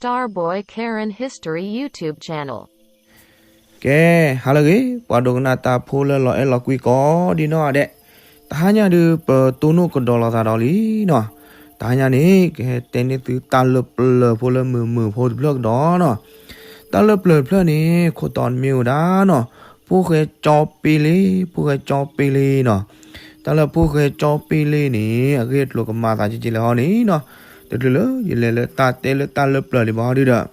Starboy Karen History YouTube channel. ကဲ, ဟါလၢအဂ့ၤ, ပှၤဒိကနၣ်တၢ်ဖိလၢလီၤအဲၣ်လီၤကွံကိးဒံနီၢ်ဂၤဒဲး, တဟါညါဒုး ပတိၢ်နီၣ်ကဒီးလိာ်သးဒီးလံနီၤ. တဟါညါန့ၣ် ကဟဲတဲန့ၢ်သုတၢ်လၢပျၢၤဖိလၢမုာ်မုာ်ဖိတဖျၢၣ်ကဒီးနီၤ. တၢ်လၢပျၢၤတဖျၢၣ်န့ၣ် ခိၣ်တီန့ၣ်မ့ၢ်ဝဲဒၣ်နီၤ, ဖိၣ်ဃဲကၠီပ့လ့, ဖိၣ်ဃဲကၠီပ့လ့နီၤ. တၢ်လၢဖိၣ်ဃဲကၠီပ့လ့န့ၣ် အဂ့ၢ်အကျိၤကမၤသးကဲကဲလဲၣ်ဟီန့ၣ်နီၤ, တချုးလၢယလဲၤလၢတၢ်တဲလၢတၢ်လၢပျၢၤဒံးဘၣ်ဟီဒုဒီး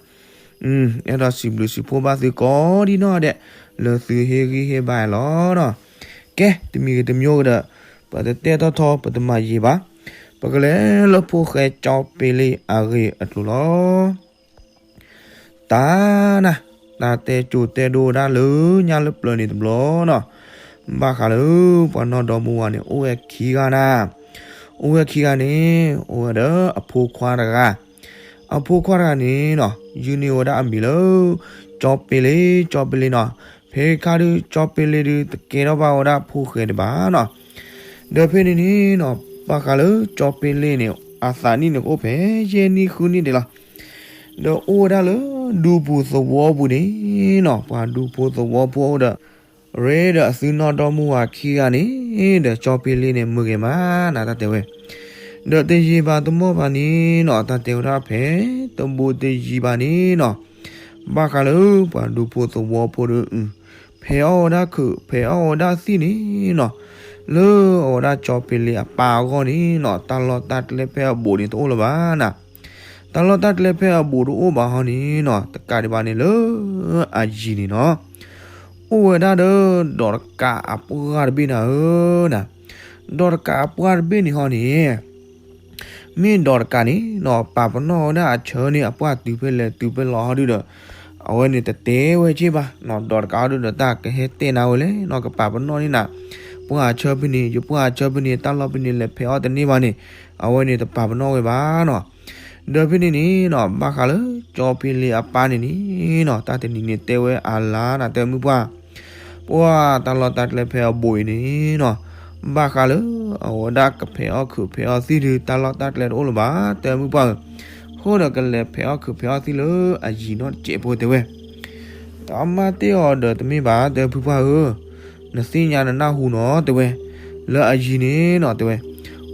အဲၣ်ဒိးစံးဘျုးစံးဖှိၣ်ဘၣ်သုကိးဒံနီၢ်ဂၤဒဲး လၢသုဟ့ၣ်ဂံၢ်ဟ့ၣ်ဘါယၤလီၤနီၤ. ကဲ, တမံၤဂ့ၤတမံၤဂ့ၤဒီး ပတတဲထီၣ်ထီ ပတမၤယံာ်ဘၣ်, ပကလဲၤလၢဖိၣ်ဃဲကၠီပ့လ့အဂ့ၢ်အကျိၤလီၤ. တၢ်နၤ, တၢ်တဲကၠိၤတဲဒိဝဲဒၣ်လၢညါလၢပျၢၤန့ၣ်တဘျီနီၤ, ဘၣ်ဃးလၢပှၤနီၢ်ဒီမါဝၤန့ၣ် အိၣ်ဝဲခံဂၤနၤ, အိၣ်ဝဲခံဂၤန့ၣ် အိၣ်ဝဲဒီးအဖိခွါတဂၤ, အဖိခွါတဂၤန့ၣ်နီၤ ယုၢ်န့ၢ်ဝဲဒၣ်အမံၤလၢ ကၠီပ့လ့, ကၠီပ့လ့နီၤ. ဖဲခါဒုး ကၠီပ့လ့ဒုး တကဲထီၣ်ဘၣ်ဝဲဒၣ်ဖိၣ်ဃဲဒံးဘၣ်နီၤ. ဒီးဖဲန့ၣ်န့ၣ်နီၤ ဘၣ်ဃးလၢကၠီပ့လ့န့ၣ် အသးနံၣ်န့ၣ်ကအိၣ်ဖဲယဲၢ်နံၣ်ဃုနံၣ်ဒံးလီၤ. ဒီးအိၣ်ဝဲဒၣ်လၢဒူပူၤသဝီပူၤန့ၣ်နီၤ, ပှၤဒူဖိသဝီဖိအိၣ်ဒီး ရ့ဒီးအသုနီၢ်ဒီမါဝၤခံဂၤန့ၣ် ဒီးကၠီပ့လ့န့ၣ် မုာ်ဂ့ၤမးနၤ တၢ်တဲဝဲ. ဒီးတယံာ်ဘၣ်တမီၢ်ဘၣ်န့ၣ်နီၤ တၢ်တဲဝဲဒၣ်ဖဲ တဘိးတယံာ်ဘၣ်န့ၣ်နီၤ, ဘၣ်ဃးလၢပှၤဒူဖိသဝီဖိဒီး ဖဲးအီၣ်ဝဲဒၣ်ခုး ဖဲးအီၣ်ဝဲဒၣ်သံၣ်န့ၣ်နီၤ, လၢအဝဲဒၣ်ကၠီပ့လ့အပၢ်အဂီၢ်န့ၣ်နီၤ တၢ်လီၢ်တၢ်ကျဲဖဲအဘူးန့ၣ် တအိၣ်လၢၤဘၣ်နၤ. တၢ်လီၢ်တၢ်ကျဲဖဲအဘူးတအိၣ်ဘၣ်ဟီန့ၣ်နီၤ တကးဒံးဘၣ်န့ၣ်လၢအယံၤန့ၣ်နီၤ အိၣ်ဝဲဒၣ်ဒီး ဒီးတကးအပှၢ်တဘ့ၣ်နၤဧၢနၤ. ဒီးတကးအပှၢ်တဘ့ၣ်န့ၣ်ဟီန့ၣ် မ့ၢ်ဒီးတကးန့ၣ်နီၤ ပာ်ပနီၣ်ဝဲဒၣ်အဆၢန့ၣ် အပှၢ်တုၤဖဲလဲၣ်တုၤဖဲလဲၣ်ဟီဒုဒီး အဝဲန့ၣ်တတဲဝဲက့ၢ်ဘၣ်နီၤ. ဒီးတကးဟီဒုဒီး တၢ်ကဟဲတဲနၤဝဲလဲၣ်နီၤ ကပာ်ပနီၣ်န့ၢ်နၤ ပှၢ်အဆၢဖဲန့ၣ် ယပှၢ်အဆၢဖဲန့ၣ် တၢ်လီၢ်ဖဲန့ၣ် လဲၤဖဲးအီၣ်တန့ၢ်ဘၣ်န့ၣ် အဝဲန့ၣ်တပာ်ပနီၣ်ဝဲဘၣ်နီၤ. ဒီးဖဲန့ၣ်န့ၣ်နီၤ ဘၣ်ဃးလၢကၠီပ့လ့အပၢ်န့ၣ်န့ၣ်နီၤ တၢ်တနံၤန့ၣ်တဲဝဲအလါနၤ တဲမုၢ်ပှၢ် ပှၢ်တၢ်လီၢ်တၢ်ကျဲဖဲအဘူးအံၤန့ၣ်နီၤ ဘၣ်ဃးလၢအဝဲဒၣ်ကဖဲးအီၣ်ခုးဖဲးအီၣ်သံၣ်ဒုး တၢ်လီၢ်တၢ်ကျဲတအိၣ်လၢၤဘၣ် တဲမုၢ်ပှၢ်ဧၢ, အဃိဒီးကလဲၤဖဲးအီၣ်ခုးဖဲးအီၣ်သံၣ်လၢအယံၤနီတစဲးဖိတဲဝဲ. တၢ်မၤတ့ၢ်အီၤဒီးတမ့ၢ်ဘၣ် တဲဖုပှၢ်ဧၢ, နသ့ၣ်ညါနနၢ်ဟူနီၤ တဲဝဲ, လၢအယံၤန့ၣ်နီၤ တဲဝဲ,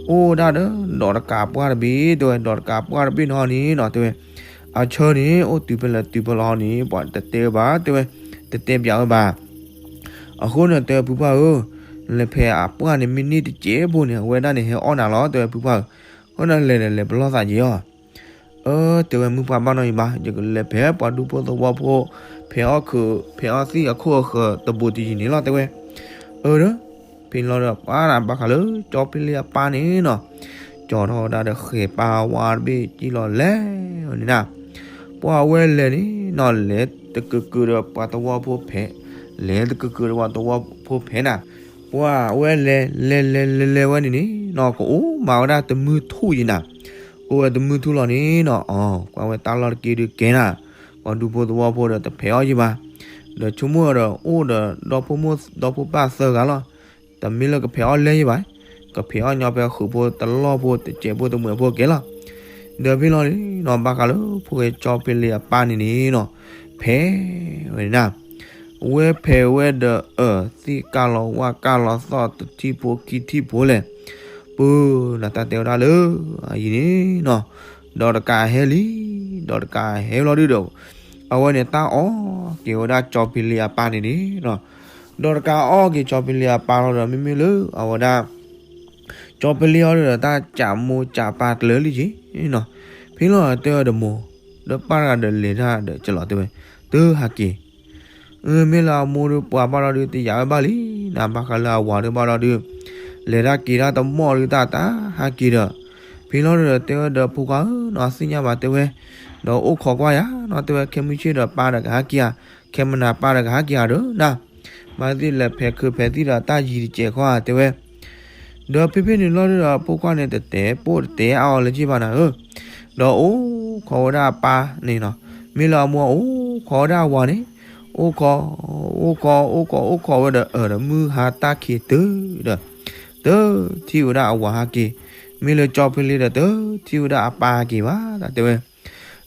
အိၣ်ဝဲဒၣ်ဒီး ဒီးတကးပှၢ်တဘ့ၣ် တဲဝဲ, ဒီးတကးပှၢ်တဘ့ၣ်န့ၣ်ဟီန့ၣ်နီၤ တဲဝဲ, အဆၢန့ၣ် အိၣ်တုၤဖဲလဲၣ်တုၤဖဲလဲၣ်ဟီန့ၣ် ပှၤတတဲဝဲဘၣ် တဲဝဲ, တတဲပၠးဝဲဘၣ် အဃိန့ၣ်တဲဖုပှၢ်ဧၢ, လဲၤဖဲးအပှၢ်န့ၣ် မ့ၢ်န့ၢ်တစဲးဖိန့ၣ် အဝဲဒၣ်န့ၣ်ဟဲအီၣ်နၤလီၤ တဲဝဲဖုပှၢ်ဧၢ, အဃိန့ၣ်လဲၤဒီးလဲၤပလီၢ်သးက့ၤအီၤ. အၢ တဲဝဲ မုၢ်ပှၢ်ဘၣ်နီၢ်အံၤဘၣ်, ယကလဲၤဖဲးပှၤဒူဖိသဝီဖိ ဖဲးအီၣ်ခုး ဖဲးအီၣ်သံၣ်အခိၣ်အဃၢၤတဘူးတယံၤန့ၣ်လီၤ တဲဝဲ. အၢ ဒီး ဖဲန့ၣ်လီၤဒီး ပှၤနၤ ဘၣ်ဃးလၢကၠီဖ့လ့အပၢ်န့ၣ်နီၤ, ကၠီထီၣ်ဝဲဒၣ်ဒီးဃဲၤပၢ်ဝါတဘ့ၣ်ကံၣ်လီၤလဲၤဝဲန့ၣ်နၤ, ပှၤအဝဲလဲၤန့ၣ်နီၤ လဲၤတကကုာ်ဒီးပှၤသဝီဖိဖဲး, လဲၤတကကုာ်ဒီးပှၤသဝီဖိဖဲးနၤ, ပှၤအဝဲလဲၤ လဲၤလဲၤလဲၤလဲၤဝဲန့ၣ်န့ၣ်နီၤ ကအိၣ်မးဝဲဒၣ်တမုၢ်ထူၣ်ယံၤနၤ, အိၣ်ဝဲတမုၢ်ထူၣ်လီၤန့ၣ်နီၤ အီၤ ကွၢ်ဝဲတၢ်လီၢ်တက့ၢ်ဒုးကဲနၤ, ပှၤဒူဖိသဝီဖိဒီးတဖဲးအီၣ်ယံၤဘၣ်, ဒီးဆိကမိၣ်ဒီးအိၣ်ဒီးဒီဖိမိၢ်ဒီဖိပၢ်သၢဂၤလီၤ, တမ့ၢ်လၢကဖဲးအီၣ်လဲၤယံၤဘၣ်, ကဖဲးအီၣ်ညီဖဲဃုာ်ဖိတလီၢ်ဖိတစဲးဖိတမှဲးဖိကဲလီၤ. ဒီးဖဲလီၤန့ၣ်နီၤ ဘၣ်ဃးလၢဖိၣ်ဃဲကၠီဖ့လ့အပၢ်န့ၣ်န့ၣ်နီၤ, ဖဲးဝဲန့ၣ်နၤ ဝဲဖဲးဝဲဒီးအၢၣ်သ့ၣ်ကၢ်လီၤဝၣ်ကၢ်လီၤသီၣ်တထံၣ်ဖိခံထံၣ်ဖိလဲၣ်, ပၢနၤတၢ်တဲဝဲဒၣ်လၢအယံၤန့ၣ်နီၤ, ဒီးတကးဟဲလံ, ဒီးတကးဟဲလီၤဒုဒီး အဝဲန့ၣ်တၢ်အီၣ်က့ၤဝဲဒၣ်ကၠီဖ့လ့အပၢ်န့ၣ်န့ၣ်နီၤ, ဒီးတကးအီၣ်က့ၤကၠီဖ့လ့အပၢ်လီၤဒီး မ့မ့ၢ်လၢအဝဲဒၣ် ကၠီဖ့လ့အီၤဒီး တၢ်ကးမိၢ်ကးပၢ်တလၢလံက့ၤနီၤ, ဖဲလီၤတဲဝဲဒီးမိၢ်, ဒီးပၢ်တဂၤဒီးလဲၤတၢ်ဒီးကလီၤတဲဝဲ, တဟးက့ၤ မ့ၢ်လၢအမိၢ်ဒီးပှၤဘၣ်လီၤဒုး တယာ်ဝဲဘၣ်လံနၤ, ဘၣ်ဃးလၢအဝၤဒီးဘၣ်လီၤဒုး လဲၤတၢ်က့ၤတၢ်တမီၢ်ဒုး တၢ်တဟးက့ၤဒီး, ဖဲလီၤဒီးတဲဝဲဒီးဖိခွါဧၢနီၤ သ့ၣ်ညါဘၣ်တဲဝဲ, ဒီးအိၣ်ခိးကွၢ်ယၤနီၤ တဲဝဲ, ခဲမုၢ်ဆ့ၣ်ဒီးပၢ်ဒီးကဟးက့ၤဧါ, ခဲမုၢ်နၤပၢ်ဒီးကဟးက့ၤဧါဒီးနၤ, မၤသ့ၣ်လဲၤဖဲးခုးဖဲးသံၣ်ဒီးတၢ်ယံၤတစဲးခီဧါတဲဝဲ ဒီးဖဲဖဲန့ၣ်လီၤဒုးဒီး ဖိခွါန့ၣ်တတဲပိၢ်တတဲအါအီၤလၢၤဘၣ်နၤဧၢ, ဒီးအိၣ်ခိးဝဲဒၣ်အပၢ်န့ၣ်နီၤ, မ့ၢ်လၢအမိၢ်အိၣ်ခိးဝဲဒၣ်အဝၤန့ၣ်, အိၣ်ခိး, အိၣ်ခိး အိၣ်ခိး အိၣ်ခိးဝဲဒီးအၢၣ်ဒီးမုၢ်ဟါတၢ်ခံးတုၤဒီး, တထံၣ်ဝဲဒၣ်အဝၤဟးက့ၤ, မ့ၢ်လၢကၠီဖ့လ့ဒီးတထံၣ်ဝဲဒၣ်အပၢ်ဟးက့ၤဘၣ် တၢ်တဲဝဲ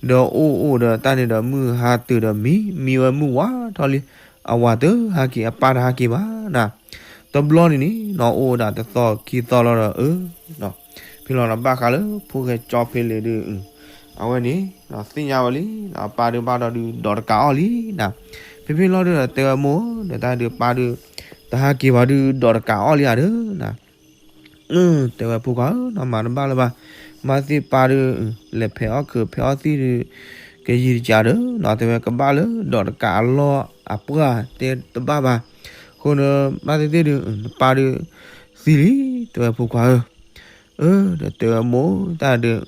ဒီးအိၣ်အိၣ်ဒီးတၢ်န့ၣ်ဒီး မုၢ်ဟါတုၤဒီးမံ မံဝဲမုၢ်ဝါထီၣ်လံ, အဝၤတဟဲက့ၤ အပၢ်တဟဲက့ၤဘၣ်နၤ. တဘျီန့ၣ်န့ၣ်နီၤ အိၣ်ဝဲဒၣ်တသီခံသီလီၤဒီး အၢ ဖဲလီၤဒီး ဘၣ်ဃးလၢဖိၣ်ဃဲကၠီဖ့လ့ၣ်ဒုး အဝဲန့ၣ်သ့ၣ်ညါဝဲလံ, အပၢ်ဒုးဘၣ်ဒီးဒုး ဒီးတကးအီၣ်လံနၤ. ဖဲဖဲလီၤဒုးဒီးတဲဝဲမိၢ် ဒီးတၢ်ဒုးပၢ်ဒုး တဟဲက့ၤဘၣ်ဒုး ဒီးတကးအီၣ်လံဧါဒုးနၤ. တဲဝဲဖိခွါဧၢ, နီၢ်မၤတဘၣ်လၢၤဘၣ်, မါသ့ၣ်ပၢ်ဒုး လဲၤဖဲးအီၣ်ခုးဖဲးအီၣ်သံၣ်ဒုး ကယံာ်တကးဒီး တဲဝဲကဘၣ်လၢဒီးတကးအလီၢ်အပှၢ်တဲတဘၣ်ဘၣ်. အဃိန့ၣ် ဘၣ်သ့ၣ်သ့ၣ်ဒုး နပၢ်ဒုးသံလံ, တဲဝဲဖိခွါဧၢ. အၢ ဒီးတဲဝဲမိၢ် တၢ်ဒုး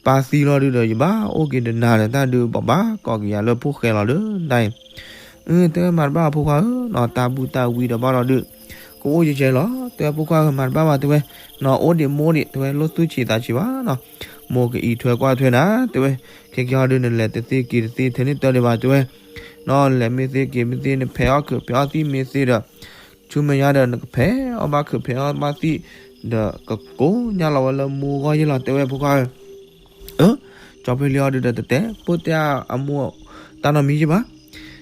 ပၢ်သံလီၤဒုးဒီး ယဘၣ်အိၣ်က့ၤတနၤဒီး တၢ်ဒုးဘၣ်ဘၣ်ကိးက့ၤယၤလၢဖိၣ်ဃဲလီၤဒီး တၢ်အံၤ တဲဝဲမၤတဘၣ်ဖိခွါဧၢ, နီၢ်တၢ်ဘူၣ်တၢ်ဝံဒီးဘၣ်ဒီးဒုး ကအိၣ်ယဲၢ်ယဲၢ်လီၤ, တဲဝဲဖိခွါဧၢ မၤတဘၣ်ဘၣ် တဲဝဲ, နီၢ်အိၣ်ဒံးမိၢ်ဒံး တဲဝဲလိၣ်သူၣ်ဆံးသးဆံးဘၣ်နီၤ, မိၢ်ကအံးထွဲကွၢ်ထွဲနၤ တဲဝဲ, ခဲကဲအီၤဒုး နလဲၤတသ့က့ၤတသ့ထဲန့ၣ်တၢ်ဒံးဘၣ် တဲဝဲ, နီၢ်လဲၤမ့ၢ်သ့က့ၤမ့ၢ်သ့ နဖဲးအီၣ်ခုးဖဲးအီၣ်သံၣ်မ့ၢ်သ့ဒီး ဆူမဲာ်ညါဒီး နကဖဲးအီၣ်ဘၣ်ခုးဖဲးအီၣ်ဘၣ်သံၣ်ဒီး ကကိးညါလီၤဝဲလၢမိၢ်ဂီၢ်ယဲၢ်လီၤ တဲဝဲဖိခွါဧၢ. အၢ ကၠီဖ့လ့အီၤဒုးဒီးတတဲပိၢ်တဲအမိၢ်တၢ်နီတမံၤယဲၢ်ဘၣ်.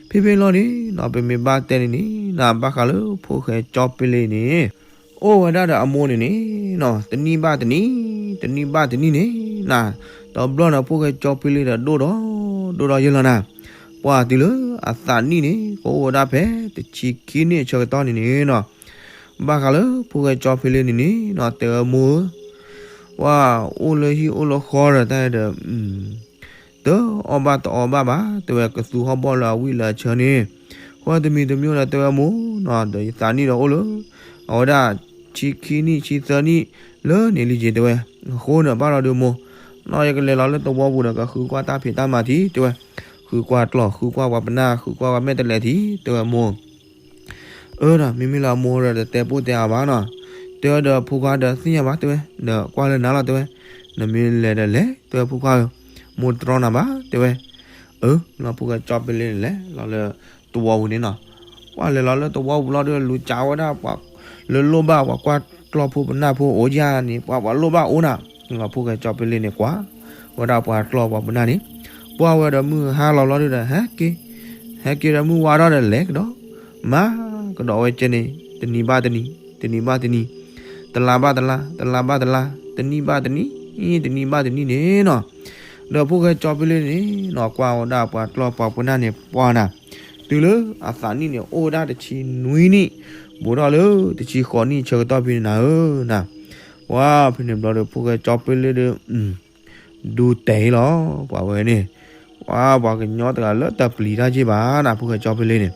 ဖဲဖဲလီၤန့ၣ်နီၤ ပမ့ၢ်ဘၣ်တဲန့ၣ်န့ၣ် နဘၣ်ဃးလၢဖိၣ်ဃဲကၠီဖ့လ့န့ၣ် အိၣ်ဝဲဒၣ်ဒီးအမိၢ်န့ၣ်န့ၣ်နီၤ တနံၣ်ဘၣ်တနံၣ် တနံၣ်ဘၣ်တနံၣ်န့ၣ်နၤ, တဘျီန့ၣ် ဖိၣ်ဃဲကၠီဖ့လ့ဒီးဒိၣ်ဒီး ဒိၣ်ဒီးယဲၢ်လီၤနၤ, ပှၤတုၤလၢအသးနံၣ်န့ၣ် ကအိၣ်ဝဲဒၣ်ဖဲတဆံခံနံၣ်အဆၢကတီၢ်န့ၣ်န့ၣ်နီၤ ဘၣ်ဃးလၢဖိၣ်ဃဲကၠီဖ့လ့န့ၣ်န့ၣ်နီၤ တဲဝဲမိၢ်ဧၢ, ပှၤအိၣ်လၢဟံၣ်အိၣ်လၢဃီဒီးတၢ်ဒီး တအီၣ်ဘၣ်တအီဘၣ်ဘၣ် တဲဝဲကသူဟီၣ်ဘီၣ်လၢအဝံၣ်လၢအဆၢန့ၣ်, ဃိတမံၤတမံၤဒီးတဲဝဲမိၢ်နီၤ ဒီးယသးနံၣ်ဒီးအိၣ်လၢ အဝဲဒၣ်ဆံခံနံၣ်ဆံသၢနံၣ်လၢန့ၣ်လံက့ၤတဲဝဲ, အဃိန့ၣ်ဘၣ်ဒီးဒုးမိၢ်, နီၢ်ယကလဲၤလီၤလၢသဝီပူၤဒီးကဃုကွၢ်တၢ်ဖံးတၢ်မၤထံး တဲဝဲ, ဃုကွၢ်ကျီၢ် ဃုကွၢ်ပှၤပနၢ် ဃုကွၢ်ပှၤမဲာ်တဲးလဲးထံး တဲဝဲမိၢ် အၢဒီး မ့မ့ၢ်လၢအမိၢ်ဒီးတတဲပိၢ်တဲအါဘၣ်နီၤ, တဲဝဲဒီးဖိခွါဒီးသ့ၣ်ညါဘၣ်တဲဝဲ, ဒီးကွၢ်လၢနၤလီၤတဲဝဲ, နမ့ၢ်လဲၤဒီးလဲၤ တဲဝဲဖိခွါဧၢ, မိၢ်တြီနၤဘၣ်တဲဝဲ, အၢ လီၤဖိၣ်ဃဲကၠီဖ့လ့န့ၣ်လဲၤလီၤလၢသဝီပူၤန့ၣ်နီၤ, ပှၤလဲၤလီၤလၢသဝီပူၤလီၤဒီး လူၤကးဝဲဒၣ်ပှၤလၢလိၣ်ဘၣ်ပှၤကွၢ်ကျီၢ်ဖိပနၢ်ဖိအိၣ်ယါန့ၣ် ပှၤပှၤလိၣ်ဘၣ်အိၣ်နၤ, လီၤဖိၣ်ဃဲကၠီဖ့လ့န့ၣ်ကွၢ် ဝဲဒၣ်ပှၤကျီၢ်ပှၤပနၢ်န့ၣ်, ပှၤဝဲဒီးမုၢ်ဟါလီၤလီၤဒုးဒီး ဟဲက့ၤ ဟဲက့ၤဒီးမုၢ်ဝါထီၣ်ဒီးလဲၤကဒီး, မၤကဒီးဝဲကဲန့ၣ် တနံၤဘၣ်တနံၤ တနံၤဘၣ်တနံၤ, တလါဘၣ်တလါ တလါဘၣ်တလါ တနံၣ်ဘၣ်တနံၣ် တနံၣ်ဘၣ်တနံၣ်န့ၣ်နီၤ, ဒီးဖိၣ်ဃဲကၠီဖ့လ့န့ၣ်နီၤ ကွၢ်ဝဲဒၣ်ပှၤကျီၢ်ပှၤပနၢ်န့ၣ်ပှၤနၤ, တုၤလၢအသးနံၣ်န့ၣ် အိၣ်ဝဲဒၣ်တဆံနွံနံၣ် ဘူးထီၣ်လၢတဆံဃိးနံၣ်ဆၢကတီၢ်ဖဲန့ၣ်နၤဧၢနၤ, ပှၤဖဲန့ၣ်ဘျီဒီးဖိၣ်ဃဲကၠီဖ့လ့ဒီး ဒူတဲာ်လီၤ ပှၤဝဲန့ၣ်, ပှၤပှၤကညီတဂၤလၢတပျံၤတၢ်က့ၢ်ဘၣ်နၤ ဖိၣ်ဃဲကၠီဖ့လ့န့ၣ်,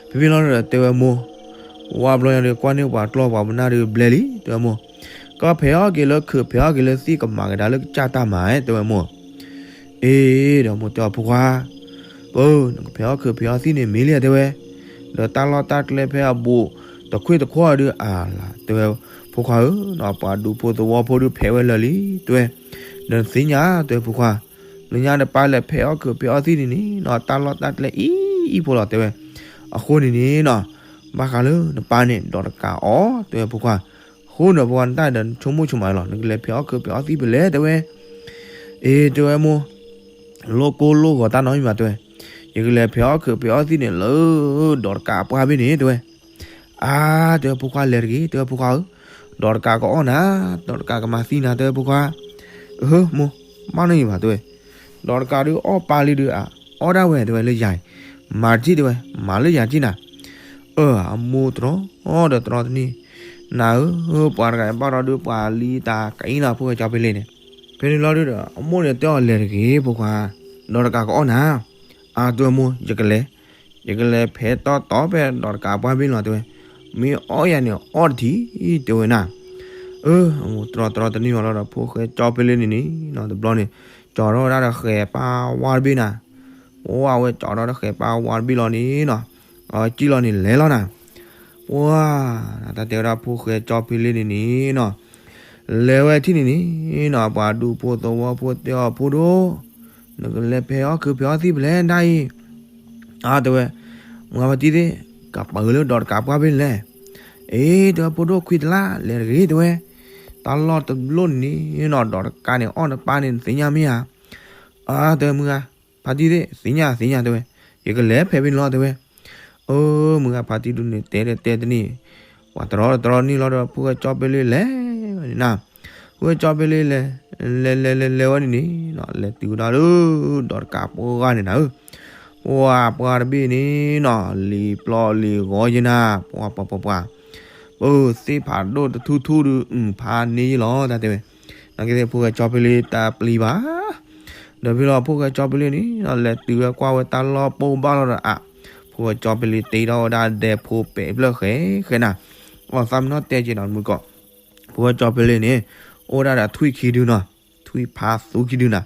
ဖဲဖဲလီၤဒီးတဲဝဲမိၢ်, ဝါဘျီညါဒီး ကွၢ်န့ၢ်ပှၤကျီၢ်ပှၤပနၢ်ဒီးဘျဲလံ တဲဝဲမိၢ်, ကဖဲးအီၣ်က့ၤလၢခုးဖဲးအီၣ်က့ၤလၢသံၣ်ကမၤကဒါလၢကစၢ်တၢ်မၤ တဲဝဲမိၢ် အ့ ဒီးမိၢ်တဲအီၤဖိခွါ, ပၢ် နကဖဲးအီၣ်ခုးဖဲးအီၣ်သံၣ်န့ၣ် မ့ၢ်လံဧါ တဲဝဲ, ဒီးတၢ်လီၢ်တၢ်ကျဲဖဲအဘူး တခွ့ၣ်တခွီၣ်ဒုး အလၤ တဲဝဲ, ဖိခွါဧၢ, ပှၤဒူဖိသဝီဖိဒုးဖဲးဝဲလၢာ်လံ တဲဝဲ, ဒီးနသ့ၣ်ညါ တဲဝဲ ဖိခွါ, လၢညါနပၢ်လဲၤဖဲးအီၣ်ခုးဖဲးအီၣ်သံၣ်န့ၣ်န့ၣ်နီၤ တၢ်လီၢ်တၢ်ကျဲအံၤအံၤဖိလီၤ တဲဝဲ, အဃိန့ၣ်န့ၣ်နီၤ ဘၣ်ဃးလၢနပၢ်န့ၣ် ဒီးတကးအီၣ် တဲဝဲဖိခွါ, အဃိန့ၣ် ပှၤနတၢ်ဒီးနဆိကမိၣ်ဆိကမးလီၤ နကလဲၤဖဲးအီၣ်ခုးဖဲးအီၣ်သံၣ်ဖဲလဲၣ် တဲဝဲ, အ့ တဲဝဲမိၢ်, လိၣ်ကိၢ်လိၣ်ဂီၤတၢ်နီတမံၤဘၣ် တဲဝဲ, ယကလဲၤဖဲးအီၣ်ခုးဖဲးအီၣ်သံၣ်န့ၣ်လၢ ဒီးတကးအပှၢ်ဘ့ၣ်န့ၣ် တဲဝဲ, အါ တဲဝဲဖိခွါလဲၤတဂ့ၤ တဲဝဲဖိခွါဧၢ, ဒီးတကးကအီၣ်နၤ, ဒီးတကးကမၤသံနၤ တဲဝဲဖိခွါ, အဟၢ မိၢ်, ဘၣ်နီတမံၤဘၣ် တဲဝဲ, ဒီးတကးဒုးအီၣ်ပၢ်လံဒုး အအီၣ်ဒၣ်ဝဲ တဲဝဲလၢယၤအံၤ, မၤတထံၣ် တဲဝဲ, မၤလၢယၤတထံၣ်နၤ, အၢ အမိၢ်တြီဒီးတြီတန့ၢ်, နၤဧၢ ပှၤတဂၤအံၤဘၣ်ဒီးဒုးပှၤလံတၢ်ကအံၤနီၤ ဖိၣ်ဃဲကၠီဖ့လ့န့ၣ်, ဖဲန့ၣ်လီၤဒုးဒီး အမိၢ်န့ၣ်တဲအီၤလဲၤတဂ့ၤ ဖိခွါ, ဒီးတကးကအီၣ်နၤ, အါ တဲဝဲမိၢ် ယကလဲၤ, ယကလဲၤဖဲးတီတီဖဲဒီးတကးအပှၢ်ဘ့ၣ်လီၤ တဲဝဲ, မ့ၢ်အီၣ်ယၤန့ၣ်အီၣ်တထံၣ် တဲဝဲနၤ, အၢ အမိၢ်တြီတြီတန့ၢ်အီၤလီၤဒီး ဖိၣ်ဃဲကၠီဖ့လ့န့ၣ်န့ၣ်နီၤ တဘျီန့ၣ် ကၠီထီၣ်ဝဲဒၣ်ဒီးဃဲၤပၢ်ဝါတဘ့ၣ်နၤ, ပှၤဝဲကၠီထီၣ်ဒီးဃဲၤပၢ်ဝါတဘ့ၣ်လီၤန့ၣ်နီၤ, အဝဲကံၣ်လီၤန့ၣ်လဲၤလီၤနၤ, ပှၤ တၢ်တဲဝဲဒၣ်ဖိၣ်ဃဲကၠီဖ့လ့န့ၣ်န့ၣ်နီၤ, လဲၤဝဲထံၣ်န့ၣ်န့ၣ်နီၤ ပှၤဒူဖိသဝီဖိတဲအီၤဖိဒိၣ်, နကလဲၤဖဲးအီၣ်ခုးဖဲးအီၣ်သံၣ်ဖဲလဲၣ်ဒၣ်အံၤ, အါ တဲဝဲ, မၤဝဲတံၢ်သ့ၣ် ကပၢၤလၢဒီးတကးပှၢ်ဖဲလဲၣ်, အ့ တဲဝဲဖိဒိၣ်ခွံတလါ လဲၤတဂ့ၤ တဲဝဲ, တၢ်လီၢ်တဘျီန့ၣ်နီၤ ဒီးတကးန့ၣ်အီၣ်နပၢ်န့ၣ် နသ့ၣ်ညါမ့ၢ်ဧါ, အတဲဝဲမုၢ်ဂၤ, ဖါတံၢ်သ့ၣ် သ့ၣ်ညါသ့ၣ်ညါတဲဝဲ, ယကလဲၤဖဲဖဲန့ၣ်လီၤတဲဝဲ. အၢ မုၢ်ဂၤဖါတံၢ်ဒုန့ၣ် တဲတဲတန့ၢ်, ပှၤတရီတရီန့ၣ်လီၤဒီး ဖိၣ်ဃဲကၠီဖဲလ့လဲၤဝဲန့ၣ်နၤ, ဖိၣ်ဃဲကၠီဖဲလ့လဲၤ လဲၤလဲၤလဲၤလဲၤဝဲန့ၣ်န့ၣ်နီၤ လဲၤတုၤဝဲဒၣ်လၢ ဒီးတကးပှၢ်ဂၤန့ၣ်နၤဧၢ, ပှၢ်ပှၢ်တဘ့ၣ်န့ၣ်နီၤ လံာ်ပျီလံာ်ဂီၤယဲနၤ ပှၤပှၤပှၤပှၤ ပၢ်သ့ၣ်ဖးဒိၣ်တထူၣ်ထူၣ်ဒုး အုၣ်ဖးန့ၢ်ယလီၤ တၢ်တဲဝဲ. နာ်က့သ့ၣ်ဖိၣ်ဃဲကၠီဖဲလ့တၢ်ပျံၤဘၣ်, ဒီးဖဲလီၤဖိၣ်ဃဲကၠီဖဲလ့န့ၣ် လဲၤတုၤဝဲကွၢ်ဝဲတၢ်လီၢ်ပိၢ်ဘၣ်လီၤဒီးအါ, ဖိၣ်ဃဲကၠီဖဲလ့တ့ထီၣ်ဝဲဒၣ်ဒဲဖိပဲာ်ဖျၢၣ်ဃဲဃဲနၤ, အီၣ်သးမ့ၢ်နီၢ်တဲက့ၤနီၤမုၢ်ကီး, ဖိၣ်ဃဲကၠီဖဲလ့န့ၣ် အိၣ်ဒၣ်ဒီးထွံၣ်ခံဒုနီၤ, ထွံၣ်ဖးသူခံဒုနၤ,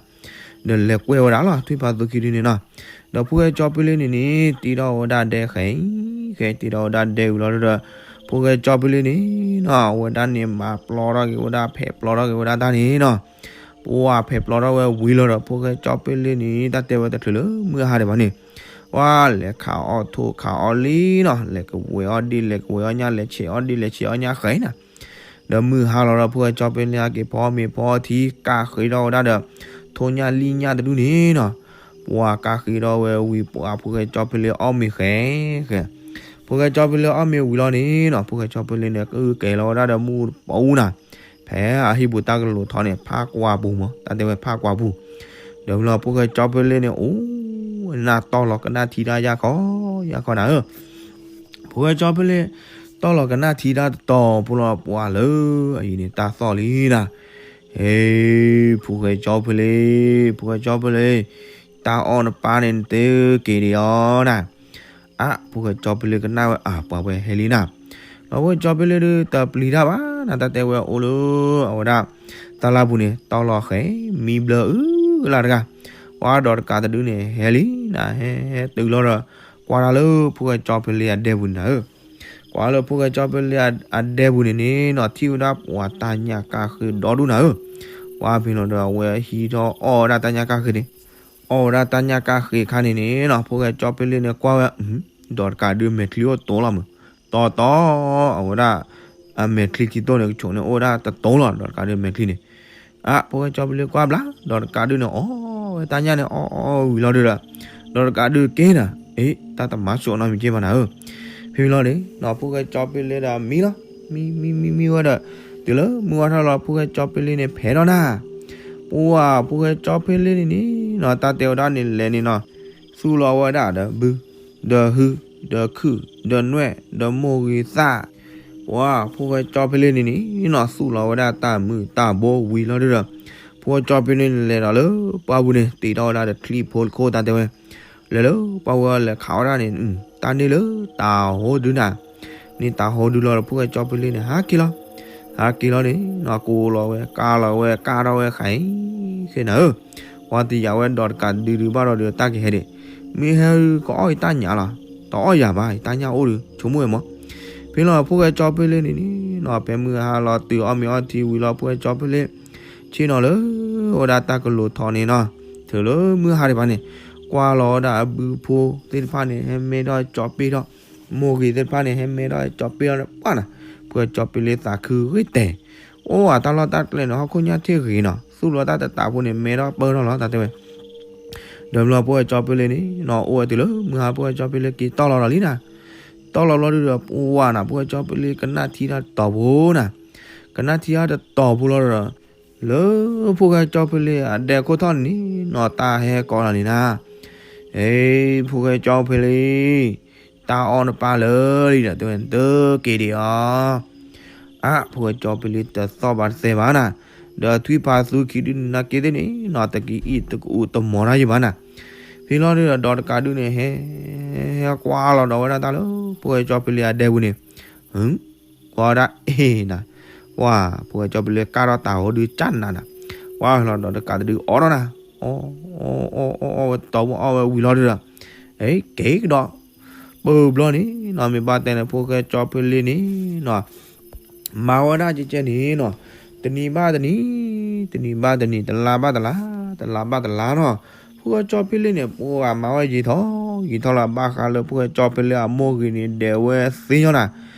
ဒီးလဲၤကွဲဝဲဒၣ်လီၤ ထွံၣ်ဖးသူခံဒုန့ၣ်နီၤ, ဒီးဖိၣ်ဃဲကၠီဖဲလ့န့ၣ်န့ၣ် တ့ထီၣ်ဝဲဒၣ်ဒဲဃဲ ဃဲတ့ထီၣ်ဝဲဒၣ်ဒဲဝံၤလီၤဒီး ဖိၣ်ဃဲကၠီဖဲလ့န့ၣ်နီၤ အဝဲဒၣ်န့ၣ်မၤပျီထီၣ်က့ၤဝဲဒၣ် ဖဲးပျီထီၣ်က့ၤဝဲဒၣ်တၢ်န့ၣ်နီၤ, ပှၢ်ဖဲးပျီထီၣ်ဝဲဝံၤလီၤဒီး ဖိၣ်ဃဲကၠီဖဲလ့န့ၣ် တၢ်တဲဝဲတချုးလၢမုၢ်ဟါဒံးဘၣ်န့ၣ်, ပှၢ်လဲၤခးအီၣ်ထိၣ်ခးအီၣ်လံနီၤ လဲၤကဝဲၤအီၣ်ဒ့ၣ်လဲၤကဝဲၤအီၣ်ညၣ်လဲၤဆဲးအီၣ်ဒ့ၣ်လဲၤဆဲးအီၣ်ညၣ်ဃဲနၤ ဒီးမုၢ်ဟါလီၤဒီး ဖိၣ်ဃဲကၠီဖဲလ့ဟဲက့ၤဖီမ့ၤဖီထံ ကးဃ့ထီၣ်ဝဲဒၣ်ဒီး ထိၣ်ညၣ်လံၣ်ညၣ်တဒူၣ်န့ၣ်နီၤ, ပှၢ်ကးဃ့ထီၣ်ဝဲဝံၤ ပှၢ်ဖိၣ်ဃဲကၠီဖဲလ့အီၣ်မ့ၤဃဲ ဃဲ, ဖိၣ်ဃဲကၠီဖဲလ့အီၣ်မ့ၤဝံၤလီၤန့ၣ်နီၤ ဖိၣ်ဃဲကၠီဖဲလ့န့ၣ် ကကဲၤလီၤဝဲဒၣ်ဒီးမူတပူၤနၤ, ဖဲအဟံၣ်ပူၤတၢ်ကလိၤထီန့ၣ် ဖးကွၢ်ပူၤမး တၢ်တဲဝဲဖးကွၢ်ပူၤ, ဒီးဖဲလီၤဖိၣ်ဃဲကၠီဖဲလ့န့ၣ် အိၣ်နၢ်တီၢ်လီၤကနၣ်ထံတၢ်ယၢ်ခီ ယၢ်ခီနၤဧၢ ဖိၣ်ဃဲကၠီဖဲလ့ တီၢ်လီၤကနၣ်ထံတၢ်တတီၤဖိလီၤ ပှၢ်လၢအအံၤန့ၣ် တၢ်သီၣ်လံနၤ, ဟ့ ဖိၣ်ဃဲကၠီဖဲလ့, ဖိၣ်ဃဲကၠီဖဲလ့, တၢ်အီၣ်နပၢ်န့ၣ်နတက့ၤဒံးအီၤနၤ, အါ ဖိၣ်ဃဲကၠီဖဲလ့ကနၣ်ဝဲ အါ ပှၤဝဲဟဲလံနၤ, ဒီးဖိၣ်ဃဲကၠီဖဲလ့ဒီး တပျံၤတၢ်ဘၣ်နၤ တၢ်တဲဝဲအိၣ်လၢ အဝဲဒၣ် တၢ်လၢပူၤန့ၣ် တီၢ်လီၤဃဲ မံဘျၢအုလၢတဂၤ, ပှၢ်ဒီးတကးတဒုန့ၣ် ဟဲလံနၤ ဟဲဟဲတုၤလီၤဒီး ကွၢ်တၢ်လၢဖိၣ်ဃဲကၠီဖဲလ့အဒဲပူၤန့ၣ်နၤဧၢ, ကွၢ်လၢဖိၣ်ဃဲကၠီဖဲလ့အဒဲပူၤန့ၣ်န့ၣ်နီၤ ထံၣ်ဝဲဒၣ်ပှၤတၢ်ညၣ်ကၣ်ဃ့ဒီဒူၣ်နၤဧၢ, ပှၢ်ဖဲလီၤဒီးအဝဲဟံးထီၣ်အီၣ်ဝဲဒၣ်တၢ်ညၣ်ကၣ်ဃ့န့ၣ်, အီၣ်ဝဲဒၣ်တၢ်ညၣ်ကၣ်ဃ့အခါန့ၣ်န့ၣ်နီၤ ဖိၣ်ဃဲကၠီဖဲလ့န့ၣ်ကွၢ်ဝဲ ဒီးတကးဒုးမဲာ်ချံအိၣ်တိလီၤမုၢ်, တီတီ အဝဲဒၣ် အမဲာ်ချံခံတိၢ်န့ၣ် ကဆိးန့ၣ်အိၣ်ဝဲဒၣ်တတိၢ်လီၤ ဒီးတကးဒုးမဲာ်ချံန့ၣ်, အါ ဖိၣ်ဃဲကၠီဖဲလ့ကွၢ်ဘျါ ဒီးတကးဒုးန့ၣ် အီၣ်ဝဲတၢ်ညၣ်န့ၣ် အီၣ်အီၣ်ဝံၤလီၤဒီး ဒီးတကးဒုးက့ၤနၤ, အ့ တၢ်တမၤဆိနီတမံၤက့ၤဘၣ်နၤဧၢ, ဖဲလီၤန့ၣ်နီၤ ဖိၣ်ဃဲကၠီဖဲလ့ဒီးမံလီၤ, မံမံမံမံဝဲဒီး တုၤလၢမုၢ်ဝါထီၣ်လီၤ ဖိၣ်ဃဲကၠီဖဲလ့န့ၣ် ဖဲးထီၣ်နၤ, ပှၢ်ဖိၣ်ဃဲကၠီဖဲလ့န့ၣ်န့ၣ်နီၤ တၢ်တဲဝဲဒၣ်န့ၣ်လဲၤန့ၣ်နီၤ သူၣ်လီၤဝဲဒၣ်ဒီးဘု ဒီးဟု ဒီးခုၣ် ဒီးနွဲၣ် ဒီးမိၢ်ဂ့ၤသၣ်, ပှၢ်ဖိၣ်ဃဲကၠီဖဲလ့န့ၣ်န့ၣ်နီၤ သူၣ်လီၤဝဲဒၣ်တၢ်မုၢ်တၢ်ဘိဝံၤလီၤဒီး ဖိၣ်ဃဲကၠီဖဲလ့န့ၣ်လဲၤဒီးလၢပှၢ်ပူၤန့ၣ် တ့ထီၣ်ဝဲဒၣ်ဒီးချံဖိတခိၣ် တၢ်တဲဝဲ လဲၤလၢပှၢ်ဝဲလဲၤခးဝဲဒၣ်န့ၣ် တၢ်န့ၢ်လၢတၢ်ဟိဒုနၤ, န့ၢ်တၢ်ဟိဒုလီၤဒီး ဖိၣ်ဃဲကၠီဖဲလ့န့ၣ် ဟးက့ၤလီၤ, ဟးက့ၤလီၤန့ၣ်နီၤ ကိးလီၤဝဲ ကးလီၤဝဲ ကးထီၣ်ဝဲဃဲ ဃဲနၤဧၢ, ပှၢ်တယာ်ဝဲဒီးတကးဒုဒုဘၣ်ဒီးဒီးတၢ်ကဟဲဒံး, မ့ၢ်ဟဲဒုးကအီၣ်ယတၢ်ညၣ်လီၤ, တအီၣ်ယၤဘၣ် ယတၢ်ညၣ်အိၣ်ဒီး ဆိကမိၣ်ဝဲမး, ဖဲလီၤဖိၣ်ဃဲကၠီဖဲလ့န့ၣ်န့ၣ်နီၤ ဖဲမုၢ်ဟါလီၤတုၤအီၣ်မ့ၤအီထံဝံၤလီၤ ဖိၣ်ဃဲကၠီဖဲလ့ ဆ့ၣ်နီၤလၢ အိၣ်ဝဲဒၣ်တၢ်ကလိၤထီန့ၣ်နီၤ, ထုးလၢမုၢ်ဟါဒံးဘၣ်န့ၣ် ကွၢ်လီၤဝဲဒၣ်အဘုဖိသ့ၣ်တဖၣ်န့ၣ် ဟဲမဲထီၣ်ကၠီပ့ၢ်ထီၣ်, မိၢ်ဂ့ၤသ့ၣ်တဖၣ်န့ၣ် ဟဲမဲထီၣ်ကၠီပ့ၢ်ထီၣ်န့ၣ် ပှၢ်နၤ, ဖိၣ်ဃဲကၠီဖဲလ့သးခုဂ့ၤတဲာ်, အိၣ်အတၢ်လီၢ်တၢ်ကျဲန့ၣ် ဟီၣ်ခိၣ်ညါထံၣ်ဂ့ၤနီၤ သူၣ်လီၤတၢ်တတးဖိန့ၣ် မဲထီၣ်ပၢထီၣ်လီၤ တၢ်တဲဝဲ ဒီးမ့ၢ်လီၤဖိၣ်ဃဲကၠီဖဲလ့န့ၣ်နီၤ အိၣ်ဝဲတုၤလၢမုၢ်ဟါ ဖိၣ်ဃဲကၠီဖဲလ့က့ၤတီၢ်လီၤလီၤလံနၤ, တီၢ်လီၤဘျီဒုဒီး ပှၢ်နၤ ဖိၣ်ဃဲကၠီဖဲလ့ကနၣ်ထံတၢ်တတီၤဖိနၤ, ကနၣ်ထံတၢ်တတီၤဖိလီၤဒီး လၢဖိၣ်ဃဲကၠီဖဲလ့အဒဲခိၣ်ထီၣ်န့ၣ်နီၤ တၢ်ဟဲကိးလီၤန့ၣ်နၤ, အ့ ဖိၣ်ဃဲကၠီဖဲလ့ တၢ်အီၣ်နပၢ်လၢာ်လံဒီး တဲဝဲ နတက့ၤဒံးအီၤ, အါ ဖိၣ်ဃဲကၠီဖဲလ့တသီၣ်ဘၣ်တသဲဘၣ်နၤ, ဒီးထွံၣ်ဖးသူခံဒုန့ၣ် နာ်က့သ့ၣ်န့ၣ်နီၤ တကအံၣ်တကအူတမီၤတၢ်ယံၤဘၣ်နၤ, ဖဲလီၤဒုဒီး ဒီးတကးဒုန့ၣ် ဟဲ ဟဲကွၢ်လီၤဒီးဝဲဒၣ်တၢ်လၢ ဖိၣ်ဃဲကၠီဖဲလ့အဒဲပူၤန့ၣ် ကွၢ်ဝဲဒၣ်အ့ၣ်နၤ, ပှၢ် ဖိၣ်ဃဲကၠီဖဲလ့ကၢ်ထီၣ်တၢ်ဟိဒုကၢ်နးနၤ, ကွၢ်လီၤဒီးတကးတဒုအီၣ်ထီၣ်နၤ, အီၣ် အီၣ် အီၣ် အီၣ်ဝဲတီၤမုၢ်အီၣ်ဝဲဝံၤလီၤဒုဒီး အ့ၣ် က့ၤကဒီး, ပၢၢ်ဘျီန့ၣ်နီၤ မ့ၢ်ဘၣ်တဲန့ၣ် ဖိၣ်ဃဲကၠီဖဲလ့န့ၣ်နီၤ မၤဝဲဒၣ်ကဲကဲန့ၣ်နီၤ, တနံၤဘၣ်တနံၤ, တနံၤဘၣ်တနံၤ, တလါဘၣ်တလါ, တလါဘၣ်တလါနီၤ, ဖိၣ်ဃဲကၠီဖဲလ့န့ၣ် ပှၢ်မၤဝဲယံာ်ထီၣ် ယံာ်ထီၣ်လီၤ ဘၣ်ဃးလၢဖိၣ်ဃဲကၠီဖဲလ့အမိၢ်ဂ့ၤန့ၣ် ဒဲးဝဲသ့ညီနၤ,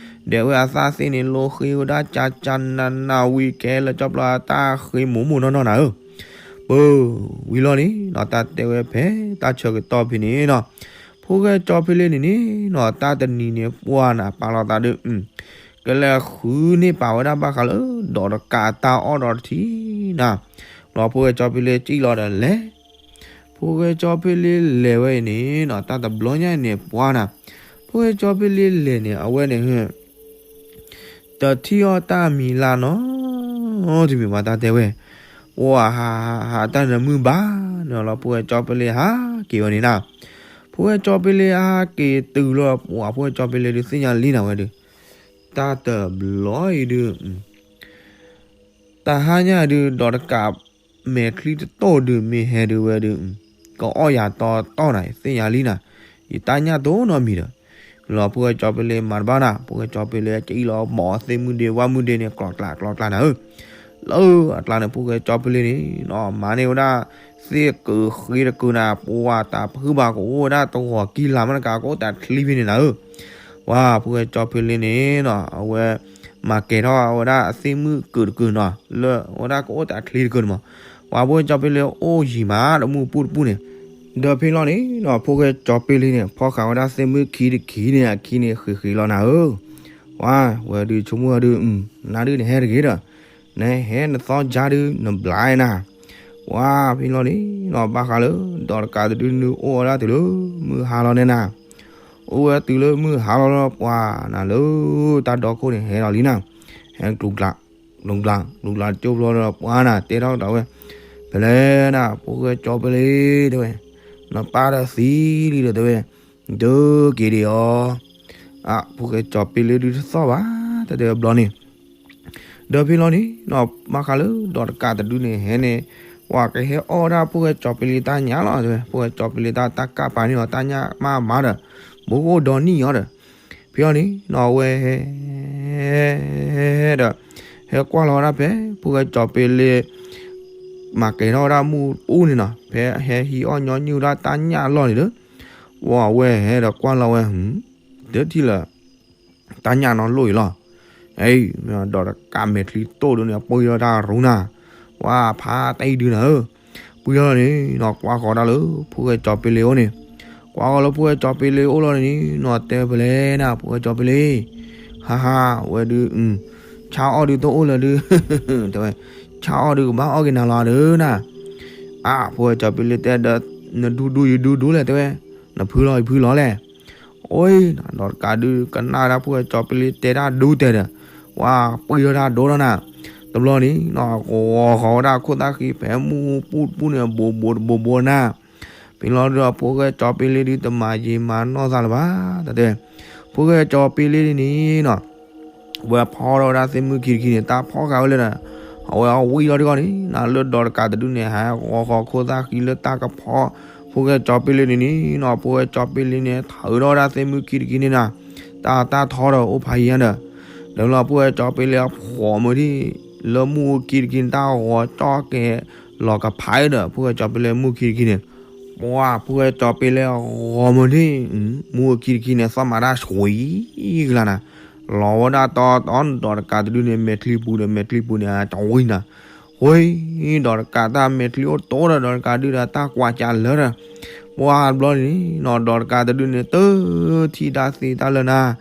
ဒဲးဝဲအသၣ်သ့န့ၣ် လိဃ့ဝဲဒၣ်ကၠၢ်ကၠၢ်နးနးဝံၤ ကဲလၢကၠီပျီအတၢ်ဃ့မိၢ်မိၢ်နီၢ်နီၢ်နၤဧၢ, ပၢ်, ဝံၤလီၤန့ၣ်နီၤ တၢ်တဲဝဲဖဲတၢ်ဆၢကတီၢ်ဖဲန့ၣ်နီၤ, ဖိၣ်ဃဲကၠီဖ့လ့န့ၣ်န့ၣ်နီၤ တၢ်တနံၤန့ၣ်ပှၢ်နၤ ပာ်လီၤသးဒီး ကလဲၤဃုန့ၢ်ပာ်ဝဲဒၣ်ဘၣ်ဃးလၢ ဒီးတကးအတၢ်အီၣ်ဒီးတထံၣ်နၤ, လီၤဖိၣ်ဃဲကၠီဖ့လ့ကံၣ်လီၤဒီးလဲၤ ဖိၣ်ဃဲကၠီဖ့လ့လဲၤဝဲအံၤန့ၣ်နီၤ တၢ်တဘျီညါန့ၣ်ပှၢ်နၤ, ဖိၣ်ဃဲကၠီဖ့လ့လဲၤန့ၣ် အဝဲန့ၣ် တထံၣ်အီၣ်တၢ်မံၤလၢနီတမံၤဘၣ် တၢ်တဲဝဲ, ပှၢ်ဟးဟးဟးတၢ်နမုၢ်ဘၣ်န့ၣ်လီၤ ဖိၣ်ဃဲကၠီဖ့လ့ဟးက့ၤဝဲန့ၣ်နၤ, ဖိၣ်ဃဲကၠီဖ့လ့ဟးက့ၤတုၤလီၤ ပှၢ်ဖိၣ်ဃဲကၠီဖ့လ့ဒုးသ့ၣ်ညါလံနၤဝဲဒီး တၢ်တဘျီအံၤဒုး တၢ်ဟါညါဒုး ဒီးတကးမဲာ်ချံတတီၢ်ဒုး မ့ၢ်ဟဲဒုးဝဲဒုး ကအီၣ်ယၤတီတီနၤ ယသ့ၣ်ညါလံနၤ, ယတၢ်ညၣ်တိၢ်နီတမံၤဒီး, လီၤဖိၣ်ဃဲကၠီဖ့လ့မၤတဘၣ်နၤ ဖိၣ်ဃဲကၠီဖ့လ့ကံၣ်လီၤ ဘီးသ့ၣ်မုၢ်ဒ့ဝၣ်မုၢ်ဒ့န့ၣ် ကျီကျါကျီကျါနၤဧၢ, လၢအကျါန့ၣ် ဖိၣ်ဃဲကၠီဖ့လ့န့ၣ် မၤန့ၢ်ဝဲဒၣ် သ့ၣ်ကုာ်ဃ့တကုာ်နၤ ပှၢ်တၢ်ဖုဘၣ်ကအိၣ်ဝဲဒၣ်တဂီၤကံလၤမးတကး ကအိၣ်တၢ်ချံဖဲန့ၣ်နၤဧၢ ပှၢ်ဖိၣ်ဃဲကၠီဖ့လ့န့ၣ်နီၤ အဝဲ မၤကဲၤထီၣ်ဝဲဒၣ်အသ့ၣ်မုၢ်ကုာ်တကုာ်နီၤ လၢဝဲဒၣ်ကအိၣ်တၢ်ချံတကုာ်န့ၣ်မး, ပှၢ်ဖိၣ်ဃဲကၠီဖ့လ့အိၣ်ယံၤမး တမုၢ်ပူၣ်တပူၣ်န့ၣ်, ဒီးဖဲလီၤန့ၣ်နီၤ ဖိၣ်ဃဲကၠီဖ့လ့န့ၣ် ဖီၣ်ဃာ်ဝဲဒၣ်သ့ၣ်မုၢ်ခံတခံန့ၣ် အခံန့ၣ်ဃံးဃံးလီၤနၤဧၢ, ပှၢ်ဝဲဒုးဆိကမိၣ်ဒုး နၤဒုးနဟဲတဂ့ၤဒီး နဟဲနသီကၠါဒုးနဘျါနၤ, ပှၢ်ဖဲလီၤန့ၣ်နီၤ ဘၣ်ဃးလၢ ဒီးတကးတဒုနုၤအိၣ်ဝဲဒၣ်တုၤလၢ မုၢ်ဟါလီၤန့ၣ်နၤ အိၣ်ဝဲတုၤလၢမုၢ်ဟါလီၤလီၤ ပှၢ်နၤလၢ တၢ်ဒီခိၣ်န့ၣ်ဟဲလီၤလံနၤ, ဟဲကျူၤကျါ ကျူၤကျါ ကျူၤကျါကၠိဖျီဒီးပှၢ်နၤ တဲထီၣ်ကဒီးဝဲ, ဖဲလဲၣ်နၤ ဖိၣ်ဃဲကၠီဖ့လ့တဲဝဲ, နပၢ်ဒီးသံလံဒီးတဲဝဲ, ဒုးက့ၤဒံးအီၤ, အဖိၣ်ဃဲကၠီဖ့လ့ဒုးတသီၣ်ဘၣ် တၢ်တဲဝဲဘျီန့ၣ် ဒီးဖဲလီၤန့ၣ်နီၤ ဘၣ်ဃးလၢဒီးတကးတဒုန့ၣ်ဟဲန့ၣ် ပှၢ်ကဟဲအီၣ်ဝဲဒၣ်ဖိၣ်ဃဲကၠီဖ့လ့တၢ်ညၣ်လီၤတဲဝဲ, ဖိၣ်ဃဲကၠီဖ့လ့တၢ်တၢ်ကၢ်ပာ်န့ၢ်အီၤတၢ်ညၣ်မးမးဒီး ဘိကအိၣ်ဒီနံၣ်အီၤဒီး, ဖဲလီၤန့ၣ်နီၤ အဝဲဟဲ ဒီး ဟဲကွၢ်လီၤဝဲဒၣ်ဖဲ ဖိၣ်ဃဲကၠီဖ့လ့ မၤကဲၤထီၣ်ဝဲဒၣ်မုၢ်အူန့ၣ်နီၤ ဖဲဟဲဟံးအီၣ်ညီနုၢ်ဝဲဒၣ်တၢ်ညၣ်အလီၢ်န့ၣ်ဒီး, ပှၢ်ဝဲဟဲဒီးကွၢ်လီၤဝဲ တထံၣ်လၢ တၢ်ညၣ်နီၢ်လိၣ်အံၤလီၤ, အဲ ဒီးတကးမဲာ်ချံတိၢ်ဒုန့ၣ် ပှံၢ်ထီၣ်တၢ်ရူနၤ, ပှၢ်ဖးတၢ်အံၤဒုနၤဧၢ, ပှံၢ်ထီၣ်န့ၣ်နီၤ ကွၢ်ဃီၤတၢ်လၢ ဖိၣ်ဃဲကၠီဖ့လ့အိၣ်န့ၣ်, ကွၢ်ဃီၤလၢဖိၣ်ဃဲကၠီဖ့လ့အိၣ်လီၤန့ၣ်နီၤ တဲဖဲလဲၣ်နၤ ဖိၣ်ဃဲကၠီဖ့လ့ ဟါဟါ ဝဲဒုး ဆၣ်အီၣ်ဒုတအိၣ်လၢၤဒုး တဲဝဲ, ဆၣ်အီၣ်ဒုကဘၣ်အီၣ်က့ၤနၤလီၤဒုးနၤ, အဖိၣ်ဃဲကၠီဖ့လ့တဲဒီး နဒူဒူယဒူဒူလဲၣ်တဲဝဲ, နဖုလီၤယဖုလီၤလဲၣ်, အိၣ် ဒီးတကးဒုကနၣ်ဝဲဒၣ်ဖိၣ်ဃဲကၠီဖ့လ့တဲတၢ်ဒူတဲဒီး, ပှၢ်ပှံၢ်ထီၣ်တၢ်ဒိထီၣ်နၤ, တဘျီန့ၣ်နီၤ ဂီၤဃီၤဝဲဒၣ်ခိၣ်သၣ်ဃံဖဲမုၢ်ပူၣ်တပူၣ်န့ၣ် ဘိးဘိးတဘိးဘိးနၤ, ဖဲလီၤဒီးဖိၣ်ဃဲကၠီဖ့လ့ဒုတမၤယံာ်မၤနီၢ်သးလၢၤဘၣ် တၢ်တဲ, ဖိၣ်ဃဲကၠီဖ့လ့ဒုန့ၣ်နီၤ ဝဲဖီထီၣ်ဝဲဒၣ်သ့ၣ်မုၢ်ခံတခံန့ၣ် တၢ်ဖီၣ်ဃာ်ဝဲလၢဒီး, အဝဲအဝံၣ်လီၤတဂီၢ်န့ၣ် နၤလၢဒီးတကးတဒုန့ၣ် ဟဲဂီၤဃီၤခိၣ်သၣ်ဃံလၢတၢ်ကဖီ, ဖိၣ်ဃဲကၠီဖ့လ့န့ၣ်န့ၣ်နီၤ ဖိၣ်ဃဲကၠီဖ့လ့န့ၣ် ထုးထီၣ်ဝဲဒၣ်သ့ၣ်မုၢ်ခံတခံန့ၣ်နၤ, တၢ်တၢ်ထီဒီးအိၣ်ဖးယံၤဒီး, ဒီးလီၤဖိၣ်ဃဲကၠီဖ့လ့အဖှီၣ်မုၢ်ထံၣ် လၢမုၢ်အူခံတခံန့ၣ် တၢ်ဂီၤကၠီၣ်ကဲၤ လီၤကဖးဒီး ဖိၣ်ဃဲကၠီဖ့လ့မုၢ်ခံတခံန့ၣ်, ပှၢ်ဖိၣ်ဃဲကၠီဖ့လ့ဂီၤမုၢ်ထံၣ် မုၢ်အူခံတခံန့ၣ် သီၣ်မၤတၢ်ဆှံကလါနၤ, လီၤဝဲဒၣ်တီတီ ဒီးတကးတဒုန့ၣ် မဲာ်ချံပူၤဒီးမဲာ်ချံပူၤန့ၣ် တဝံၤနၤ, ဃိ ဒီးတကးတၢ်မဲာ်ချံအိၣ်တိဒီး ဒီးတကးဒုဒီးတၢ်ကွၢ်ကးလၢဒီး, ပှၢ်တဘျီန့ၣ်နီၤ ဒီးတကးတဒုန့ၣ် တထံၣ်တၢ်သ့တၢ်လၢနၤ,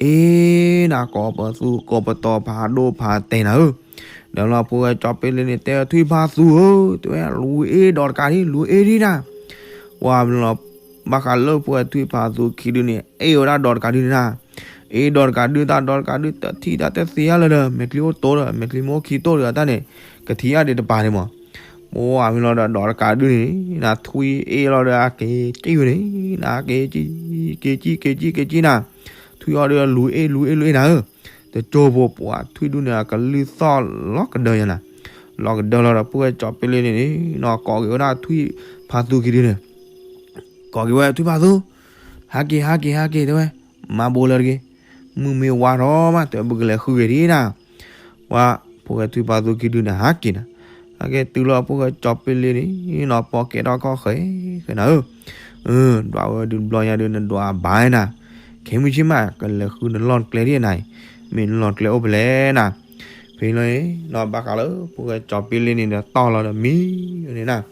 အ့ နၤကိးပသူကိးပတီၤဖးဒိၣ်ဖးတဲာ်နၤဧၢ, ဒီးလီၤဖိၣ်ဃဲကၠီဖ့လ့န့ၣ် တဲထွံၣ်ဖးသူဧၢ တဲဝဲ လူၤအ့ဒီးတကးဒု လူၤအ့ဒံနၤ, ပှၢ်လီၤ ဘၣ်ဃးလၢဖိၣ်ဃဲထွံၣ်ဖးသူခံဒုန့ၣ် အ့ၣ်ဝဲဒၣ်ဒီးတကးဒုန့ၣ်နၤ, အ့ၣ်ဒီးတကးဒု တၢ်ဒီးတကးဒုတထံၣ်တၢ်တသ့ဧါလၢၤဒီး မဲာ်ချံအိၣ်တိဒီး မဲာ်ချံမ့ၢ်အိၣ်ခံတိဒီးတၢ်န့ၣ် ကထံၣ်အါဒံးတပၤန့ၣ်မး, ပှၢ်မ့ၢ်လီၤဒီး ဒီးတကးဒုန့ၣ် နၤထွံၣ်အ့ၣ်လီၤဒီးအက့ၤကံၣ်ဝဲန့ၣ် နက့ၤကံၣ် က့ၤကံၣ် က့ၤကံၣ် က့ၤကံၣ်နၤ, ထွံၣ်အီၤဒီးလူၤအ့ၣ် လူၤအ့ၣ် လူၤအ့ၣ်နၤဧၢ, တကၠိဖိပှၢ်ထွံၣ်ဒုန့ၣ် အကလုၢ်သီၣ်လီၤကဒၢယၤနၤ, လီၤကဒၢလီၤဒီးဖိၣ်ဃဲကၠီဖ့လ့န့ၣ်န့ၣ်နီၤ ကိးက့ၤဝဲဒၣ်ထွံၣ်ဖးသူခံဒုန့ၣ် ကိးက့ၤဝဲထွံၣ်ဖးသူ, ဟးက့ၤ ဟးက့ၤ ဟးက့ၤ တဲဝဲ, မၤဘိးလၢၤတဂ့ၤ, မုၢ်မ့ၢ်ဝါထီၣ်မး တဲပကလဲၤဃုဂ့ၤဒံးနၤ, ပှၢ်ဖိၣ်ဃဲထွံၣ်ဖးသူခံဒုန့ၣ် ဟးက့ၤနၤ, ဟဲက့ၤတုၤလီၤဖိၣ်ဃဲကၠီဖ့လ့န့ၣ်နီၤ ပိာ်ကဲထီၣ်ခီၣ်ဃဲဃဲနၤဧၢ, ဒွးဝဲဒုးတဘျီညါဒုး နဒွးဘၣ်နၤ, ခဲမုၢ်ဆ့ၣ်မး ကလဲၤဃုနလီၢ်နကျဲဒံးနၤ, မ့ၢ်နလီၢ်နကျဲအိၣ်ဖဲလဲၣ်နၤ, ဖဲလီၤနီၤ ဘၣ်ဃးလၢဖိၣ်ဃဲကၠီၤပ့လ့န့ၣ်ဒီးတီၢ်လီၤဒီးမံန့ၣ်နၤ,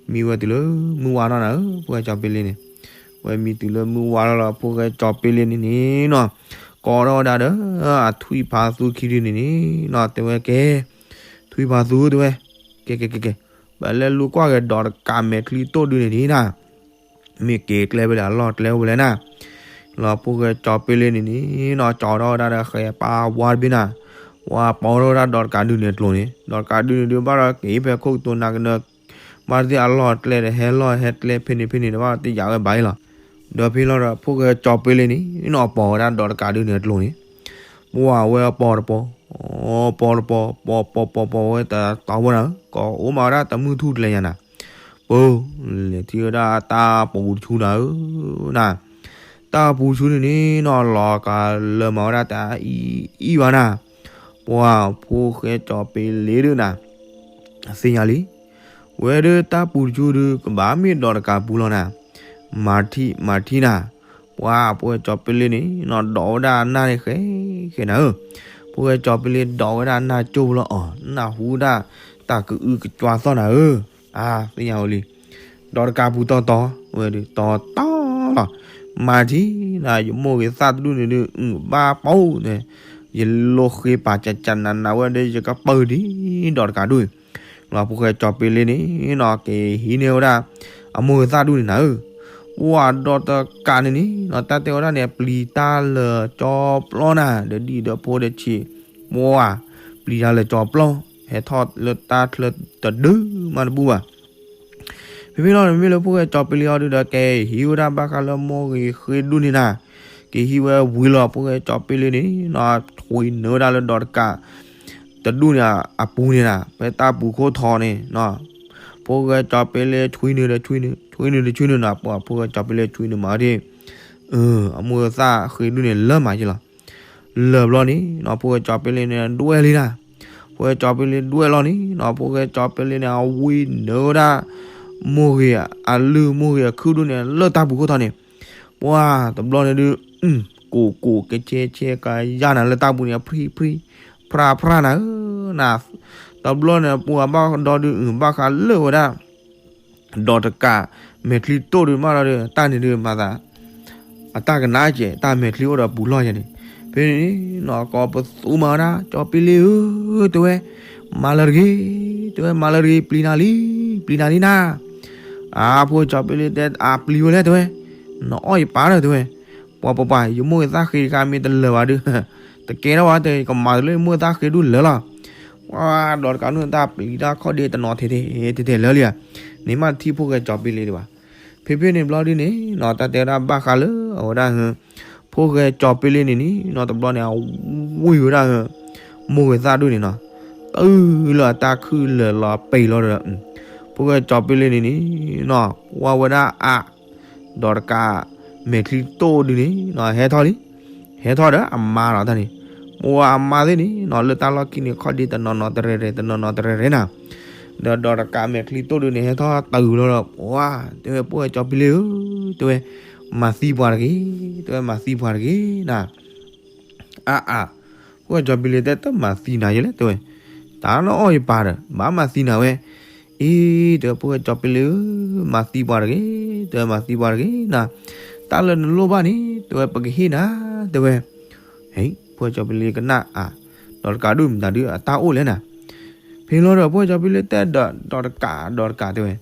မံဝဲတုၤလၢမုၢ်ဝါထီၣ်နၤဧၢ ဖိၣ်ဃဲကၠီၤပ့လ့န့ၣ်, ဝဲမံတုၤလၢမုၢ်ဝါထီၣ်လီၤ ဖိၣ်ဃဲကၠီၤပ့လ့န့ၣ်န့ၣ်နီၤ, ကိးထီၣ်ဝဲဒၣ်ဒီး အထွံၣ်ဖးသူခံဒုန့ၣ်န့ၣ်နီၤ တဲဝဲကဲ ထွံၣ်ဖးသူတဲဝဲ, ကဲကဲကဲကဲ, ပလဲၤလူၤကွၢ်က့ၤဒီးတကးမဲာ်ချံတိၣ်ဒုန့ၣ်န့ၣ်နၤ မ့ၢ်က့ၤကျဲဖဲလဲၣ် အလီၢ်ကျဲအိၣ်ဖဲလဲၣ်နၤ, လီၤဖိၣ်ဃဲကၠီၤပ့လ့န့ၣ်န့ၣ်နီၤ ကၠီထီၣ်ဝဲဒၣ်ဒီးဃဲၤပၢ်ဝါတဘ့ၣ်နၤ, ဝါပိာ်ထီၣ်ဝဲဒၣ်ဒီးတကးဒုန့ၣ်အကျိၤန့ၣ်, ဒီးတကးဒုန့ၣ်ဒုးဘၣ်ဒီးက့ၤဖဲခိၣ်ကတိၤနၤကနၢ ဘၣ်သ့ၣ်အလီၢ်ကျဲဒီးဟဲလီၢ်ဟဲကျဲဖဲန့ၣ်ဖဲန့ၣ်ဒီးဘၣ်တယာ်ဝဲဘၣ်အံၤလီၤ. ဒီးဖဲလီၤဒီးဖိၣ်ဃဲကၠီၤပ့လ့န့ၣ်နီၤ ပိာ်ဝဲဒၣ်ဒီးတကးဒုန့ၣ်အကျိၤန့ၣ်, ပှၤဝဲအပိာ်တပိာ် ပိာ်တပိာ် ပိာ်ပိာ်ပိာ်ပိာ်ဝဲတတီၤဝဲနၤဧၢ, ကိးအိၣ်မးဝဲဒၣ်တမုၢ်ထူၣ်တလဲၤညါနၤ, ပၢ် လဲၤထံၣ်ဝဲဒၣ်တၢ်ပူၤတဆူနၤဧၢ, နၤ တၢ်ပူၤဆူန့ၣ်န့ၣ်နီၤ လီၤကလၢမၤဝဲဒၣ်တၢ်အံၤအံၤဘၣ်နၤ, ပှၤဖိၣ်ဃဲကၠီၤပ့လ့ဒုးနၤ သ့ၣ်ညါလံ, ဝဲဒၣ်တၢ်ပူၤတဆူဒုး ကဘၣ်မ့ၢ်ဒီးတကးပူၤလီၤနၤ, မၤထံၣ်မၤထံၣ်နၤ, ပှၤဖိၣ်ဃဲကၠီၤပ့လ့န့ၣ်နီၤ ဒိးဝဲဒၣ်အနၢ်န့ၣ်ဃဲဃဲနၤဧၢ, ဖိၣ်ဃဲကၠီၤပ့လ့ဒိးဝဲဒၣ်အနၢ်ကၠိၢ်ဖဲလီၤအီၤ နၢ်ဟူဒၣ်တၢ်ကအုကကွါသီၣ်နၤဧၢ, အါ သ့ၣ်ညါဝဲလံ ဒီးတကးပူၤတီတီ ဝဲဒုးတီတီလီၤ, မၤထံၣ်နၤ ယမိၢ်ဂ့ၤသၣ်တဒူၣ်န့ၣ်ဒုး အုၣ်ဘၣ်ပိာ်န့ၣ်, ယလိဃ့ပာ်ကကနးနးဝဲဒီး ယကပၢၤဒံးဒီးတကးဒူၣ်, လီၤဖိၣ်ဃဲကၠီၤပ့လ့န့ၣ်နီၤ က့ၤဟံးန့ၢ်ဝဲဒၣ် အမိၢ်ဂ့ၤသၣ်ဒူၣ်န့ၣ်နၤဧၢ, ပှၤဒီးတကးန့ၣ်န့ၣ်နီၤ တၢ်တဲဝဲဒၣ်န့ၣ် ပျံၤတၢ်လၢာ်ကၠီပျီနၤ ဒီးဒံၣ်ဒီးဖိဒီးဆံး, ပှၤ ပျံၤတၢ်လၢာ်ကၠီပျီ, ဟဲထီၣ်လၢတၢ်ချၢတဒုမးတဘူၣ်ဘၣ် ဖဲဖဲလီၤန့ၣ် မ့ၢ်လၢဖိၣ်ဃဲကၠီၤပ့လ့အီၤဒုးဒီး က့ၤဟံးဝဲဒၣ်ဘၣ်ဃးလၢမိၢ်ဂ့ၤဃ့ဒူၣ်န့ၣ်နၤ, က့ၤဟံးဝဲဝံၤလီၤ ဖိၣ်ဃဲကၠီၤပ့လ့န့ၣ်နီၤ ထွံနုာ်ဝဲဒၣ်လၢဒီးတကး တဒူၣ်န့ၣ်အပူၤန့ၣ်နၤ ဖဲတၢ်ပူၤခိၣ်ထီန့ၣ်နီၤ, ဖိၣ်ဃဲကၠီၤပ့လ့ထွံနုာ်ဒီးထွံနုာ် ထွံနုာ်ဒီးထွံနုာ်နီၤ ပှၤဖိၣ်ဃဲကၠီၤပ့လ့ထွံနုာ်မးဒၣ် အမိၢ်ဂ့ၤသၣ်ဃ့ဒူၣ်န့ၣ်လၢမးက့ၤလီၤ, လၢာ်ဘျီန့ၣ်နီၤ ဖိၣ်ဃဲကၠီၤပ့လ့န့ၣ်ဒွဲၣ်လံနၤ, ဖိၣ်ဃဲကၠီၤပ့လ့ဒွဲၣ်လီၤန့ၣ်နီၤ ဖိၣ်ဃဲကၠီၤပ့လ့န့ၣ် အဝံနုာ်ဝဲဒၣ် မိၢ်ဂ့ၤအလုၢ်မိၢ်ဂ့ၤအခုၣ်ဒူၣ်န့ၣ် လၢတၢ်ပူၤခိၣ်ထီန့ၣ်, ပှၤတဘျီန့ၣ်ဒုး ကိၢ်ကိၢ်ကဲကဲကဲကယါနၤလၢတၢ်ပူၤန့ၣ် အဖံဖံ ဖြၣ်ဖြၣ်နၤဧၢ, နၤ တဘျီန့ၣ် ပှၤဘၣ်ဒီဒုး ဘၣ်ဃးလၢာ်ဝဲဒၣ် ဒီးတကး မဲာ်ချံတိၣ်ဒုးမးဒီး တၢ်န့ၣ်ဒုးမၤသး အတၢ်ကနၣ်ကဲး တၢ်မဲာ်ချံအိၣ်ဒီးပူၤလီၢ်ယဲန့ၣ်, ဖဲန့ၣ်နီၤ ကိးပသူမၤဝဲဒၣ် ကၠီၤပ့လ့ဧၢ တဲဝဲ, မၤလၢတဂ့ၤ, တဲဝဲ မၤလၢတဂ့ၤ ပျံၤနၤလံ, ပျံၤနၤလံနၤ, အါ ဖိၣ်ဃဲကၠီၤပ့လ့တဲ အပျံၤဝဲလဲၣ် တဲဝဲ, နအီၣ်ယပၢ်ဒီး တဲဝဲ, ပှၤပှၤပှၤ ယမိၢ်ယသၣ်ဃ့တခါမ့ၢ်တလၢာ်ဘၣ်ဒုး တကဲထီၣ်ဘၣ် တဲ ကမၤတလၢယမိၢ်ယသၣ်ဃ့ဒူၣ်လၢာ်လီၤ, ပှၤဒီးတကးဒုး တၢ်ပျံၤတၢ်ခီၣ်ဒ့တနီၤထဲထဲထဲထဲလၢာ်လံဧါ, န့ၣ်မးတထံၣ်ဖိၣ်ဃဲကၠီၤပ့လ့ဒံးဘၣ်, ဖဲဖဲန့ၣ်ဘျီဒုးန့ၣ်နီၤ တၢ်တဲဝဲဒၣ်ဘၣ်ဃးလၢ အဝဲဒၣ် ဖိၣ်ဃဲကၠီၤပ့လ့န့ၣ်န့ၣ်နီၤ တဘျီန့ၣ် အဝံၢ်ဝဲဒၣ် မိၢ်ဂ့ၤသၣ်ဒူၣ်န့ၣ်နီၤ, တုၤလၢအတၢ်ခုၣ်လၢာ်လီၤပံာ်လီၤဒီး ဖိၣ်ဃဲကၠီၤပ့လ့န့ၣ်န့ၣ်နီၤ ကွၢ်ဝဲဒၣ်အါ ဒီးတကး မဲာ်ချံတိၣ်ဒုးန့ၣ်နီၤ ဟဲထီၣ်လံ, ဟဲထီၣ်ဒီးအမါလီၤတၢ်န့ၣ်, ပှၤအမါသ့ၣ်န့ၣ်နီၤ လၢတၢ်လီၢ်ခံန့ၣ် ခီၣ်ဒ့တနီၤနီၤတရဲၣ်ရဲၣ် တနီၤနီၤတရဲၣ်ရဲၣ်နၤ, ဒီးဒီးတကးမဲာ်ချံတိၣ်ဒုးန့ၣ် ဟဲထီၣ်တုၤလီၤဒီး ပှၤ တဲဝဲ ဖိၣ်ဃဲကၠီၤပ့လ့ဧၢ တဲဝဲ, မၤသံပှၤတဂ့ၤ, တဲဝဲ မၤသံပှၤတဂ့ၤနၤ အါအါ, ဖိၣ်ဃဲကၠီၤပ့လ့တဲ တမၤသံနၤယဲလဲၣ် တဲဝဲ, တၢ်လၢအီၣ်ယပၢ်ဒီး ဘၣ်မၤသံနၤဝဲ, အံၤ တဲဝဲ ဖိၣ်ဃဲကၠီၤပ့လ့ဧၢ, မၤသံပှၤတဂ့ၤ, တဲဝဲ မၤသံပှၤတဂ့ၤနၤ, တၢ်လၢနလိၣ်ဘၣ်န့ၣ် တဲဝဲ ပကဟ့ၣ်နၤ, တဲဝဲ, ဟ့ၣ် ဖိၣ်ဃဲကၠီၤပ့လ့ကနၣ်အါ, ဒီးတကးဒုးမတၤဒုးအတၢ်အိၣ်လဲၣ်နၤ, ဖဲလီၤဒီး ဖိၣ်ဃဲကၠီၤပ့လ့တဲဒီး ဒီးတကး ဒီးတကး တဲဝဲ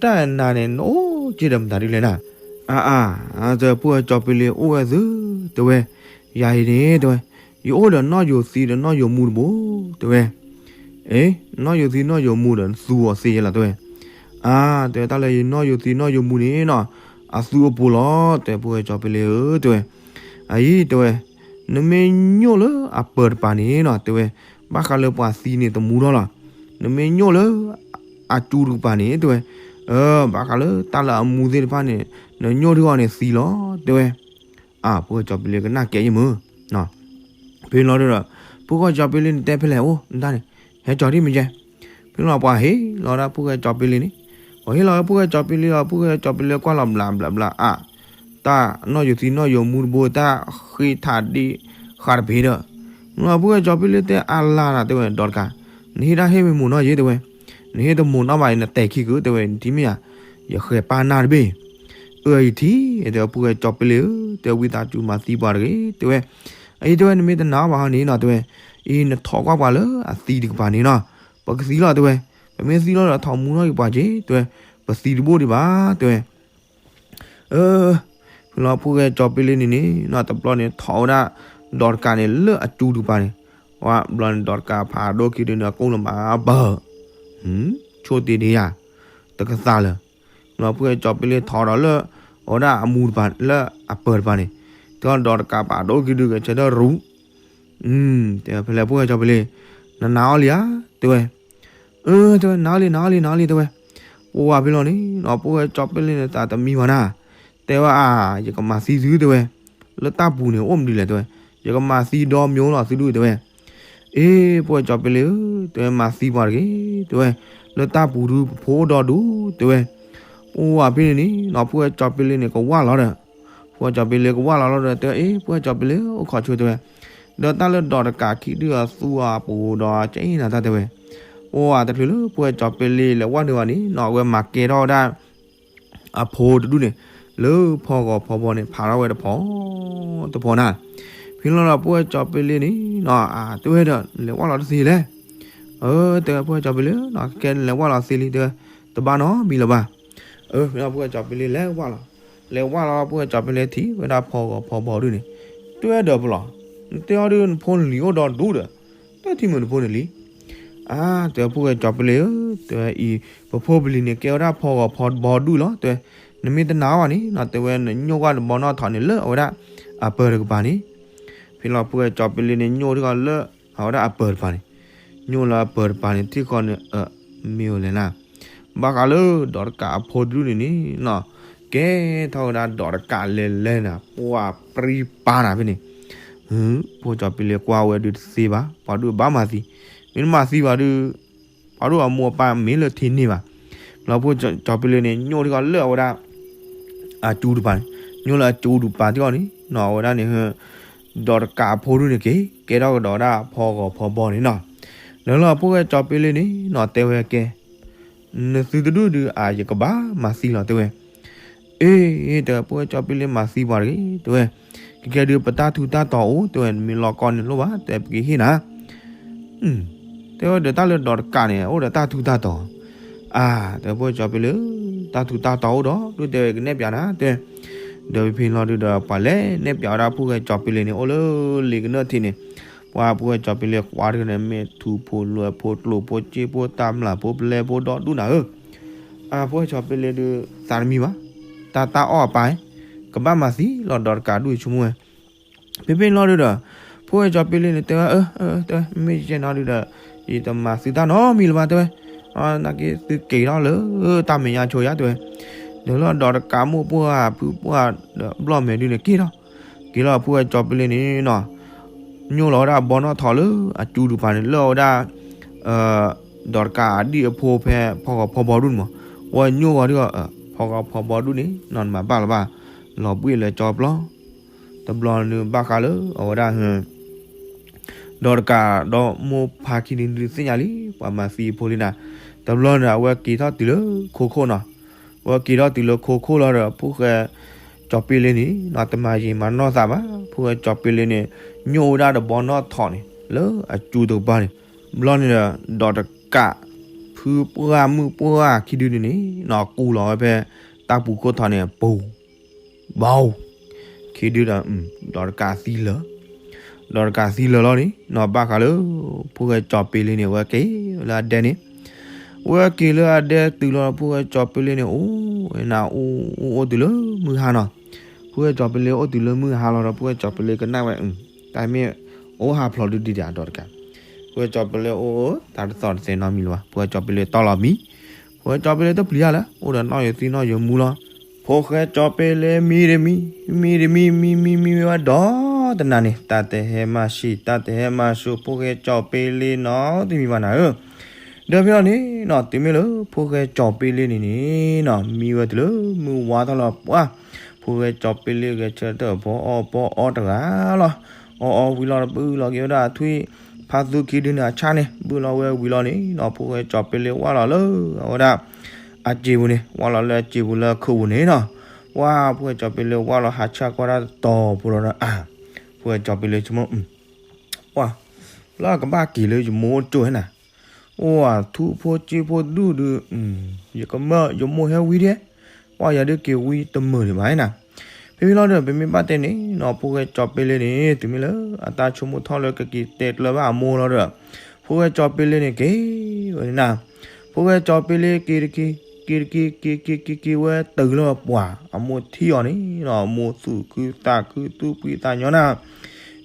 တၢ်နၤန့ၣ် နအိၣ်က့ၤဒီးမတၤဒုးလဲၣ်နၤ, အါအါ, တဲဖိၣ်ဃဲကၠီၤပ့လ့အိၣ်ဝဲသု, တဲဝဲ, ယၤအံၤန့ၣ် တဲဝဲ, ယအိၣ်ဒီးနီၣ်ယိၤသံဒီးနီၣ်ယိၤမူတဘိ, တဲဝဲ, အ့ နီၣ်ယိၤသံနီၣ်ယိၤမူဒီး နသူအီၤသ့ယဲလီၤ တဲဝဲ, အါ တဲဝဲ တၢ်လၢယနီၣ်ယိၤသံနီၣ်ယိၤမူန့ၣ်နီၤ, အသူအပူၤလီၤ တဲ ဖိၣ်ဃဲကၠီၤပ့လ့ဧၢ တဲဝဲ, အအံၤ တဲဝဲ, နမ့ၢ်ညိၣ်လၢအပၢၤတပၤန့ၣ်နီၤ တဲဝဲ, ဘၣ်ဃးလၢပှၤသံန့ၣ်တမူထီၣ်လီၤ, နမ့ၢ်ညိၣ်လၢ အကၠူတကပၤန့ၣ် တဲဝဲ, အ ဘၣ်ဃးလၢတၢ်လၢအမူသ့ၣ်တဖၣ်န့ၣ် နညိၣ်ထံအီၤန့ၣ်သံလီၤ တဲဝဲ, အ ဖိၣ်ဃဲကၠီၤပ့လ့ကနၣ်ကဲယမုၢ် ဖဲလီၤဒီး ဖိၣ်ဃဲကၠီၤပ့လ့န့ၣ်တဲဖဲလဲၣ်အိၣ် နတၢ်န့ၣ် ဟဲကၠီၤဒ်မ့ၢ်ကဲ, ဖဲလီၤပှၤဟ့ၣ်လီၤဒၣ်ဖိၣ်ဃဲကၠီၤပ့လ့န့ၣ်, ပှၤဟ့ၣ်လီၤဝဲဖိၣ်ဃဲကၠီၤပ့လ့ဒီး ဖိၣ်ဃဲကၠီၤပ့လ့ကွၢ်လီၤဘျးဘျးဘျး အ တၢ်နီၣ်ယိၤသံနီၣ်ယိၤမူတဘိ တၢ်ဃ့ထးဒ့ဃာ်တဘ့ၣ်ဒီး, ဖိၣ်ဃဲကၠီၤပ့လ့တဲအါလါနၤ တဲဝဲ ဒီးတကး, နဟ့ၣ်တၢ်ဟ့ၣ်မ့ၢ်မိၢ်နီၢ်ယ့ တဲဝဲ, နဟ့ၣ်တမိၢ်နီၢ်ဘၣ်အံၤ နတဲာ်ခံကုာ် တဲဝဲ, နထံၣ်မ့ၢ်ဧါ, ယဃဲၤပၢ်နၢ်တဘ့ၣ်, အၢယထံၣ်, တဲဝဲ ဖိၣ်ဃဲကၠီၤပ့လ့ဧၢ, တဲဝဲ ဝံသးစူၤမၤသံပှၤတဂ့ၤ တဲဝဲ, အအံၤ တဲဝဲ နမ့ၢ်တနာ်ဘၣ်ဟီန့ၣ်နီၤ တဲဝဲ, အံၤနထိးကွၢ်ပှၤလၢအသံတကပၤန့ၣ်နီၤ, ပကသံလီၤ တဲဝဲ, ပမ့ၢ်သံလီၤဒီးထိးမူထီၣ်က့ၤပှၤက့ၤ တဲဝဲ, ပသံတဘိၣ်ဒံးဘၣ် တဲဝဲ အၢ, ဖဲလီၤဖိၣ်ဃဲကၠီၤပ့လ့န့ၣ်န့ၣ်နီၤ တဘျီန့ၣ် ထိးဝဲဒၣ် ဒီးတကးန့ၣ်လၢအစူတကပၤန့ၣ်, ဝဲဘျီန့ၣ် ဒီးတကးဖးဒိၣ်ခံဒုန့ၣ် အကိၣ်လၢမၤပၢၢ်, ဆိၣ်တ့ၢ်ဒံးယၤ, တကသးလၢာ်, ဖဲလီၤဖိၣ်ဃဲကၠီၤပ့လ့ထိးဒီးလၢ အဝဲဒၣ်အမူတပၤ လၢအပၢၢ်တပၤန့ၣ်, တဲဒီးတကးဖးဒိၣ်ခံဒုကဆၢထၢၣ်ရူး တဲဝဲ ဖဲလဲၣ်ဖိၣ်ဃဲကၠီၤပ့လ့, နနာ်အီၤလံဧါ, တဲဝဲ, အၢ တဲဝဲ နာ်အီၤလံ နာ်အီၤလံ နာ်အီၤလံ တဲဝဲ, ပှၤဖဲလီၤန့ၣ်နီၤ ဖိၣ်ဃဲကၠီၤပ့လ့န့ၣ် သးတမံဘၣ်နၤ, တဲဝဲအါ, ယကမၤသံသု တဲဝဲ, လၢတၢ်ပူၤန့ၣ် အိၣ်မနုၤလဲၣ် တဲဝဲ, ယကမၤသံဒီမၠိလီၤသုဒု တဲဝဲ, အ့ ဖိၣ်ဃဲကၠီၤပ့လ့ဧၢ, တဲဝဲ မၤသံပှၤတဂ့ၤ တဲဝဲ, လၢတၢ်ပူၤဒုပဖိအိၣ်ဒီဒူၣ် တဲဝဲ, ပှၤဖဲန့ၣ်န့ၣ်နီၤ ဖိၣ်ဃဲကၠီၤပ့လ့န့ၣ် ကဝၢ်လီၤဒီး ဖိၣ်ဃဲကၠီၤပ့လ့ကဝၢ်လီၤလီၤဒီး တဲဝဲ အ့ ဖိၣ်ဃဲကၠီၤပ့လ့ အိၣ်ခိးဆိ တဲဝဲ, ဒီးတၢ်လၢဒီးတကးခံဒုအသူအပူၤဒီးကအဲၣ်နၤတၢ် တဲဝဲ, ပှၤတချုးလၢဖိၣ်ဃဲကၠီၤပ့လ့လဲၤဝၣ်နုာ်ဘၣ်န့ၣ်နီၤ အဝဲမၤကဲထီၣ်ဝဲဒၣ် အဖိတဒူၣ်န့ၣ် လၢဖီဂီၤဖီဘီန့ၣ် ဖးထီၣ်ဝဲတဖီ တဖီနၤ, ဖဲလီၤဒီးဖိၣ်ဃဲကၠီၤပ့လ့န့ၣ်နီၤ အတဲဝဲဒီး လဲၤဝၣ်လီၤတသ့လဲၣ်, အၢ တဲဝဲ ဖိၣ်ဃဲကၠီၤပ့လ့နီၤ ကဲလဲၤဝၣ်လီၤသ့လံ တဲဝဲ, တဘၣ်နီတမံၤလၢၤဘၣ် အၢ ဖဲလီၤဖိၣ်ဃဲကၠီၤပ့လ့လဲၤဝၣ်လီၤ, လဲၤဝၣ်လီၤ ဖိၣ်ဃဲကၠီၤပ့လ့ထံၣ်ဝဲဒၣ်ဖီဂီၤဖီဘီဒုၣ်န့ၣ်, တဲဝဲဒီးပလီၤ, နတဲအီၤဒုးနဖိနလံၤအိၣ်ဒီဒူၣ်ဒီး, တထံၣ်မုၢ်နဖိနလံၤ, အါ တဲဝဲ ဖိၣ်ဃဲကၠီၤပ့လ့ဧၢ, တဲဝဲအံၤ, ပဖိပလံၤန့ၣ် ကဲဝဲဒၣ်ဖီဂီၤဖီဘီဒုၣ်လီၤ တဲဝဲ, နမ့ၢ်တနာ်ဘၣ်န့ၣ်နီၤ တဲဝဲ နညိၣ်ကွၢ်တဘီနီၣ်ထိးန့ၣ်လၢအဝဲဒၣ် အပၢၢ်တကပၤန့ၣ်, ဖဲလီၤဖိၣ်ဃဲကၠီၤပ့လ့န့ၣ် ညိၣ်ထီၣ်လၢ အဝဲဒၣ်အပၢၢ်တပၤန့ၣ်, ညိၣ်လၢအပၢၢ်တပၤန့ၣ် ထံၣ်ဃီန့ၣ် အၢ မ့ၢ်အိၣ်လဲၣ်နၤ, ဘၣ်ဃးလၢဒီးတကးအဖိတဒူၣ်န့ၣ်န့ၣ်နီၤ, ကဲထီၣ်ဝဲဒၣ်ဒီးတကးလဲၤလဲၤနၤ ပှၤပြံပၤနၤဖဲန့ၣ်, ဖိၣ်ဃဲကၠီၤပ့လ့ကွၢ်ဝဲဒုးတသ့ဘၣ် ပှၤဒုးဘၣ်မၤသံ, မ့ၢ်တမၤသံဘၣ်ဒုး, ပှၤဒုးအမိၢ်အပၢ်မ့ၢ်လၢထံန့ၢ်ဘၣ်, ဖဲလီၤဖိၣ်ဃဲကၠီၤပ့လ့န့ၣ် ညိၣ်ထံၣ်ဃီလၢအဝဲဒၣ် အစူတပၤန့ၣ်, ညိၣ်လၢအစူတပၤထံၣ်ဃီန့ၣ်နီၤ အဝဲဒၣ်န့ၣ် ဒီးတကးအဖိဒုၣ်န့ၣ်က့ၤ ကဲထီၣ်ကဒီးဝဲဒၣ်ဖီဂီၤဖီဘီန့ၣ်နီၤ, နလီၤဖိၣ်ဃဲကၠီၤပ့လ့န့ၣ်နီၤ တဲဝဲကဲ နသုတဒူၣ်ဒုးအါ ယကဘၣ်မၤသံလီၤ တဲဝဲ, အ့ တဲဝဲ ဖိၣ်ဃဲကၠီၤပ့လ့မၤသံပှၤတဂ့ၤ တဲဝဲ, ကဲကဲဒုးပတၢ်ထူးတၢ်တီၤအိၣ် တဲဝဲ နမ့ၢ်လီၤကီန့ၣ်လိၣ်ဘၣ် တဲပကဟ့ၣ်နၤ တဲဝဲဒီးတၢ်လၢဒီးတကးန့ၣ် အိၣ်ဒီးတၢ်ထူးတၢ်တီၤ, အါ တဲဖိၣ်ဃဲကၠီၤပ့လ့ တၢ်ထူးတၢ်တီၤအိၣ်ဒီး ဒုးတဲဝဲကနဲၣ်ပၠးနၤ တဲ, ဒီးဖဲဖဲလီၤဒုးဒီး ပှၤလဲၤနဲၣ်ပၠးဝဲဒၣ်ဖိၣ်ဃဲကၠီၤပ့လ့န့ၣ် အိၣ်လၢလ့ကနၢၣ်ထံးန့ၣ်, ပှၤဖိၣ်ဃဲကၠီၤပ့လ့ကွၢ်တဂၤန့ၣ် မ့ၢ်ထူဖိလွဲဖိကျိၣ်ဖိစ့ဖိတၢ်မျၢ်ဖိပလဲဖိဒီဒူၣ်နၤဧၢ, အါ ဖိၣ်ဃဲကၠီၤပ့လ့ဒုး သးတမံဘၣ်, တၢ်တၢ်အီၣ်အပၢ်, ကဘၣ်မၤသံလီၤဒီးတကးဒူၣ်ဆိကမိၣ်ဝဲ ဖဲဖဲလီၤဒုးဒီး ဖိၣ်ဃဲကၠီၤပ့လ့န့ၣ် တဲဝဲ အၢ တဲဝဲ မ့ၢ်ယဲနီၤဒုးဒီး ယတမၤသံတၢ်နီတမံၤလၢၤဘၣ် တဲဝဲ, နာ်က့သုက့ၤထီၣ်လၢတၢ်မဲာ်ညါဆိယါ တဲဝဲ, ဒီးလီၤဒီးတကးမိၢ်ပှၢ်ဖုပှၢ်ဒီးဘျီၣ်မဲာ်ဒုးန့ၣ်က့ၤထီၣ်, က့ၤလီၤဖိၣ်ဃဲကၠီၤပ့လ့န့ၣ်နီၤ ညိၣ်လီၤဝဲဒၣ်ဘီနီၣ်ထိးလၢအစူတပၤန့ၣ် လၢအဝဲဒၣ် ဒီးတကးအဒံၣ်အဖိဖဲဖီဂီၤဖီဘီဒူၣ်န့ၣ်မး, ဝဲညိၣ်ဂီၤဒုး ဖီဂီၤဖီဘီဒူၣ်န့ၣ် နီၢ်နမၤဘၣ်လီၤဘၣ်, လီၤဘှံးလၢကၠီပျီ, တဘျီန့ၣ်ဘၣ်ဃးလၢအဝဲဒၣ် ဒီးတကးဒီးမိၢ်ဖါခံန့ၣ်ဒုးသ့ၣ်ညါလံ ပှၤမၤသံအဖိလံနၤ, တဘျီန့ၣ် အဝဲက့ၤထီၣ်တုၤလၢခိခိၣ်နီၤ, အဝဲက့ၤထီၣ်တုၤလၢခိခိၣ်လီၤဒီး ဖိၣ်ဃဲကၠီၤပ့လ့န့ၣ်နီၤ တမၤယံာ်မၤနီၢ်သးဘၣ်, ဖိၣ်ဃဲကၠီၤပ့လ့န့ၣ် ညိၣ်ဝဲဒၣ်ဒီးဘီနီၣ်ထိးန့ၣ် လၢအစူတကပၤန့ၣ်, ဘျီန့ၣ်ဒီး ဒီးတကး ဖုပှၢ်မုၣ်ပှၢ်ခံဒုန့ၣ်န့ၣ်နီၤ ကူလီၤဝဲဖဲ တၢ်ပူၤခိၣ်ထီးန့ၣ်အပူၤ ဘီ, ခံဒုဒီး ဒီးတကးသံလၢာ်, ဒီးတကးသံလၢာ်လီၤန့ၣ်နီၤ ဘၣ်ဃးလၢ ဖိၣ်ဃဲကၠီၤပ့လ့န့ၣ် အဝဲက့ၤလၢအဒဲန့ၣ်, အဝဲက့ၤလၢအဒဲတုၤလီၤ ဖိၣ်ဃဲကၠီၤပ့လ့န့ၣ် အိၣ်နၤအိၣ်အိၣ်အိၣ်တုၤလၢမုၢ်ဟါနီၤ, ဖိၣ်ဃဲကၠီၤပ့လ့အိၣ်တုၤလၢမုၢ်ဟါလီၤဒီး ဖိၣ်ဃဲကၠီၤပ့လ့ကနၣ်ဝဲ တၢ်မ့ၢ်အိၣ်ဟးဖျိးဒုဒံးဒၣ်ဒီးတကး, ဖိၣ်ဃဲကၠီၤပ့လ့အိၣ် တၢ်တသီၣ်တသဲးနီတမံၤလၢၤဘၣ်, ဖိၣ်ဃဲကၠီၤပ့လ့တီလီၤမံၤ, ဖိၣ်ဃဲကၠီၤပ့လ့တပျံၤတၢ်လၢ အိၣ်ဒီးနီၣ်ယိၤသံနီၣ်ယိၤမူလီၤ, ဖိၣ်ဃဲကၠီၤပ့လ့မံတမံၤ, မံတမံၤ မံမံမံဝဲဒီးတနၤန့ၣ် တၢ်တဟဲမၤဆံး တၢ်တဟဲမၤဆူး ဖိၣ်ဃဲကၠီၤပ့လ့နီတမံၤဘၣ်နၤဧၢ, ဒီးဖဲလီၤန့ၣ်နီၤ တုၤမ့ၢ်လၢဖိၣ်ဃဲကၠီၤပ့လ့န့ၣ်န့ၣ်နီၤ မံဝဲတုၤလၢမုၢ်ဝါထီၣ်လီၤပှၢ်, ဖိၣ်ဃဲကၠီၤပ့လ့ဂဲၤဆၢထၢၣ်ဖီအီၣ်ဖီအီတဂၤလီၤ, အီၣ်အီဝံၤလီၤဒီး ဘုၣ်လီၤက့ၤဝဲဒၣ်ထွံၣ်ဖါသူခံဒုန့ၣ်အဆၣ်န့ၣ် ဘုၣ်လီၤဝဲဝံၤလီၤန့ၣ်နီၤ ဖိၣ်ဃဲကၠီၤပ့လ့ဝဲလီၤလၢအဝဲဒၣ်အစ့ပူၤန့ၣ် ဝဲလီၤလၢအစ့ပူၤလၢခိၣ်ပူၤန့ၣ်နီၤ. ပှၤဖိၣ်ဃဲကၠီၤပ့လ့ဝဲလီၤ ဟးဆၣ်ကွၢ်ဒၣ်တတီၤဖိလီၤဒီး အါ ဖိၣ်ဃဲကၠီၤပ့လ့ဆိကမိၣ် ပှၤ လၢကဘၣ်က့ၤလၢယမိၢ်အိၣ်တၢ်ဟဲနၤ အိၣ်ထူဖိစ့ဖိဒူၣ်ဒုး ယကမၢယမိၢ်ဟဲဝံၤဒဲး ပှၤယၤဒုးက့ၤဝံၤတမုာ်ဒံးဘၣ်နၤ. ဖဲဖဲလီၤဒီး ပမ့ၢ်ဘၣ်တဲန့ၣ်နီၤ ဖိၣ်ဃဲကၠီၤပ့လ့န့ၣ် တုၤမ့ၢ်လၢအတၢ်ဆိကမိၣ်ထီၣ်လၢကက့ၤတဲကျၢၤဘၣ်အမိၢ်လီၤဒီး ဖိၣ်ဃဲကၠီၤပ့လ့န့ၣ်က့ၤဝဲန့ၣ်နၤ. ဖိၣ်ဃဲကၠီၤပ့လ့က့ၤတက့ၤ က့ၤတက့ၤ က့ၤက့ၤက့ၤက့ၤဝဲတုၤလၢပှၤအမိၢ်ထံၣ်အီၤန့ၣ်နီၤ အမိၢ်သူၣ်ခုသးခုသူၣ်ဖှံသးညီနၤ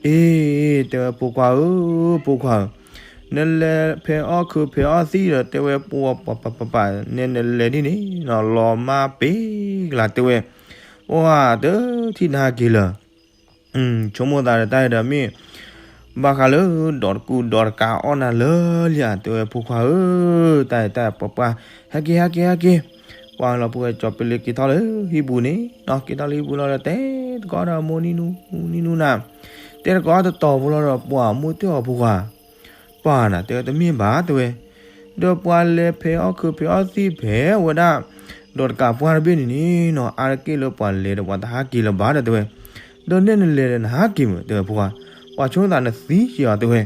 အ့ တဲဝဲဖိခွါဧၢ, ဖိခွါဧၢ, နလဲၤဖဲးအီၣ်ခုးဖဲးအီၣ်သံၣ်ဒီး တဲဝဲပှၤပှၤပှၤပှၤ နဲနလဲၤဒ်န့ၣ်နီၤ လီၤမၢ်ပ့ၤကလၤ တဲဝဲ, ပှၤတထံၣ်နဟဲက့ၤလၢၤ, ဆိကမိၣ်သးဒီးတၢ်အံၤဒီးမ့ၢ် ဘၣ်ဃးလၢဒီးတကူဒီးတကးအီၣ်နၤလၢလံဧါ တဲဝဲဖိခွါဧၢ, တၢ်အံၤတၢ်ပှၤပှၤ ဟဲက့ၤ ဟဲက့ၤ ဟဲက့ၤ, ပှၤလီၤဖိၣ်ဃဲကၠီၤပ့လ့က့ၤထီၣ်လၢဟံၣ်ပူၤန့ၣ်နီၤ က့ၤထီၣ်လၢဟံၣ်ပူၤလီၤဒီး တဲတကိးဒီးမိၢ်နံၤနူနံၤနူနၤ, တဲတကိးတတီၤဖိလီၤဒီး ပှၤမိၢ်တ့ၢ်အီၤဖိခွါ ပှၤနၤ တဲဝဲတမ့ၢ်ဘၣ် တဲဝဲ, ဒီးပှၤလဲၤဖဲးအီၣ်ခုးဖဲးအီၣ်သံၣ်ဖဲးဝဲဒၣ် ဒီးတကးပှၢ်တဘ့ၣ်န့ၣ်န့ၣ်နီၤ အါတက့ၢ်လၢပှၤလဲၤဒီးပှၤတဟးက့ၤလၢၤဘၣ်ဒီး တဲဝဲ, ဒီးနဲနလဲၤဒီးနဟးက့ၤမး တဲဝဲဖိခွါ, ပှၤဆိကမိၣ်သးနသံက့ၤအီၤ တဲဝဲ,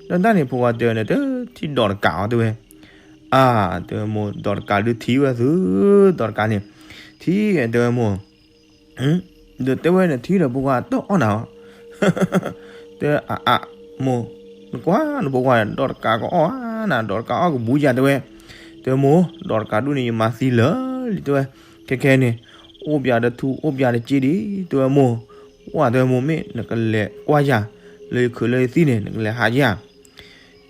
ဒီးတၢ်န့ၣ်ဖိခွါတဲဝဲန့ၣ် တထံၣ်ဒီးတကးအီၤ တဲဝဲ, အါ တဲဝဲမိၢ် ဒီးတကးဒုးထံၣ်ဝဲသု, ဒီးတကးန့ၣ် ထံၣ် တဲဝဲမိၢ် ဒီးတဲဝဲနထံၣ်ဒီးဖိခွါတအီၣ်နၤအီၤ, တဲအါအါ မိၢ် နကွၢ်နဖိခွါ ဒီးတကးကအီၣ်ဧါနၤ ဒီးတကးအီၣ်ကဘူးယၤ တဲဝဲ, တဲဝဲမိၢ် ဒီးတကးဒုးန့ၣ် ယမၤသံလၢာ်လံ တဲဝဲ, ခဲခဲန့ၣ် အိၣ်ပၠးတထူအိၣ်ပၠးတစ့ဒံး တဲဝဲမိၢ်, အိၣ်ဧါ တဲဝဲမိၢ် မ့ၢ်နကလဲၤကွၢ်ယၤ လၢယခုးလၢယသံၣ်န့ၣ် နကလဲၤဟးယၤ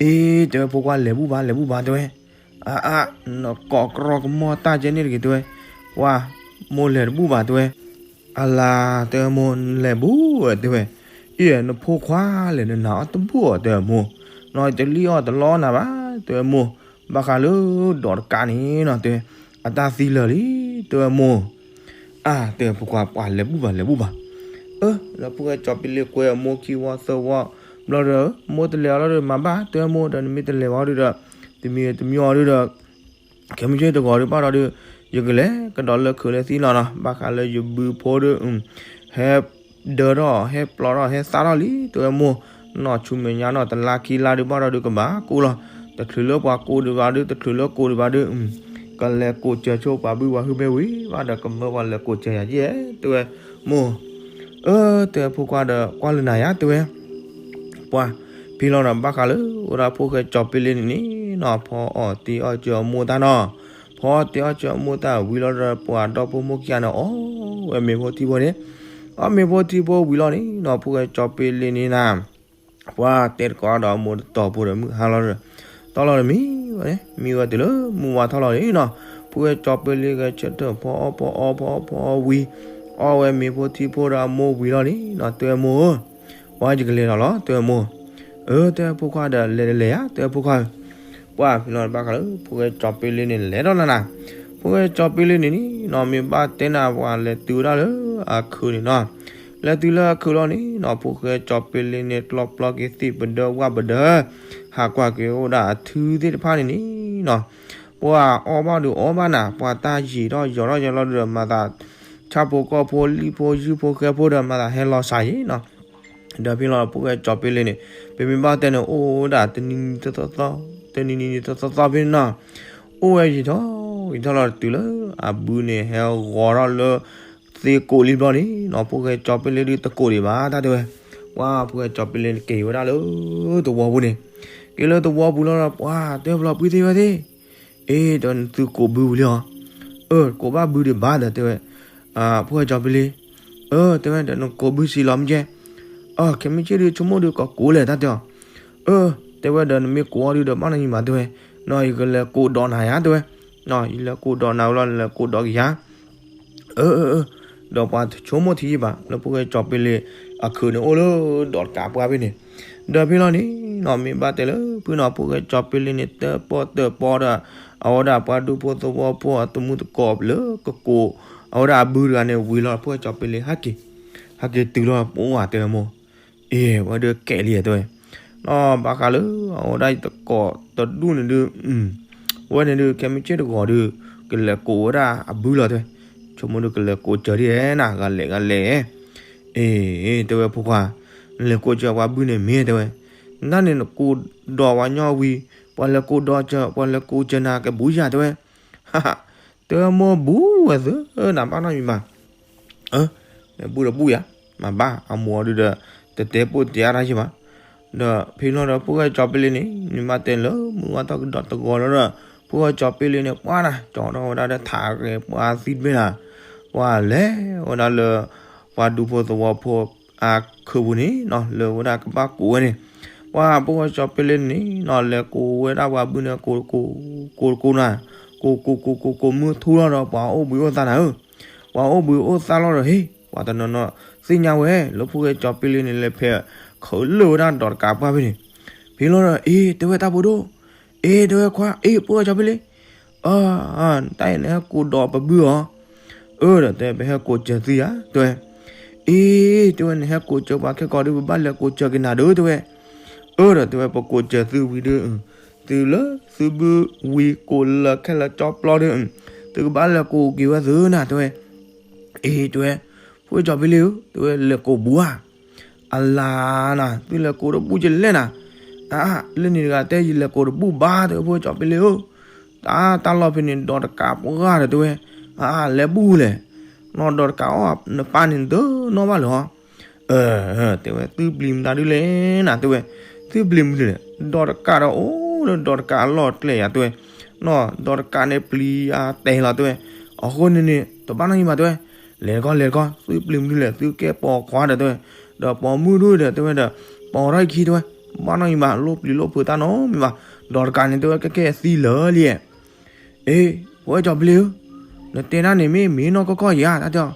အ့ တဲဝဲဖိခွါ လဲၤဘူၣ်ဘၣ် လဲၤဘူၣ်ဘၣ် တဲဝဲ, အါအါ နကိးကြီကမီၢ်တၢ်ကဲန့ၣ်တဂ့ၤ တဲဝဲ, ပှၤ မိၢ်လဲၤတဘူၣ်ဘၣ် တဲဝဲ, အလၤ တဲဝဲမိၢ် နလဲၤဘူၣ်ဝဲ တဲဝဲ, အ့ နဖိခွါလဲၣ် နနာ်အီၤတဘူၣ်အီၤ တဲဝဲမိၢ်, နီၢ်တလံၣ်အီၣ်တလီအီၣ်နၤဘၣ် တဲဝဲမိၢ်, ဘၣ်ဃးလၢဒီးတကးန့ၣ်နီၤ တဲဝဲ, အတၢ်သံလၢာ်လံ တဲဝဲမိၢ် အါ တဲဝဲဖိခွါ ပှၤလဲၤဘူၣ်ဘၣ် လဲၤဘူၣ်ဘၣ်, အၢ ဒီးဖိၣ်ဃဲကၠီၤပ့လ့ကွဲအမိၢ်ခံဝီသၢဝီ, ဘျီဒီး မိၢ်တလဲၤအီၤလီၤဒီး မၤဘၣ် တဲဝဲမိၢ် ဒီးနမ့ၢ်တလဲၤဝဲဒီး တမံၤတမံၤအီၤဒီး ခဲမုၢ်ဆ့ၣ်တဂီၤဒီးဘၣ်ဒီး ယကလဲၤကဒီးလၢခုးလၢသံၣ်လီၤနီၤ ဘၣ်ဃးလၢယဘုဖိဒီး ဟဲဒၢထီၣ် ဟဲပျီထီၣ် ဟဲသၣ်ထီၣ်လံ တဲဝဲမိၢ်, နီၢ်ဆူမဲာ်ညါနီၤ တလါခံလါဒီးဘၣ်ဒီးကဘၣ်ကိၢ်လီၤ, တချုးလၢပှၤကိးဒံးဘၣ်ဒီး တချုးလၢကိးဒံးဘၣ်ဒီး ကလဲၤကိးစၢၤဆိပှၤဘုပှၤဟုမ့ၢ်ဝံၤဘၣ်ဒီး ကမၢပှၤလဲၤကိးစၢၤယၤယဲၢ် တဲဝဲမိၢ်, အၢ တဲဖိခွါဒီး ကွၢ်လၢနၤယၤ တဲဝဲ ပှၤ ဖဲလီၤဒီး ဘၣ်ဃးလၢ အိၣ်ဒၣ်ဖိၣ်ဃဲကၠီၤပ့လ့န့ၣ်န့ၣ်နီၤ ဖီအီၣ်တ့အီၣ်စၢၤအမိၢ်တၢ်နီၤ, ဖီအီၣ်တ့အီၣ်စၢၤအမိၢ်တၢ်ဝံၤလီၤဒီး ပှၤဒီဖိမိၢ်ခံဂၤန့ၣ် အီၣ်ဝဲမ့ၤဖိထံဖိန့ၣ်, အီၣ်မ့ၤဖိထံဖိဝံၤလီၤန့ၣ်နီၤ ဖိၣ်ဃဲကၠီၤပ့လ့န့ၣ်နၤ ပှၤတဲတကိးဒီးအမိၢ်တတီၤဖိဒီး မုၢ်ဟါလီၤဒီး တီလီၤဒီးမံဝဲန့ၣ် မံဝဲတုၤလၢမုၢ်ဝါထီၣ်လီၤန့ၣ်နီၤ, ဖိၣ်ဃဲကၠီၤပ့လ့ဂဲၤဆၢထၢၣ်ဖီအီၣ်ဖီအီဖီအီဖီအီဝံၤ, အီၣ်ဝဲမ့ၤဖိထံဖိဒီးအမိၢ်ဝံၤလီၤန့ၣ်နီၤ တဲဝဲမိၢ်ဧၢ, ပှၤယကလဲၤဒီးလီၤ တဲဝဲမိၢ်, အၢ တဲဖိခွါဒီး လဲၤတလဲၤယၤ တဲဖိခွါဧၢ, ပှၤဖဲလီၤဘၣ်ဃးလၢ ဖိၣ်ဃဲကၠီၤပ့လ့န့ၣ် လဲၤဒီးလီၤနၤ, ဖိၣ်ဃဲကၠီၤပ့လ့န့ၣ်န့ၣ်နီၤ မ့ၢ်ဘၣ်တဲနၤ ပှၤလဲၤတုၤဝဲဒၣ်လၢအခုးန့ၣ်နီၤ, လဲၤတုၤလၢအခုးလီၤန့ၣ်နီၤ ဖိၣ်ဃဲကၠီၤပ့လ့န့ၣ် ကျီပျီက့ၤသ့ၣ်ပဒၢဝၣ်ပဒၢ, ဟးကွၢ်က့ၤအိၣ်ဒၣ်အထုသ့ၣ်တဖၣ်န့ၣ်န့ၣ်နီၤ, ပှၤအီၣ်ဘၣ်ဒီးအီၣ်ဘၣ်နၤ ပှၤတၢ်ယံာ်ထီၣ်ယီၤထီၣ်ယီၤလီၤဒီး မၤသး ဆၣ်ဖိကီၢ်ဖိလံၣ်ဖိယုၢ်ဖိဃဲဖိဒီး မၤသးဟဲလီၤစှၤယံၤနီၤ ဒီးဖဲလီၤ ဖိၣ်ဃဲကၠီၤပ့လ့န့ၣ် ပမ့ၢ်ဘၣ်တဲန့ၣ် အိၣ်ဝဲဒၣ်တနံၤနံၤသီသီသီ, တနံၤနံၤနံၤသီသီသီဖဲန့ၣ်နီၤ, အိၣ်ဝဲယံာ်ထီၣ်ယံာ်ထီၣ်လီၤ တုၤလၢအဘုန့ၣ် ဟဲဂီၤထီၣ်လၢသ့ၣ်ကိးလံဘျီန့ၣ်နီၤ ဖိၣ်ဃဲကၠီၤပ့လ့ဒုးတကိးဒံးဘၣ် တၢ်တဲဝဲ, ပှၤဖိၣ်ဃဲကၠီၤပ့လ့န့ၣ် က့ၤဝဲဒၣ်လၢသဝီပူၤန့ၣ်, က့ၤလၢသဝီပူၤလီၤဒီး ပှၤတဲဘျီပှၤသ့ၣ်ဝဲသ့ၣ် အ့ တဲဝဲ နသုကိးဘုဝံၤလံအီၤ, အၢ ကိးဘၣ်ဘုဒံးဘၣ်ဒီး တဲဝဲ, ဖိၣ်ဃဲကၠီၤပ့လ့, အၢ တဲဝဲဒီး နကိးဘုစံးလီၤမ့ၢ်ကဲ, အၢ ခဲမုၢ်ဆ့ၣ်ဒုး ဆိကမိၣ်ဒုး ကကိးလဲၣ် တၢ်တဲအီၤ, အၢ တဲဝဲဒီး နမ့ၢ်ကိးအီၤဒုးဒီး ဘၣ်နီၢ်ယံၤမး တဲဝဲ, နီၢ်ယကလဲၤကိးဒီးနၤယၤ တဲဝဲ, နီၢ်ယလဲၤကိးဒီးနၤဝံၤလီၤ နလဲၤကိးဒီးက့ၤယၤ အၢ အၢ အၢ, ဒီးပှၤတဆိကမိၣ်ထံယံာ်ဘၣ် လၢဖိၣ်ဃဲကၠီၤပ့လ့အခုးန့ၣ် အိၣ်လၢဒီးတကးပှၢ်ဖဲန့ၣ်, ဒီးဖဲလီၤန့ၣ်နီၤ မ့ၢ်ဘၣ်တဲလၢဖုနီၤ ဖိၣ်ဃဲကၠီၤပ့လ့န့ၣ် တၢၣ်ပီၣ်တၢၣ်ပီဒီး အဝဲဒၣ်ပှၤဒူဖိသဝီဖိအတမူတကိးလၢကကိး အဝဲဒၣ်အဘုတဂၤန့ၣ်ဝံၤလီၤ ဖိၣ်ဃဲကၠီၤပ့လ့ဟဲက့ၤ, ဟဲက့ၤတုၤလီၤ ပှၤတဲမိၢ်, အ့ ဝဲဒုးကဲလံတဲဝဲ, နီၢ်ဘၣ်ဃးလၢ အဝဲဒၣ်တကိးတဒူၣ်န့ၣ်ဒုး, ဝဲန့ၣ်ဒုး ခဲမုၢ်ဆ့ၣ်တဂီၤဒုး ကလဲၤကိးဝဲဒၣ်အဘုလီၤတဲဝဲ, ဆိကမိၣ်ဒုးကလဲၤကိးစၢၤဒ်နၤ ဂၤလဲၣ်ဂၤလဲၣ်, အ့ တဲဝဲဖိခွါ, နလဲၤကိးစၢၤပှၤဘုန့ၣ်မ့ၢ်တဲဝဲ, နန့ၣ်နကိးဒီးပှၤညီဝံၤ, ပှၤလဲၤကိးဒီးစၢၤ ပှၤလဲၤကိးစၢၤနၤကဘူးယၤတဲဝဲ, တဲဝဲမိၢ်ဘူးဝဲသ့နၤဘၣ်နီတမံၤဘၣ် အၢ လဲၤဘူးဒီးဘူးယၤ, မ့ၢ်ဘၣ်အမိၢ်အီၤဒုးဒီး တတဲပိာ်တဲအါတၢ်ယံၣ်ဘၣ်, ဒီးဖဲလီၤဒီး ဖိၣ်ဃဲကၠီၤပ့လ့န့ၣ် မ့ၢ်ဘၣ်တဲလၢမုၢ်ဝါထီၣ်ကဒီးတဂီၤလီၤဒီး ဖိၣ်ဃဲကၠီၤပ့လ့န့ၣ် ပှၤနၤ ကၠီၤထီၣ်ဝဲဒၣ်ဒီးထးဂဲၤပှၤသံတဘ့ၣ်နၤ, ပှၤလဲၤဝဲဒၣ်လၢ ပှၤဒူဖိသဝီဖိအခုးပူၤန့ၣ်နီၤ လၢဝဲဒၣ်ကဘၣ်ကိးဝဲန့ၣ်, ပှၤဖိၣ်ဃဲကၠီၤပ့လ့န့ၣ်နီၤ လဲၤကိးဝဲဒၣ်ပှၤဘုန့ၣ် ကိးကိးကိးကိးနၤ, ကိးကိးကိးကိးကိးမုၢ်ထူလီၤဒီး ပှၤအိၣ်ဘှံးအိၣ်သါနၤဧၢ, ပှၤအိၣ်ဘှံးအိၣ်သါလီၤဒီး ဟ့ၣ် ပှၤတနီၤနီၤသ့ၣ်ညါဝဲ လၢဖိၣ်ဃဲကၠီၤပ့လ့န့ၣ် လဲၤဖဲးခုးလၢာ်ဝဲဒၣ်ဒီးတကးပှၢ်ဖဲန့ၣ်, ဖဲလီၤဒီး အ့ တဲဝဲတၢ်ဖိဒိၣ်, အ့ တဲဝဲခွါ အ့ ဖိၣ်ဃဲကၠီၤပ့လ့, အၢ တၢ်အံၤနဟဲကိးဒီးပဘုအီၤ, အၢ ဒီးတဲ ပဟဲကိးစၢၤသုယၤ တဲဝဲ, အ့ တဲဝဲ နဟဲကိးစၢၤပှၤခဲကိာ်ဒီး ပဘၣ်လဲၤကိးစၢၤက့ၤနၤဒီး တဲဝဲ, အၢ ဒီးတဲဝဲ ပကိးစၢၤသုဝံၤဒီး သုလၢသုဘုဝံၤကိးလၢခဲလၢာ်ကၠီပျီဒီး သုကဘၣ်လဲၤကိးက့ၤဝဲသုနၤ တဲဝဲ, အ့ တဲဝဲ, ဖိၣ်ဃဲကၠီၤပ့လ့ဧၢ တဲဝဲ လဲၤကိးဘူးဧါ, အလၤနၤ သုလဲၤကိးတဘူၣ်ကလဲၣ်နၤ, အါ လၢန့ၣ်တဂၤတဲ ယလဲၤကိးတဘူၣ်ဘၣ် တဲဝဲ ဖိၣ်ဃဲကၠီၤပ့လ့ဧၢ, တၢ်တၢ်လီၢ်ဖဲန့ၣ် ဒီးတကးပှၢ်ဒီး တဲဝဲ, အါ လဲၤဘူၣ်လဲၣ်, နီၢ်ဒီးတကးအီၣ်နပၢ်န့ၣ်တနီၢ်ဘၣ်လၢၤဟီ အၢ တဲဝဲ သုပျံၤမတၤဒုလဲၣ်နၤ တဲဝဲ, သုပျံၤမနုၤလဲၣ်, ဒီးတကးဒီးအိၣ်လၢဒီးတကးအလီၢ်ကျဲယၤ တဲဝဲ, နီၢ်ဒီးတကးန့ၣ်ပျံၤအါတဲလီၤ တဲဝဲ, အဃိန့ၣ်န့ၣ် တဘၣ်နီတမံၤဘၣ် တဲဝဲ, လဲၤတခီ လဲၤတခီ သုပျံၤမနုၤလဲၣ် သုကဲပိာ်ခွါဒီး တဲဝဲ, ဒီးပိာ်မုၣ်ဒိၣ်ဒီး တဲဝဲဒီး ပိာ်ထီၣ်အခံ တဲဝဲ, ဘၣ်နီတမံၤဘၣ် လိၣ်ပျံၤလိၣ်ဖုးတၢ်နီတမံၤဘၣ်, ဒီးတကးန့ၣ် တဲဝဲ ကဲကဲသံလၢာ်လံ အ့ ဖိၣ်ဃဲကၠီၤပ့လ့ဧၢ, နတဲတၢ်န့ၣ်မ့ၢ်မ့ၢ်နီၢ်ကီၢ်ကီၢ်ဧါ တၢ်တဲအီၤ,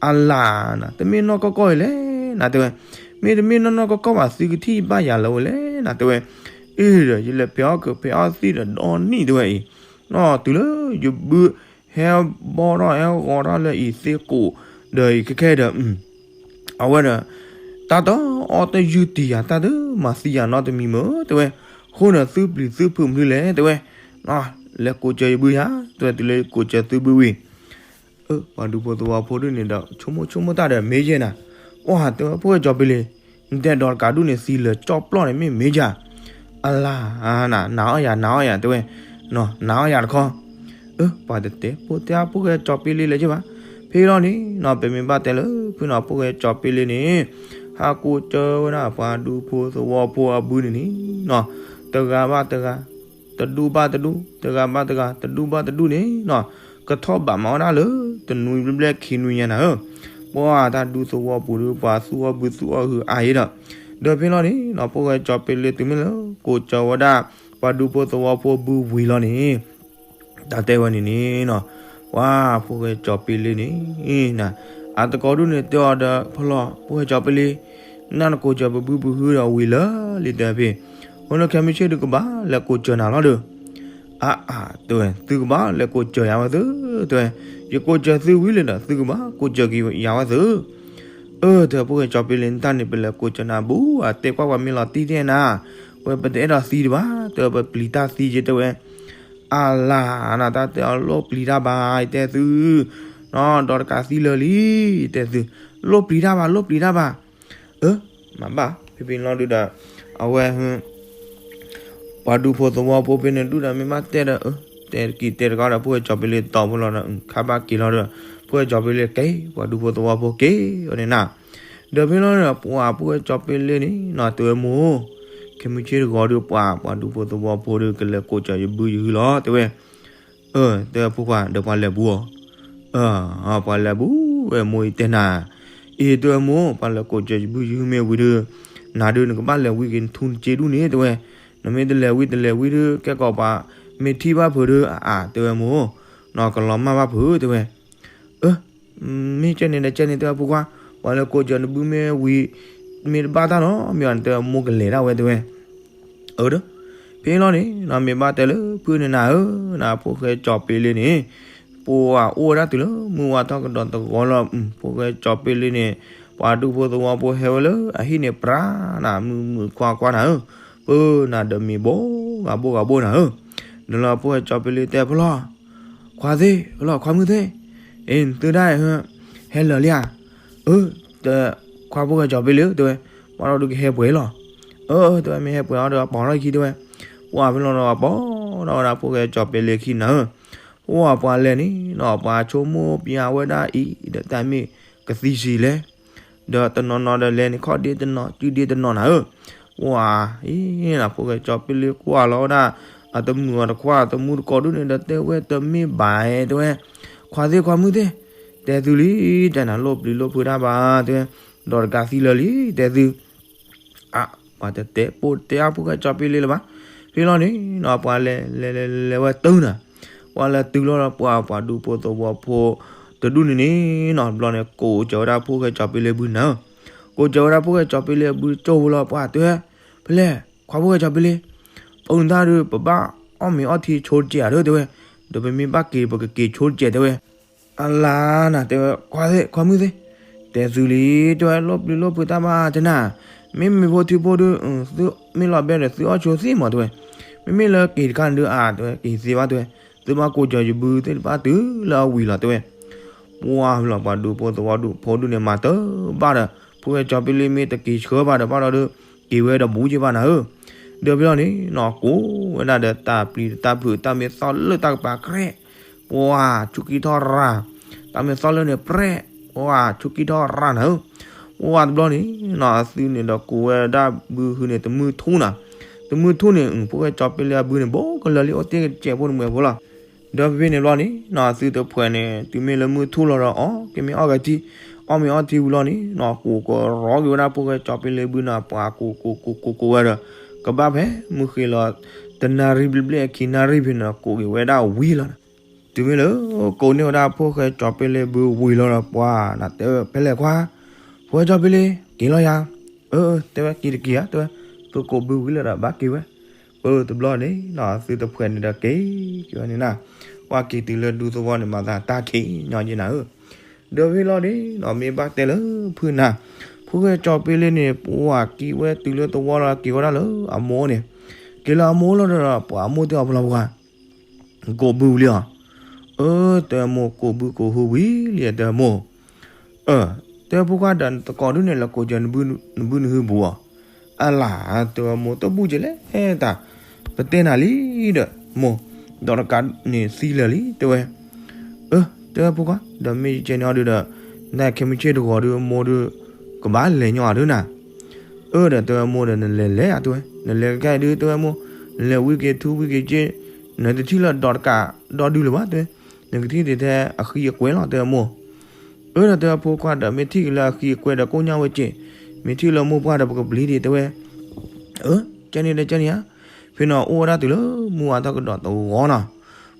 အလၤနၤ တမ့ၢ်နီၢ်ကီၢ်ကီၢ်အံၤလဲၣ်နၤ တဲဝဲ, မ့ၢ်တမ့ၢ်နီၢ်နီၢ်ကီၢ်ကီၢ်ဘၣ် သုကထံၣ်ဘၣ်ယၤလၢဝဲလဲၣ်နၤ တဲဝဲ, အ့ဒီး ယလဲၤဖဲးအီၣ်ကဖဲးအီၣ်သံၣ်ဒီးဒီနံၣ် တဲဝဲအံၤ, နီၢ်တုၤလၢယဘုဟဲဘီထီၣ်ဟဲဂီၤထီၣ်လၢအံၤသ့ကိးဒီးအံၤခဲခဲဒီး အဝဲဒီး တၢ်တအီၣ်တယုၢ်တံၢ်ယၤ တၢ်တမၤသံယၤနီတမံၤမ့ၢ် တဲဝဲ, အဃိန့ၣ် သုပျံၤသုဖုးမနုၤလဲၣ် တဲဝဲ, လဲၤကိးစၢၤယဘုယၤ တဲဝဲ တုၤလၢယကိးစၢၤသုဘုဝံၤ, ပှၤဒူဖိသဝီဖိဒုန့ၣ်ဒီး ဆိကမိၣ်ဆိကမိၣ်တၢ်ဒီး မ့ၢ်ယဲၢ်နၤ, ပှၤတဲဝဲ ဖိၣ်ဃဲကၠီၤပ့လ့, နတဲဒီးတကးဒူၣ်န့ၣ် သံလၢာ်ကၠီပျီန့ၣ် မ့ၢ်မ့ၢ်ယၤ, အလၤနၤ နာ်အီၣ်ယၤ နာ်အီၣ်ယၤ တဲဝဲ, နာ်အီၣ်ယၤတခီ ပှၤတတဲ ဖိတဲ ဖိၣ်ဃဲကၠီၤပ့လ့လၢၤဘၣ်, ဖဲလီၤန့ၣ်နီၤ ပမ့ၢ်ဘၣ်တဲလၢ ဖုနီၤ ဖိၣ်ဃဲကၠီၤပ့လ့န့ၣ် ဟးကိးစၢၤဝဲဒၣ်ပှၤဒူဖိသဝီဖိအဘုန့ၣ်န့ၣ်နီၤ တဂၤဘၣ်တဂၤ တဒူၣ်ဘၣ်တဒူၣ် တဂၤဘၣ်တဂၤ တဒူၣ်ဘၣ်တဒူၣ်န့ၣ်နီၤ ကထီၣ်ဘးမၤဝဲဒၣ်လၢ တနွံဘျဲၣ်ဘျဲၣ်ခံနွံညါနၤဧၢ, ပှၤတၢ်ဒူသဝီပူၤဒီး ပှၤသူၣ်အီၣ်ဘုသူၣ်အီၣ်ဟုးအါအံၤဒီး, ဒီးဖဲလီၤန့ၣ်နီၤ ဖိၣ်ဃဲကၠီၤပ့လ့တုၤမ့ၢ်လၢ ကိးစၢၤဝဲဒၣ် ပှၤဒူဖိသဝီဖိဘုဝံၤလီၤန့ၣ် တၢ်တဲဝဲန့ၣ်န့ၣ်နီၤ, ပှၤဖိၣ်ဃဲကၠီၤပ့လ့န့ၣ် အတကိးဒူၣ်န့ၣ်တဲအီၤဒီး ဖီလီၤ ဖိၣ်ဃဲကၠီၤပ့လ့, နနကိးစၢၤပဘုပဟုဒီးဝံၤလၢာ်လံတဲဖဲ, အဃိန့ၣ်ခဲမုၢ်ဆ့ၣ်ဒုးကဘၣ်လဲၤကိးစၢၤနၤလီၤဒီး, အါအါ တဲဝဲ သုကဘၣ်လဲၤကိးစၢၤယၤဝဲသု, တဲဝဲ, ယကိးစၢၤသုဝံၤလံဒီး သုကဘၣ်ကိးစၢၤက့ၤယၤဝဲသု အၢ တဲဝဲ ဖိၣ်ဃဲကၠီၤပ့လ့ နတၢ်န့ၣ် ပလဲၤကိးစၢၤနၤဘူးဧါ, တဲကွၢ်ပှၤမ့ၢ်လီၤတံၢ်တဲနၤ, ဝဲပတအဲၣ်ဒိးသံတဘၣ်, တဲဝဲပပျံၤတၢ်သံက့ၤ တဲဝဲ, အလၤနၤ တၢ်တဲအီၤ လိၣ်ပျံၤတၢ်ဘၣ် ယတဲသု, နီၢ်ဒီးတကးသံလၢာ်လံ ယတဲသု, လိၣ်ပျံၤတၢ်ဘၣ် လိၣ်ပျံၤတၢ်ဘၣ်, အၢ မၤဘၣ် ဖဲဖဲလီၤဒုးဒီး, အဝဲ ပှၤဒူဖိသဝီဖိဖဲန့ၣ်ဒုးဒီး မ့ၢ်ဘၣ်တဲဒီး တဲတကံၢ်တဲတကီဒီး ဖိၣ်ဃဲကၠီၤပ့လ့တီဖိလီၤဒီး ခါဘၣ်က့ၤလီၤဒီး ဖိၣ်ဃဲကၠီၤပ့လ့က့ၤ ပှၤဒူဖိသဝီဖိက့ၤဝဲန့ၣ်နၤ, ဒီးဖဲလီၤဒီး ပှၤဖိၣ်ဃဲကၠီၤပ့လ့န့ၣ်နီၤ တဲဝဲမိၢ်, ခဲမုၢ်ဆ့ၣ်တဂီၤဒီး ပှၤ ပှၤဒူဖိသဝီဖိဒီး ကလဲၤကိးစၢၤယဘုယဟုလီၤ တဲဝဲ အၢ တဲဝဲဖိခွါ ဒီးပှၤလဲၤဘူးအီၤ, အၢ ပှၤလဲၤဘူးဝဲမိၢ်အံၤတဲနၤ, အံၤတဲဝဲမိၢ် ပှၤလဲၤကိးစၢၤယဘုယဟုမ့ၢ်ဝံၤဒီး, နၤဒုးနကဘၣ်လဲၤဝံၤက့ၤနထူနစ့ဒူၣ်န့ၣ် တဲဝဲ, နမ့ၢ်တလဲၤဝံၤတလဲၤဝံၤဒီး ကဲကီးပှၤ မ့ၢ်ထံၣ်ဘၣ်ဖုးဒီး အါ တဲဝဲမိၢ်, နီၢ်ကလီၤမၢ်ဘၣ်ဖုး တဲဝဲ, အၢ မ့ၢ်ကဲန့ၣ်ဒီးကဲန့ၣ် တဲဝဲဖိခွါ, ပှၤလဲၤကိးစၢၤနဘုမ့ၢ်ဝံၤ မ့ၢ်တဘၣ်တၢ်နီတမံၤဘၣ်န့ၣ် တဲဝဲမိၢ်ကလဲၤဒၣ်ဝဲ တဲဝဲ အၢ ဒီး ဖဲလီၤန့ၣ်နီၤ မ့ၢ်ဘၣ်တဲလၢဖုန့ၣ်နၤဧၢ, နဖိၣ်ဃဲကၠီၤပ့လ့န့ၣ် ပှၤအိၣ်ဝဲဒၣ်တုၤလၢမုၢ်ဝါထီၣ်ကဒီးတဂီၤလီၤ, ဖိၣ်ဃဲကၠီၤပ့လ့န့ၣ် ပှၤဒူဖိသဝီဖိဟဲဝဲလၢအဟံၣ်န့ၣ် ပြးနၤ မုာ်မုာ်ခွါခွါနၤဧၢ, ပၢနၤဒီးမ့ၤဘိဂၤဘိဂၤဘိနၤဧၢ, ဒီးလၢဖိၣ်ဃဲကၠီၤပ့လ့တဲ ဖဲလဲၣ်, ခွါသ့ၣ် ဖဲလဲၣ် ခွါမုၣ်သ့ၣ်, အ့ နသုဒၣ် ဟဲလၢာ်လံဧါ, အၢ တဲ ခွါဖိၣ်ဃဲကၠီၤပ့လ့ဧၢ တဲဝဲ, ဘၣ်ဒီးဒုးကဟဲပှဲၤလီၤ, အၢ တဲဝဲ မ့ၢ်ဟဲပှဲၤအီၤဒီးပီၤထီၣ်ခံတဲဝဲ, ပှၤဖဲလဲၣ်ဒီးပီၤထီၣ်ဝဲဒၣ်ဖိၣ်ဃဲကၠီၤပ့လ့ခံနၤဧၢ, ပှၤပှၤလဲၤန့ၣ်နီၤ ပှၤဆိကမိၣ်ပျးဝဲဒၣ်အံၤ ဒီးတၢ်မ့ၢ်ကသံဆံးလဲၣ် ဒီးတနီၤနီၤဒီးလဲၤန့ၣ် ခီၣ်ဒ့တနီၤ စုဒ့တနီၤနၤဧၢ, ပှၤအံၤနၤ ဖိၣ်ဃဲကၠီၤပ့လ့ကွၢ်လီၤဝဲဒၣ် အတမုာ်အတခွါ အတမူတကိးဒုန့ၣ်ဒီး တဲဝဲတမ့ၢ်ဘၣ်တဲဝဲ, ခွါသ့ၣ်ခွါမုၣ်သ့ၣ်, တဲသုလံ တဲနၤ လိၣ်ပျံၤလိၣ်ဖုးတၢ်ဘၣ်တဲဝဲ, ဒီးတကးသံလၢာ်လံ တဲသု အါ ပှၤတတဲပိာ်တတဲအါ ဖိၣ်ဃဲကၠီၤပ့လ့လၢၤဘၣ်, ဖဲလီၤန့ၣ်နီၤ ပှၤလဲၤလဲၤလဲၤလဲၤဝဲတုၤနၤ, ပှၤလဲၤတုၤလီၤဒီးပှၤပှၤဒူဖိသဝီဖိ တဒူၣ်န့ၣ်န့ၣ်နီၤ တဘျီန့ၣ် ကိးကၠီၤဝဲဒၣ်ဖိၣ်ဃဲကၠီၤပ့လ့ဘုနၤဧၢ, ကိးကၠီၤဝဲဒၣ်ဖိၣ်ဃဲကၠီၤပ့လ့အဘုကၠိဖိလီၤ ပှၤတဲဝဲ, ဖဲလဲၣ် ခွါဖိၣ်ဃဲကၠီၤပ့လ့, ပအိၣ်နတၢ်ဒီး ပဘၣ်အီၣ်မ့ၤအီထံဆိတစဲးဧါဒီးတဲဝဲ, ဒီးပမ့ၢ်ဘၣ်က့ၤပကက့ၤဆိတစဲးတဲဝဲ အလါနၤ တဲဝဲ ခွါသ့ၣ်ခွါမုၣ်သ့ၣ်, တဲသုလံ တဲဝဲ လိၣ်ပျံၤလိၣ်ဖုးတၢ်ဘၣ်တဲနၤ, မ့မ့ၢ်ဖိထံဖိဒီး သုမ့ၢ်လီၤဘဲဒီးသုအီၣ်ဆိသ့မးတဲဝဲ, မ့မ့ၢ်လၢက့ၤတခါန့ၣ်ဒီး အါ တဲဝဲ က့ၤသ့ဘၣ်တဲဝဲ, သုဘၣ်ကိးကၠီၤယဘုသ့ၣ်တဖၣ်တုၤလၢအဝံၤလီၤတဲဝဲ, ပှၤဖဲလီၤ ပှၤဒူဖိသဝီဒူဖိဒူန့ၣ် မၤတဘၣ်ဒီး ဖိၣ်ဃဲကၠီၤပ့လ့မ့ၢ်တက့ၤဆှၢဘၣ်ဒီးဘၣ်ဒီး က့ၤဝဲဒီးဘူးက့ၤဘၣ်နၤဧၢ, ဒီးဖဲလီၤန့ၣ်နီၤ ကိးဝဲဒၣ်ဒီးတၢ်ပျံၤတၢ်ဖုးတၢ်မ့ၢ်သီၣ်လၢတၢ်ကပၤကြဲး ပှၤဆူကံထီၣ်ရၤ, တၢ်မ့ၢ်သီၣ်လၢန့ၣ်ပြဲး, ပှၤဆူကံထီၣ်ရၤနၤဧၢ, ပှၤတဘျီန့ၣ်နီၤ အသုန့ၣ်ဒီးကိးဝဲဒၣ်ဘုဟုန့ၣ် တမုၢ်ထူၣ်နၤ, တမုၢ်ထူၣ်န့ၣ် ဖိၣ်ဃဲကၠီၤပ့လ့အဘုန့ၣ် ဘိကလၢာ်လံ အိၣ်တ့ၢ်ကစဲးဖိတမှဲၤဖိလီၤ, ဒီးဖဲန့ၣ်ဘျီန့ၣ်နီၤ အသုတဖှဲးန့ၣ် တုၤမ့ၢ်လၢမုၢ်ထူၣ်လီၤဒီး အီၣ်ကမ့ၢ်အီၣ်ကထံ, အီၣ်မ့ၢ်အီၣ်ထံဝံၤလီၤန့ၣ်နီၤ ကိးကရီက့ၤဝဲဒၣ်ဖိၣ်ဃဲကၠီၤပ့လ့ဘုန့ၣ် ပှၤကိးကိးကိးကိးကိးဝဲဒီး ကဘၣ်ဖဲမုၢ်ဃ့လီၤ တနၣ်ရံၣ်ဘျဲၣ်ဘျဲၣ်အခံနၣ်ရံၣ်ဖဲန့ၣ် ကိးက့ၤဝဲဒၣ်ဝံၤလီၤနၤ, တုၤမ့ၢ်လၢကိးန့ၢ်ဝဲဒၣ်ဖိၣ်ဃဲကၠီၤပ့လ့ဘုဝံၤလီၤဒီး ပှၤနၤတဲဝဲ ဖဲလဲၣ်ခွါ, ဖိၣ်ဃဲကၠီၤပ့လ့ က့ၤလီၤယၤ, အၢ တဲဝဲ က့ၤတက့ၤဧါ တဲဝဲ, သုကိးဘုဝံၤလၢၤဒီး ဘၣ်က့ၤဝဲ, ပၢတဘျီန့ၣ်နီၤ အသုတဖှဲးန့ၣ်ဒီးက့ၤက့ၤဝဲန့ၣ်နၤ, ပှၤက့ၤတုၤလၢဒူသဝီန့ၣ် မၤသးတၢ်ခံးညီယဲနၤဧၢ ဒီးဖဲလီၤန့ၣ်နီၤ မ့ၢ်ဘၣ်တဲလၢဖုနၤ, ဖိၣ်ဃဲကၠီၤပ့လ့န့ၣ် ပှၤက့ၤဝဲတုၤလၢသဝီလီၤ က့ၤဝဲဒၣ်လၢအမိၢ်န့ၣ်, က့ၤလၢအမိၢ်လီၤဒီး ပှၤအမိၢ်တဲအီၤ ဖဲလဲၣ်ပှၤ, ကိးဘုဝံၤလံဧါ, အၢ တဲမိၢ် ကိးဘုကိးဟုဝံၤလံ တဲမိၢ် အၢ တဲဖိခွါဒီး နသကိးဒုန့ၣ် လဲၤကိးက့ၤနဘုနဟုဘူးအီၤ, အလၤ တဲဝဲမိၢ် တဘူၣ်က့ၤလဲၣ်တၢ်, ပတဲနၤလံဒီး မိၢ် ဒီးတကးန့ၣ်သံလၢာ်လံ တဲဝဲ, အၢ တဲဝဲဖိခွါ ဒီးမ့ၢ်ယကဲန့ၢ်အီၤဒုဒီး နခဲမုၢ်ဆ့ၣ်တဂီၤဒု မိၢ်ဒု ကဘၣ်လဲၤညီအီၤဒုနၤ, အၢ ဒီးတဲဝဲမိၢ်ဒီး နလဲၤလဲၤဧါ တဲဝဲ, နလဲၤကဲဒု တဲဝဲမိၢ်, နလဲၤဝံၤက့ၤထူဝံၤက့ၤက့ၤ, နတထံၣ်လၢဒီးတကးဒီဒုလၢၤဘၣ် တဲဝဲ, နကထံၣ်က့ၤထဲအဃံအကွဲလီၤ တဲဝဲမိၢ် အၢ ဒီးတဲဝဲဖိခွါဒီး မ့ၢ်ထံၣ်က့ၤလၢအဃံအကွဲဒီး ကိၣ်ညါဝဲက့ၤ, မ့ၢ်ထံၣ်လၢမိၢ်ပှၢ်ဒီး ပကပျံၤဒံး တဲဝဲ, အၢ ကဲန့ၣ်ဒီးကဲန့ၣ်ဧါ, ဖဲန့ၣ်အိၣ်ဝဲဒၣ်တုၤလၢ မုၢ်ဝါထီၣ်ကဒီးတဂီၤနီၤ,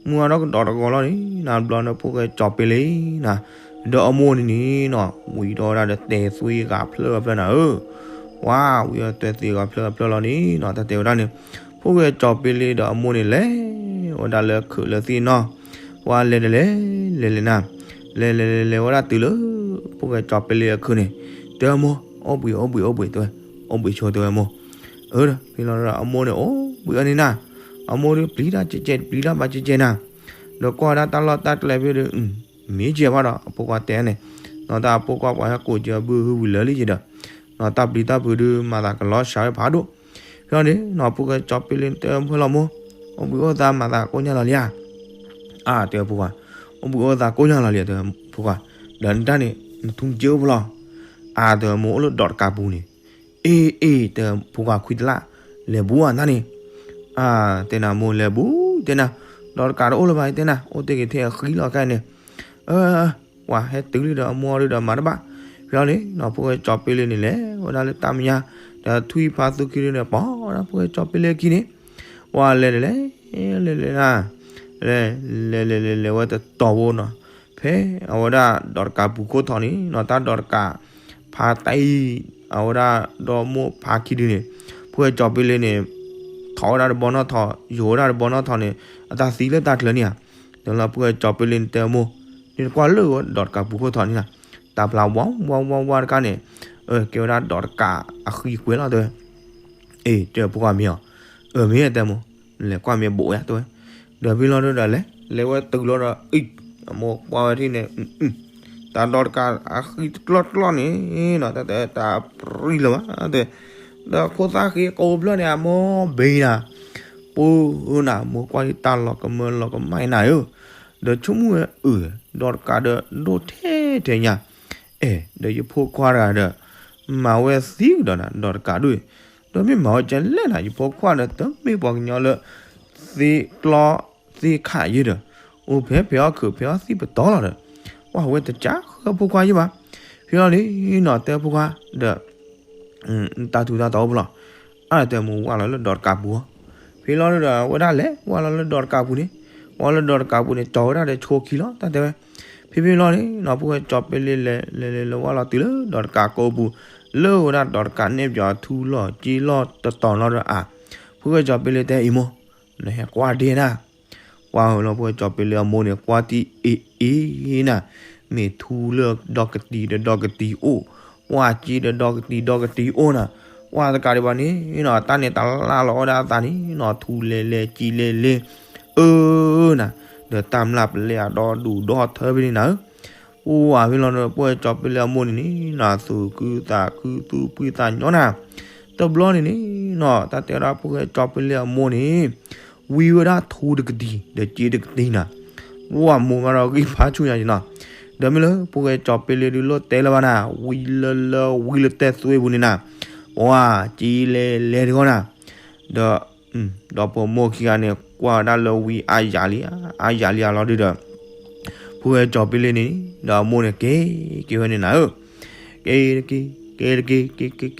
မုၢ်ဝါထီၣ်ကဒီးတဂီၤလီၤန့ၣ် နဘျီန့ၣ် ဖိၣ်ဃဲကၠီၤပ့လ့နီၤ, ဒီးအမိၢ်န့ၣ်န့ၣ်နီၤ ဝံၤဒီးဝဲဒၣ်ဒီးတဲာ်သွံဂၤဖျၢၣ်ဂၤဖျၢၣ်နၤဧၢ, ဝါ ဝံၤဒီးတဲာ်သွံဂၤဖျၢၣ်ဂၤဖျၢၣ်လီၤန့ၣ်နီၤ တၢ်တဲဝဲဒၣ်န့ၣ်, ဖိၣ်ဃဲကၠီၤပ့လ့ဒီးအမိၢ်န့ၣ် လဲၤဝဲဒၣ်လၢခုးလၢသ့ၣ်နီၤ, ပှၤလဲၤတလဲၤ လဲၤလဲၤနၤ, လဲၤလဲၤလဲၤလဲၤဝဲဒၣ်တုၤလၢ ဖိၣ်ဃဲကၠီၤပ့လ့အခုးန့ၣ်, တဲဝဲမိၢ် အိၣ်ဘှံးအိၣ်ဘှံးအိၣ်ဘှံး တဲဝဲ, အိၣ်ဘှံးဆိတဲဝဲမိၢ်, အၢ ဖဲလီၤဒီးအမိၢ်န့ၣ် အိၣ်ဘှံးအီၤန့ၣ်နၤ, အမိၢ်ဒုပျံၤတၢ်ကဲကဲ ပျံၤတၢ်ဘၣ်ကဲကဲနၤ, ဒီးကွၢ်ဝဲဒၣ်တၢ်လီၢ်တၢ်ကျဲဖဲဒီး မ့ၢ်ကဲဘၣ်ဒီး အဖိခွါတဲန့ၣ်, နီၤတၢ်အဖိခွါပှၤဟဲကိးက့ၤအဘုဟုဝံၤလၢာ်လံက့ၤဒီး, နီၤတၢ်ပျံၤတၢ်ဖုးဒု မၤသးကလီၤစှၤဝဲဖးဒိၣ်, ဖဲလီၤန့ၣ်နီၤ ဖိၣ်ဃဲကၠီၤပ့လ့တဲဝဲမိၢ်လီၤမိၢ်, အိၣ်ဘှံးအိၣ်သါမၤသးကိၣ်ညါလီၤလံဧါ, အါ တဲဝဲဖိခွါ, အိၣ်ဘှံးအိၣ်သါကိၣ်ညါလီၤလံဧါ တဲဝဲဖိခွါ, ဒီးနတၢ်န့ၣ် နထူက့အိၣ်ဖဲလဲၣ်, အါ တဲဝဲမိၢ် အိၣ်လၢဒီးတကးပူၤန့ၣ်, အ့ၣ်အ့ၣ် တဲဝဲဖိခွါခွံတလၣ်, လဲၤဘူးဧါနၤန့ၣ်, အါ တဲနၤမိၢ်လဲၤဘူး တဲနၤ, ဒီးတကးတအိၣ်လၢၤဘၣ် တဲနၤ အိၣ်တ့ၢ်က့ၤထဲအဃံလီၤခဲအံၤန့ၣ်, အၢ ပှၤဟဲတုၤလံဒီးအမိၢ်ဒုဒီးမၤတဘၣ်, ဖဲလီၤန့ၣ်နီၤ ဖိၣ်ဃဲကၠီၤပ့လ့န့ၣ် လဲၤဝဲဒၣ်လၢတၢ်မဲာ်ညါ, ဒီးထွံၣ်ဖါသူခံဒုန့ၣ် ပိာ်ဝဲဒၣ်ဖိၣ်ဃဲကၠီၤပ့လ့အခံန့ၣ်, ပှၤလဲၤလဲၤလဲၤ လဲၤလဲၤနၤ, လဲၤ လဲၤလဲၤလဲၤလဲၤဝဲတတီၤဖိနီၤ, ဖဲအဝဲဒၣ်ဒီးတကးပူၤခိၣ်ထီၣ်န့ၣ်နီၤ တၢ်ဒီးတကး ဖါတံၢ် အဝဲဒၣ်ဒီမိၢ်ဖါခံဒုန့ၣ်, ဖိၣ်ဃဲကၠီၤပ့လ့န့ၣ် ထိးဝဲဒၣ်တဘီနီၣ်ထိး ယိာ်ဝဲဒၣ်တဘီနီၣ်ထိးန့ၣ် အတၢ်သံလၢတၢ်ချၢန့ၣ်ဧါ, ဒီးလၢဖိၣ်ဃဲကၠီၤပ့လ့န့ၣ်တဲမိၢ်, န့ၣ်တကွၢ်လၢဒီးတကးပူၤခိၣ်ထီၣ်န့ၣ်ဧါ, တၢ်ဖျါဝါဝါဝါဝါတခါန့ၣ်, အကဲဝဲဒၣ်ဒီးတကးအဃံကွဲလီၤတဲဝဲ, အ့ တဲဖိခွါမ့ၢ်အီၤ, အၢ မ့ၢ်တဲမိၢ်, နလဲၤကွၢ်မ့ၢ်ဘိးယါတဲဝဲ, ဒီးဖဲလီၤဒီးလဲၤ လဲၤဝဲတုၤလီၤဒီး အံၤ အမိၢ်ကွၢ်ဝဲထံၣ်န့ၣ် တၢ်ဒီးတကးအဃံတကျီၢ်တကျီၢ်န့ၣ်နီၤ တၢ်တဲတၢ်ပြံလၢၤဘၣ်တဲ, ဒီးခိၣ်သၣ်ဃ့ကိးဖျၢၣ်န့ၣ် အမိၢ်ဘ့နၤ, ပူနၤ မိၢ်ကွၢ်ဒ်တၢ်လီၤကမၢလီၤကမၣ်နၤဧၢ, ဒီးဆိကမိၣ်ဝဲအၢ ဒီးတကးဒီးဒိၣ်ထဲထဲညါ, အဲ ဒီးယဖိခွါတဂၤဒီး မၤဝဲသံကဒီးနၤ ဒီးတကးဒိၣ်အံၤ, ဒီးမ့ၢ်မၤဝဲကဲလဲၣ်နၤ ယဖိခွါဒီးတမ့ၢ်ပှၤကညီလၢ သ့ကျီသ့ခးယဲဒီး အိၣ်ဖဲဖဲအီၣ်ခုးဖဲအီၣ်သံၣ်ပတီၢ်လီၤဒီး ကွၢ်ဝဲတကးဃၢဖိခွါယဲဘၣ်, ဖဲလီၤန့ၣ်နီၤ တဲဖိခွါဒီး တၢ်ထူးတၢ်တီအိၣ်ဖဲလီၤ, အတဲမိၢ်ဝၢ်လီၤလၢဒီးတကးပူၤ, ဖဲလီၤဒီးဝဲဒၣ်လဲၤဝၢ်လီၤလၢဒီးတကးပူၤန့ၣ်, ဝၢ်လၢဒီးတကးပူၤန့ၣ် ကၠီၤဝဲဒၣ်ဒီးဆိခံလီၤ တၢ်တဲဝဲ, ဖဲဖဲလီၤန့ၣ်နီၤ ဖိၣ်ဃဲကၠီၤပ့လ့လဲၤလဲၤလဲၤဝၢ်လီၤတုၤလၢဒီးတကးကိးပူၤ, လၢဝဲဒၣ်ဒီးတကးနဲၣ်ပၠီၤထူလီၤက့လီၤတတီၤလီၤဒီးအါ, ဖိၣ်ဃဲကၠီၤပ့လ့တဲအံၤမိၢ်, နဟဲကွၢ်ဒ့နၤ ကွၢ်ဝဲလီၤ ဖိၣ်ဃဲကၠီၤပ့လ့အမိၢ်န့ၣ် ကွၢ်တံၢ်အ့ၣ်အ့ၣ်နၤ, မ့ၢ်ထူလၢဒီကတံၤဒီးဒီကတံၤအိၣ်, ကွၢ်က့ဒီးဒီကတံၤဒီကတံၤအိၣ်နၤ, ကွၢ်တကးဒံးဘၣ်န့ၣ်နီၤ တၢ်န့ၣ်တၢ်လၢ်လီၤဝဲဒၣ်အသးန့ၣ်နီၤ ထူလဲၤလဲၤက့လဲၤလဲၤ, အၢနၤ, ဒီးတၢ်မျၢ်ပလဲအဒီဒူၣ်ဒီထၢဖဲန့ၣ်နၤဧၢ ပှၤဖဲလီၤဒီးဖိၣ်ဃဲကၠီၤပ့လ့အမိၢ်န့ၣ်န့ၣ်နီၤ သူၣ်ခုသးခုသူၣ်ဖှံသးညီနၤ, တဘျီန့ၣ်န့ၣ်နီၤ တၢ်တဲဝဲဒၣ်ဖိၣ်ဃဲကၠီၤပ့လ့အမိၢ်န့ၣ် ဝံဝဲဒၣ်ထူတကတံၤ ဒီးက့တကတံၤနၤ, ပှၤမိၢ်မးဒီးဂံၢ်ဖးဆူၣ်ညါနီၤ, ဒီးမ့ၢ်လၢဖိၣ်ဃဲကၠီၤပ့လ့ဒုးလိၣ်တဲလၢၤဘၣ်နၤ ဝံလၢလၢဝံလၢတဲသွဲပူၤန့ၣ်နၤ, ပှၤက့လဲၤလဲၤတဂီၢ်နၤ, ဒီး ဒီးပိာ်မိၢ်ခံဂၤန့ၣ် ကွၢ်ဝဲဒၣ်လၢဝံအါယၤလံ, အါယၤလံအလီၤဒုဒီး ဖိၣ်ဃဲကၠီၤပ့လ့န့ၣ် ဒီးအမိၢ်န့ၣ် က့ၤက့ၤဝဲန့ၣ်နၤဧၢ, က့ၤတက့ၤ က့ၤတက့ၤ က့ၤ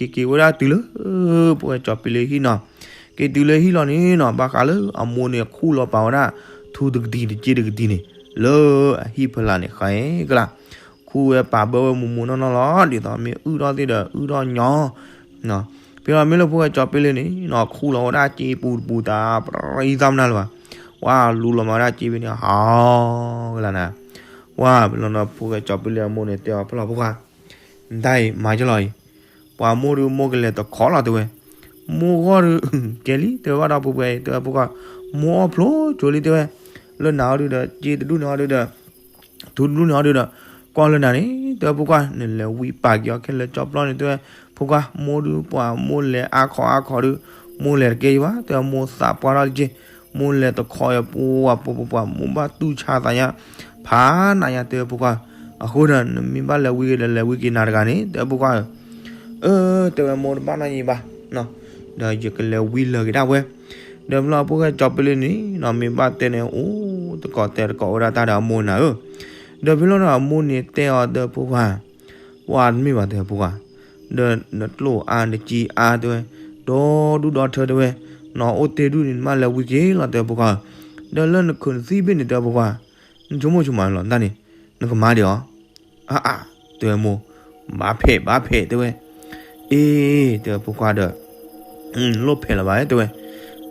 က့ၤက့ၤက့ၤဝဲဒၣ်တုၤလၢ ဖိၣ်ဃဲကၠီၤပ့လ့ဟံၣ်နီၤ, က့ၤတုၤလၢဟံၣ်လီၤန့ၣ်နီၤ ဘၣ်ဃးလၢအမိၢ်န့ၣ်ခူၣ်လီၤပာ်ဝဲဒၣ် ထူတကတံၤတက့တကတံၤန့ၣ် လၢအဟံၣ်ဖီလာ်န့ၣ် ဃဲကလါ ခူၣ်ဝဲပာ်ဘၢဝဲမူးမူးနီၢ်နီၢ်လီၤ ဒ်သိးမ့ၢ်အုၣ်ထီၣ်သ့ၣ်ဒီးအုၣ်ထီၣ်ညီ ဖဲလီၤမ့ၢ်လၢဖိၣ်ဃဲကၠီၤပ့လ့န့ၣ်နီၤ ခူၣ်လီၤဝဲဒၣ်စ့ပူၤတပူၤတၢ်ပြံသးမနုၤလၢၤဘၣ်, ဝါလူလီၤမၤဝဲဒၣ်စ့ဖဲန့ၣ် ဟးကလါနၤ, ဝါဖဲလီၤနီၤ ဖိၣ်ဃဲကၠီၤပ့လ့အမိၢ်န့ၣ်တဲအီၤ ဖဲလီၤဖိခွါ နတၢ်အံၤမၤကလီၤအံၤ, ပှၤမိၢ်ဒုးမိၢ်ကလဲၤတခီလီၤတဲဝဲ, မိၢ်ဂီၢ်ဒုး ကဲလံတဲဝဲဘၣ်ဒီးဖိၣ်ဃဲအံၤ တဲဝဲဖိခွါ, မိၢ်အီၣ်ဖျိကၠိလံတဲဝဲ, လၢနၤအီၤဒုးဒီး စ့တဒူၣ်န့ၣ်အီၤဒုးဒီး ထူတဒူၣ်န့ၣ်အီၤဒုးဒီး ကွၢ်လၢနၤန့ၣ် တဲဝဲဖိခွါ နလဲၤဝံပာ်က့ၤအီၤခဲလၢာ်ကၠီပျီန့ၣ်တဲဝဲ, ဖိခွါ မိၢ်ဒုးပှၤမိၢ်လဲၤအါခီအါခီဒုး မိၢ်လဲၤတကဲယံၤဘၣ် တဲဝဲမိၢ်သးပှၢ်ထီၣ်တက့ၢ်, မိၢ်လဲၤတခီအပှၤပှၤပှၤပှၤ မိၢ်ဘၣ်တူၢ်ဆါသးညါ ဖးနးညါတဲဝဲဖိခွါ, အဃိဒီး နမ့ၢ်ဘၣ်လဲၤဝံက့ၤဒီးလဲၤဝံက့ၤနၤတဂၤန့ၣ် တဲဝဲဖိခွါဧၢ, အၢ တဲဝဲမိၢ်တဘၣ်နီတမံၤဘၣ်, ဒီးယကလဲၤဝံလၢာ်က့ၤဒၣ်ဝဲ, ဒီးမ့ၢ်လီၤဖိၣ်ဃဲကၠီၤပ့လ့န့ၣ်နီၤ မ့ၢ်ဘၣ်တဲန့ၣ် အိၣ်တကိးတဲတကိးဝဲဒၣ်တၢ်ဒီးအမိၢ်နၤဧၢ, ဒီးဖဲလီၤဒီးအမိၢ်န့ၣ်တဲအီၤတဲဖိခွါ, ပှၤတမ့ၢ်ဘၣ်တဲဖိခွါ, ဒီးနကျိၣ်အါနစ့အါတဲဝဲ, ဒီဒူၣ်ဒီထၢတဲဝဲ, နအိၣ်တ့ၢ်ဒူၣ်န့ၣ် နဘၣ်လဲၤဝံက့ၤလီၤတဲဖိခွါဧၢ, ဒီးလၢနခိၣ်နသံဘ့ၣ်န့ၣ်တဲဖိခွါ, နဆိကမိၣ်ဆိကမးလီၤတၢ်န့ၣ်, နကမၤဒံးအီၤ အါအါ တဲဝဲမိၢ်, ဘၣ်ဖဲးဘၣ်ဖဲးတဲဝဲ, အ့ တဲဝဲဖိခွါဒီး, လိၣ်ဖဲးလၢၤဘၣ်တဲဝဲ,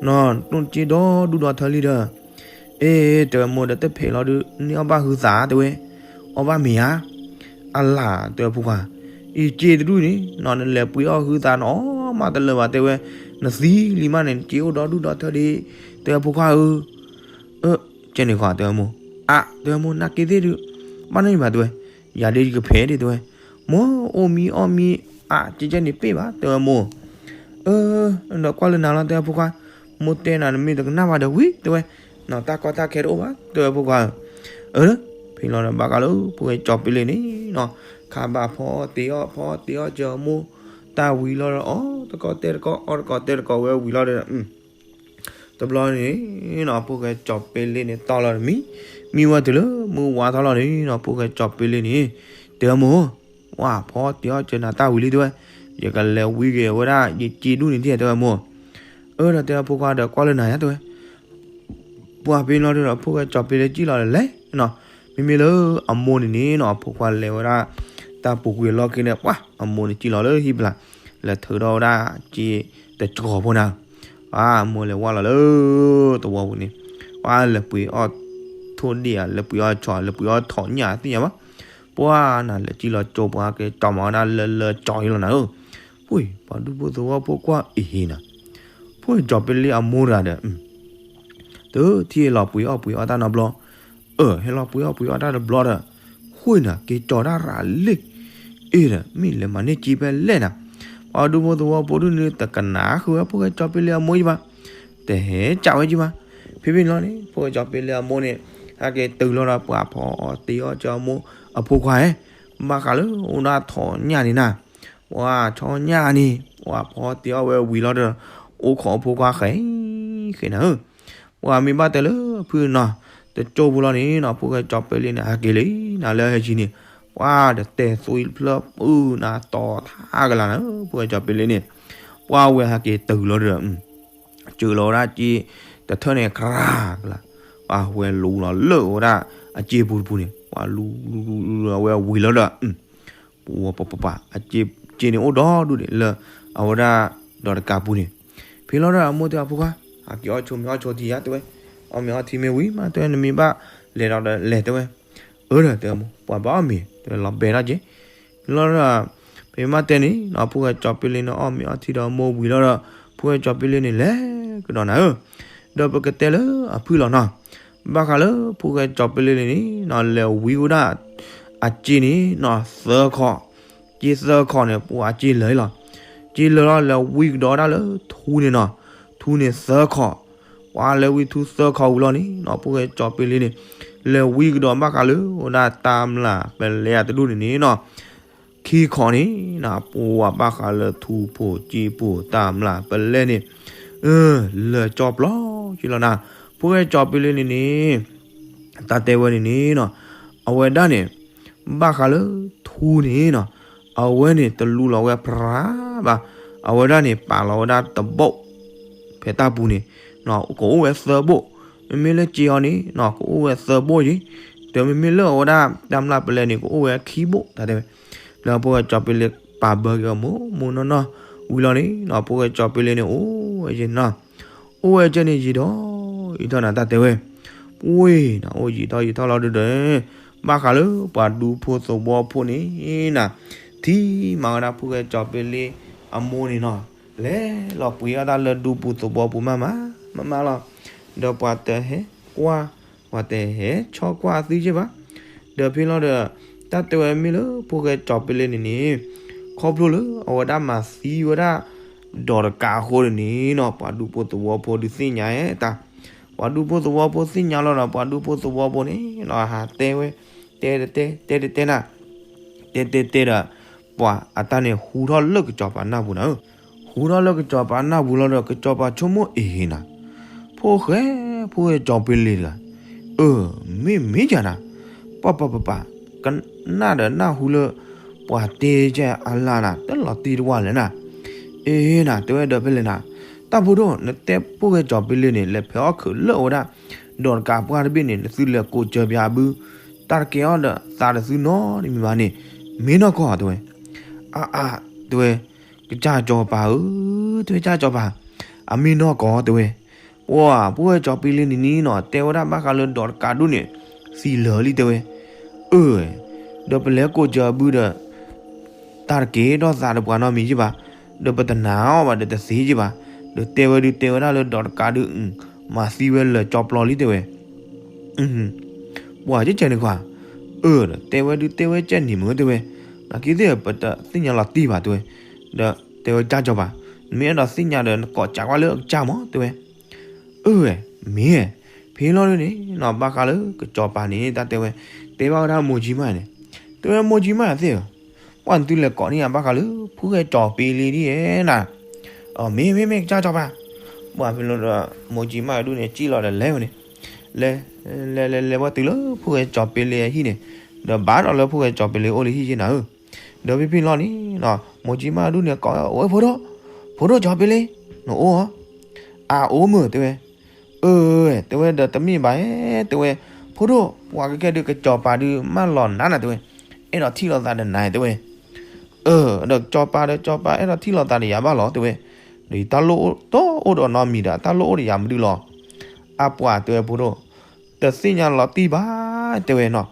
နီၢ်တိၢ်က့ဒီဒူၣ်ဒီထၢလံဒီး, အ့ တဲဝဲမိၢ်ဒီးတဖဲးလီၤဒုး န့ၢ်အီၣ်ဘၣ်ဟုသးတဲဝဲ, အီၣ်ဘၣ်မ့ၤဧါ, အလၢ်တဲဝဲဖိခွါ, အံၤက့တဒူၣ်န့ၣ် နီၢ်နလဲၤပှ့ၤအီၣ်ဟုသးနအီၣ်မးတလၢာ်ဘၣ် တဲဝဲ, နသံလံမးန့ၣ် နက့အိၣ်ဒီဒူၣ်ဒီထၢဒံး, တဲဝဲဖိခွါဧၢ အၢ ကဲန့ၣ်ဃီ တဲဝဲမိၢ်, အါ တဲဝဲမိၢ် နက့သ့ၣ်ဒုး, ဘၣ်နီၢ်ယံၤဘၣ်တဲဝဲ, ယၤဒ့ယကဖဲးဒံးတဲဝဲ, မိၢ်အိၣ်မံအီၣ်မံ, အါ ကဲကဲန့ၣ်ပ့ၢ်ဘၣ် တဲဝဲမိၢ်, အၢ ဒီးကွၢ်လၢနၤလီၤ တဲဝဲဖိခွါ, မိၢ်တဲနၤနမ့ၢ်တကနၣ်ဘၣ်ဒီးဝံၤ တဲဝဲ, နီၢ်တၢ်ကီတၢ်ခဲတအိၣ်ဘၣ် တဲဝဲဖိခွါ, အၢ ဖဲလီၤဒီးဘၣ်ဃးလၢ ဖိၣ်ဃဲကၠီၤပ့လ့န့ၣ်နီၤ, ခါဘၣ်ဖီတ့အီၣ်ဖီတ့အီၣ်ကၢမိၢ်, တၢ်ဝံၤလီၤဒီးအီၣ်တကိးတဲတကိးအီၣ်တကိးတဲတကိးဝဲဝံၤလီၤဒီး တဘျီန့ၣ်နီၤ ဖိၣ်ဃဲကၠီၤပ့လ့န့ၣ်တီၢ်လီၤတမံၤ, မံဝဲတုၤလၢမုၢ်ဝါထီၣ်လီၤန့ၣ်နီၤ ဖိၣ်ဃဲကၠီၤပ့လ့န့ၣ်, တဲဝဲမိၢ်, ဝါဖီတ့အီၣ်ကၢနၤတၢ်ဝံၤလံတဲဝဲ, ယကလဲၤဝံက့ၤဝဲဒၣ်ယစ့ဒူၣ်န့ၣ်ဒံးတဲဝဲမိၢ်, အၢ ဒီးတဲဝဲဖိခွါဒီးကွၢ်လၢနၤယါတဲဝဲ ပှၤဖဲလီၤဒီး ဖိၣ်ဃဲကၠီၤပ့လ့စံၣ်လီၤလၢလဲၣ်နီၤ, မ့မ့ၢ်လၢအမိၢ်န့ၣ်န့ၣ်နီၤ အဖိခွါလဲၤဝဲဒၣ် တၢ်ပူၤကွံာ်အလီၢ်ခံန့ၣ် ပှၤအမိၢ်န့ၣ်စံၣ်လီၤလၢဟံၣ်ပျၢ်, လဲၤထုးထီၣ်ဝဲဒၣ်စ့တကီၤဖိနၤ, ပှၤအမိၢ်လဲၤဝါလီၤလၢ သဝီပူၤန့ၣ်, ပှၤလဲၤပှ့ၤအီၣ်ထိၣ်ဒ့ၣ်ဧါ လဲၤပှ့ၤအီၣ်ဆီ လဲၤပှ့ၤအီၣ်ထိၣ်ညၣ်သ့ၣ်ညါဘၣ်, ပှၤနၤလဲၤကံၣ်လီၤကၠိပှၤက့ၤကၠီမၤဝဲဒၣ်လၢလၢကၠီအံၤလီၤနၤဧၢ. ပှၤဒူဖိသဝီဖိကွၢ်အံၤဟ့နၤ, ဖိကၠီၤပ့လ့အမိၢ်တဂၤဒီး တထံၣ်ဟဲလီၤပှ့ၤအီၣ်ပှ့ၤအီတၢ်နီတဘျီ, အၢ ဟဲလီၤပှ့ၤအီၣ်ပှ့ၤအီတၢ်တဘျီဒီး ဃိနၤက့ၤကၠီၤတၢ်ရၤလ့ၣ်, အ့ဒီး မ့ၢ်လဲၤမၤန့ၢ်က့ဖဲလဲၣ်နၤ. ပှၤဒူဖိသဝီဖိဒုန့ၣ် တကနၣ်ဃုာ်ဝဲဖိကၠီၤပ့လ့အမိၢ်ယဘၣ်, တဟဲကးဝဲယဘၣ်. ဖဲဖဲန့ၣ်လီၤန့ၣ် ဖိကၠီၤပ့လ့အမိၢ်န့ၣ် ဟဲက့ၤတုၤလီၤဒီးပှၤဖီတ့အီၣ်ကၠီအမိၢ်အဖိခွါဧၢ, ဘၣ်ဃးလၢအိၣ်ဒၣ်ထိးညၣ်န့ၣ်နၤ, ပှၤထိးညၣ်န့ၣ် ပှၤဖီတ့အီၣ်ဝဲဝံၤလီၤဒီး အိၣ်ခိးအဖိခွါဃဲဃဲနၤဧၢ. ပှၤမ့ၢ်ဘၣ်တဲလၢဖုနီၤ တကၠိဖိလီၤန့ၣ်နီၤ ဖိၣ်ဃဲကၠီၤပ့လ့န့ၣ် ဟဲက့ၤလံနၤလၢဟဲဆံန့ၣ်, ပှၤတတဲသွံဖျၢၣ်ပုၢ်နၤတီၤထါကလၤနၤဧၢ, ဖိၣ်ဃဲကၠီၤပ့လ့န့ၣ်, ပှၤဝဲဟဲက့ၤတုၤလီၤဒီး စၢလီၤဝဲဒၣ်က့ တထၢၣ်န့ၣ် ကြၢးကလၤ, ပှၤဝဲလူၤလီၤလၢဝဲဒၣ်အစ့ပူၤတပူၤန့ၣ် ပှၤလူၤလူၤလူၤလူၤအဝဲဝံၤလီၤဒီး ပပပၤ အစ့န့ၣ်အိၣ်ဒီဒူၣ်န့ၣ် လၢအဝဲဒၣ်ဒီးတကးပူၤန့ၣ်, ဖဲလီၤဒီးအမိၢ်တဲအဖိခွါ, ဟဲက့ၤအီၣ်ဆိမ့ၢ်အီၣ်ဆိထံယါတဲဝဲ, အီၣ်မ့ၢ်အီၣ်ထံမ့ၢ်ဝံၤမးတဲဝဲ နမ့ၢ်ဘၣ်လဲၤဒီးလဲၤတဲဝဲ, အၢဒီးတဲအမိၢ် ပှၤဘၣ်အီၣ်မ့ၤ တဲဝဲလီၤဘဲထီၣ်က့ၤ, ဖဲလီၤဒီး ဖဲမးတဲန့ၣ်နီၤ ဖိၣ်ဃဲကၠီၤပ့လ့န့ၣ် အီၣ်မ့ၤအီၣ်ထံဒီးအမိၢ်ဝံၤလီၤဒီး ဖိၣ်ဃဲကၠီၤပ့လ့န့ၣ် လဲၤကဒီးနၤဧၢ, ဒီးပကတဲလၢအဖုၣ်လီၤနီၤ, ဘၣ်ဃးလၢဖိၣ်ဃဲကၠီၤပ့လ့န့ၣ်နီၤ လဲၤဝံဝဲဒၣ် အစ့န့ၣ်နီၤ သၢခီ, စ့သၢခီန့ၣ် ပှၤစ့လၢာ်လီၤ, စ့လၢာ်လီၤ လဲၤဝံကဒီးဝဲဒၣ်လၢထူန့ၣ်နီၤ, ထူန့ၣ်သၢခီ, ပှၤလဲၤဝံထူသၢခီဝံၤလီၤန့ၣ်နီၤ ဖိၣ်ဃဲကၠီၤပ့လ့န့ၣ် လဲၤဝံကဒီးဘၣ်ဃးလၢဝဲဒၣ်တၢ်မျၢ်ပလဲအတဒူၣ်န့ၣ်န့ၣ်နီၤ ခံခီန့ၣ်နီၤ ပှၤဘၣ်ဃးလၢထူဖိစ့ဖိတၢ်မျၢ်ပလဲန့ၣ် လၢာ်ကၠီပျီက့လီၤနၤ, ဖိၣ်ဃဲကၠီၤပ့လ့န့ၣ်န့ၣ် တၢ်တဲဝဲန့ၣ်န့ၣ်နီၤ အဝဲဒၣ်န့ၣ် ဘၣ်ဃးလၢထူန့ၣ်နီၤ အဝဲန့ၣ်တလူလီၤဝဲဖြးဘၣ်, အဝဲဒၣ်န့ၣ်ပာ်လီၤဝဲဒၣ်တဘိၣ် ဖဲတၢ်ပူၤန့ၣ် ကအိၣ်ဝဲသၢဘိၣ်, မ့မ့ၢ်လၢစ့အီၤန့ၣ်နီၤ ကအိၣ်ဝဲသၢဘိၣ်ယံၤ, ဒီးမ့မ့ၢ်လၢအဝဲဒၣ်တၢ်မျၢ်ပလဲန့ၣ် ကအိၣ်ဝဲခံဘိၣ်တၢ်တဲဝဲ, လၢဖိၣ်ဃဲကၠီၤပ့လ့ပာ်ဘၢက့ၤအမိၢ်မိၢ်နီၢ်နီၢ်ဝံၤလီၤန့ၣ်နီၤ ဖိၣ်ဃဲကၠီၤပ့လ့န့ၣ် အိၣ်ဝဲယဲၢ်နီၤ အိၣ်ဝဲကဲန့ၣ်ယံာ်ထီၣ်ယံာ်ထီၣ်နၤတၢ်တဲဝဲ, ပှ့ၤနၤ အိၣ်ယံာ်ထီၣ်ယံာ်ထီၣ်လီၤဒုဒီး ဘၣ်ဃးလၢပှၤဒူဖိသဝီဖိန့ၣ်နၤ ထံၣ်မၤဝဲဒၣ်ဖိၣ်ဃဲကၠီၤပ့လ့အမိၢ်န့ၣ်နီၤ လဲၤလီၤပှ့ၤအီၣ်တၢ်လၢဒူပူၤသဝီပူၤမးမးမးမးလီၤ, ဒီးပှၤတဟဲကွၢ် ပှၤတဟဲဆီကွၢ်အသုယဲၢ်ဘၣ်, ဒီးဖဲလီၤဒီး တၢ်တဲဝဲမ့ၢ်လၢဖိၣ်ဃဲကၠီၤပ့လ့န့ၣ်န့ၣ် ခီဖျိလၢအဝဲဒၣ်မၤသံဝဲဒၣ် ဒီးတကးအဃိန့ၣ်နီၤ ပှၤဒူဖိသဝီဖိဒုးသ့ၣ်ညါတၢ်, ပှၤဒူဖိသဝီဖိသ့ၣ်ညါလီၤဒီး ပှၤဒူဖိသဝီဖိန့ၣ်နီၤ ဟးတဲဝဲ တဲတဲ တဲတဲတဲနၤ တဲတဲတဲဒီး ပှၤအတၢ်န့ၣ်ဟူထီၣ်လၢကစီၤပၤနၢ်ပူၤနၤဧၢ, ဟူထီၣ်လၢကစီၤပၤနၢ်ပူၤလီၤဒီး ကစီၤပၤဆိကမိၣ်အံၤနၤ, ဖိၣ်ဃဲ ဖိၣ်ဃဲကၠီၤပ့လ့တဂၤ, အၢ မ့ၢ်မ့ၢ်ယၤနၤ, ပှၤပှၤပှၤပှၤ ကနၣ်ဒီးနၢ်ဟူလၢ ပှၤတဲကဲအလါနၤ တလီၤတံၢ်တဝၢ်လဲၣ်နၤ, အ့နၤ တဲဝဲဒီးဖဲလဲၣ်နၤ, တၢ်ဖိဒိၣ် နတဲဖိၣ်ဃဲကၠီၤပ့လ့န့ၣ် လဲၤဖဲးအီၣ်ခုးလၢအဝဲဒၣ် ဒီးတကးပှၢ်တဘ့ၣ်န့ၣ် နသုလဲၤကိးစၢၤပၠးအဘု တၢ်တကဲအီၣ်ဒီးသးတသုနီတမံၤဘၣ်န့ၣ် မ့ၢ်နီၢ်ကီၢ်တဲဝဲ, အါအါ တဲဝဲ, ကစၢ်ကၠီၤပၤဧၢ တဲဝဲ ကစၢ်ကၠီၤပၤ, အမ့ၢ်နီၢ်ကီၢ်တဲဝဲ, ပှၤဖိၣ်ဃဲကၠီၤပ့လ့န့ၣ်န့ၣ်နီၤ တဲဝဲဒၣ်ဘၣ်ဃးလၢဒီးတကးဒိၣ်န့ၣ် သံလၢာ်လံတဲဝဲ, အၢ ဒီးပလဲၤကိးစၢၤအဘုဒီး တၢ်တကဲထီၣ်သးဒီးပှၤနီတမံၤယဲၢ်ဘၣ်, ဒီးပတနာ်အီၤဘၣ်ဒီးတသ့ယဲၢ်ဘၣ်, ဒီးတဲဝဲဒုးတဲဝဲဒၣ်လၢဒီးတကးဒုး မၤသံဝဲလၢာ်ကၠီပျီလံတဲဝဲ ပှၤကဲကဲန့ၣ်ကွၢ်, အၢ တဲဝဲဒုးတဲဝဲကဲန့ၣ်မ့ၢ်တဲဝဲ, နာ်က့သ့ၣ်ပတသ့ၣ်ညါလီၤတံၢ်ဘၣ်တဲဝဲ, ဒီးတဲဝဲကစၢ်ကၠီၤပၤ, နမ့ၢ်အဲၣ်ဒိးသ့ၣ်ညါဒီးနကိးစၢၤကွၢ်လၢအကစၢ်မးတဲဝဲ, အၢ မ့ၢ်, ဖဲလီၤဒုးန့ၣ်နီၤ ဘၣ်ဃးလၢကစၢ်ကၠီၤပၤန့ၣ် တၢ်တဲဝဲ, တဲဘၣ်ဝဲဒၣ်မိၢ်ကၠံမးန့ၣ်, တဲဝဲမိၢ်ကၠံမးသ့ၣ်ဧၢ, ပှၤနသုလဲၤကိးန့ၢ်ယၤဘၣ်ဃးလၢ ဖိၣ်ဃဲကၠီၤပ့လ့ဒ်ဧါနၤ, အမ့ၢ်မ့ၢ်မ့ၢ်ကစၢ်ကၠီၤပၤ, ပှၤဖဲလီၤဒီး မိၢ်ကၠံမးဒုးန့ၣ် စံၣ်လီၤဒီးလဲၤဝဲန့ၣ်, လဲၤ လဲၤ လဲၤ လဲၤဝဲတုၤလၢဖိၣ်ဃဲကၠီၤပ့လ့အဟံၣ်န့ၣ်, ဒီးဘၣ်ဒီးလၢဖိၣ်ဃဲကၠီၤပ့လ့အိၣ်လၢဟံၣ်ယဲၢ်နၤဧၢ, ဒီးဖဲဖဲလီၤန့ၣ်နီၤ မိၢ်ကၠံမးဒုးန့ၣ်ကိးဝဲ အိၣ်ဖိဒိၣ်, ဖိဒိၣ်ကၠီၤပ့လ့, နအိၣ်ဧါ, အအိၣ်မုၢ်တဲဝဲ, အၢ တဲဝဲဒီးတမ့ၢ်ဘၣ်ဧဲ တဲဝဲ, ဖိဒိၣ် ပှၤကကဲဒုးကစၢ်ကၠီၤပၤဒုးမၢလီၤနၤနၤတဲဝဲ, အဲၣ်ဒိးထံၣ်လိာ်သးဒီးနၤတဲဝဲ, အၢ ဒီးကစၢ်ကၠီၤပၤဒီးကစၢ်ကၠီၤပၤ အဲၣ်ဒိးထံၣ်လိာ်သးဒီးယၤဘၣ်လီၤတဲဝဲ, ဒီးယတၢ်လိၣ်တအိၣ်ဒီးနီတမံၤဒီး တၢ်လိၣ်အိၣ်ဒီးယၤမနုၤလီၤ, အပှၤတဲဝဲဖိဒိၣ်, တသ့ၣ်ညါလီၤတံၢ်ဘၣ်တဲဝဲနီၤ,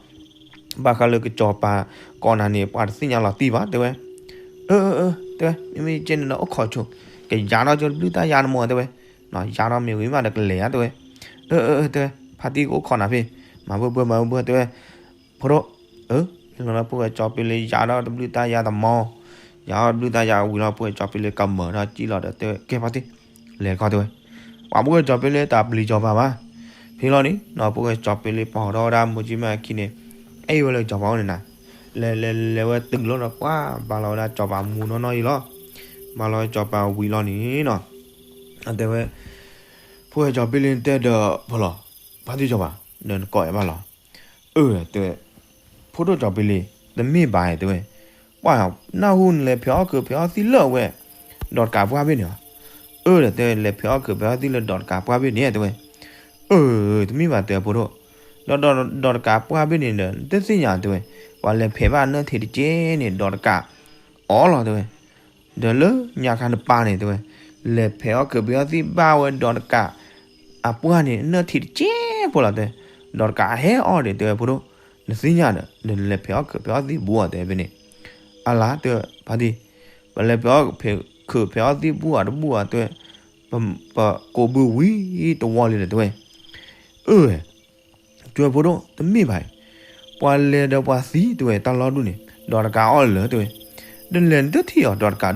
ဘၣ်ဃးလၢကစီၤပၤကိးနၤန့ၣ် ပှၤတသ့ၣ်ညါလီၤတံၢ်ဘၣ် တဲဝဲ. အၢ အၢ အၢ တဲဝဲ, မ့မ့ၢ်ကဲန့ၣ်ဒီးအိၣ်ခိးဆိ, ကယၤထီၣ်ကၠိတဘျုးတၢ်ယၤတမီၤ တဲဝဲ, ယၤထီၣ်မ့ၢ်ဝံၤမးဒီးကလဲၤဧါ တဲဝဲ. အၢ အၢ အၢ တဲဝဲ, ဖါတံၢ်ကအိၣ်ခိးနၤဖဲ, မၤဘၢဘၢ မၤဘၢဘၢ တဲဝဲ, ဖိဒိၣ်, အၢ ဖဲလီၤဒီးဖိၣ်ဃဲကၠီၤပ့လ့ယၤထီၣ်တဘျုးတၢ်ယၤတမီၤ, ယၤထီၣ်တဘျုးတၢ်ယၤဝံၤလီၤ ဖိၣ်ဃဲကၠီၤပ့လ့ကမၢၢ်ထီၣ်ကံၣ်လီၤဒီးတဲဝဲ ကဲဖါတံၢ်, လဲၤခီ တဲဝဲ. ပှၤဖိၣ်ဃဲကၠီၤပ့လ့တၢ်ပျံၤကစီၤပၤဘၣ်, ဖဲလီၤန့ၣ်နီၤ ဖိၣ်ဃဲကၠီၤပ့လ့ပှၤဟီၣ်ထီၣ်ဝဲဒၣ်မိၢ်ကၠံမၢ်အခံန့ၣ်, အဲၣ်ဝဲလၢကစီၤပၤအိၣ်န့ၣ်နၤ, လဲၤလဲၤလဲၤဝဲတုၤလီၤဒီးပှၤဘၣ်လီၤဝဲဒၣ်ကစီၤပၤမူနီၢ်နီၢ်အံၤလီၤ. ဘၣ်လီၤကစီၤပၤဝံၤလီၤန့ၣ်နီၤ, တဲဝဲ, ဖိၣ်ဃဲကၠီၤပ့လ့တဲဒီး ဖဲလီၤ, ဖါတံၢ်ကစီၤပၤ, ဒီးနကိးအဲၣ်ဘၣ်လီၤ. အၢ တဲဝဲ, ဖိဒိၣ်ကၠီၤပ့လ့, တမ့ၢ်ဘၣ် တဲဝဲ, ပှၤနၢ်ဟူနလဲၤဖဲးအီၣ်ခုးဖဲးအီၣ်သံလၢအဝဲ, ဒီးတကးပှၢ်ဘ့ၣ်န့ၣ်လီၤ. အၢ ဒီးတဲဝဲ လဲၤဖဲးအီၣ်ခုးဖဲးအီၣ်သံလၢဒီးတကးပှၢ်ဘ့ၣ်န့ၣ် တဲဝဲ. အၢ တမ့ၢ်ဘၣ် တဲဖိဒိၣ်, ဒီးဒီးဒီးတကးပှၢ်ဘ့ၣ်န့ၣ်ဒီး နတသ့ၣ်ညါ တဲဝဲ, ပှၤလဲၤဖဲးဘၣ်နၢၣ်ထံးတက့ၢ်န့ၣ် ဒီးတကးအီၣ်လီၤ တဲဝဲ. ဒီးလၢညါခါနပၢ်န့ၣ် တဲဝဲ, လဲၤဖဲးအီၣ်ခုးဖဲးအီၣ်သံဘၣ်ဝဲဒီးတကး အပှၢ်န့ၣ် နၢၣ်ထံးတက့ၢ်ဖိလီၤ တဲ, ဒီးတကးဟဲအီၣ်ဒီး တဲဝဲဖိဒိၣ်, နသ့ၣ်ညါဒီး နလဲၤဖဲးအီၣ်ခုးဖဲးအီၣ်သံဘူးအီၤ တဲဖဲန့ၣ်. အလၤ တဲဝဲဖါတံၢ်, ပလဲၤဖဲးအီၣ်ခုးဖဲးအီၣ်သံဘူးအီၤတဘူးအီၤ တဲဝဲ, ပကိးဘုဝံၤတဝီလံဒီး တဲဝဲ. အၢ တဲဝဲဖိဒိၣ် တမ့ၢ်ဘၣ်အံၤ, ပှၤလဲၤဒီးပှၤသံ တဲဝဲ တၢ်လီၢ်ဒူၣ်န့ၣ် ဒီးတကးအီၣ်လၢာ် တဲဝ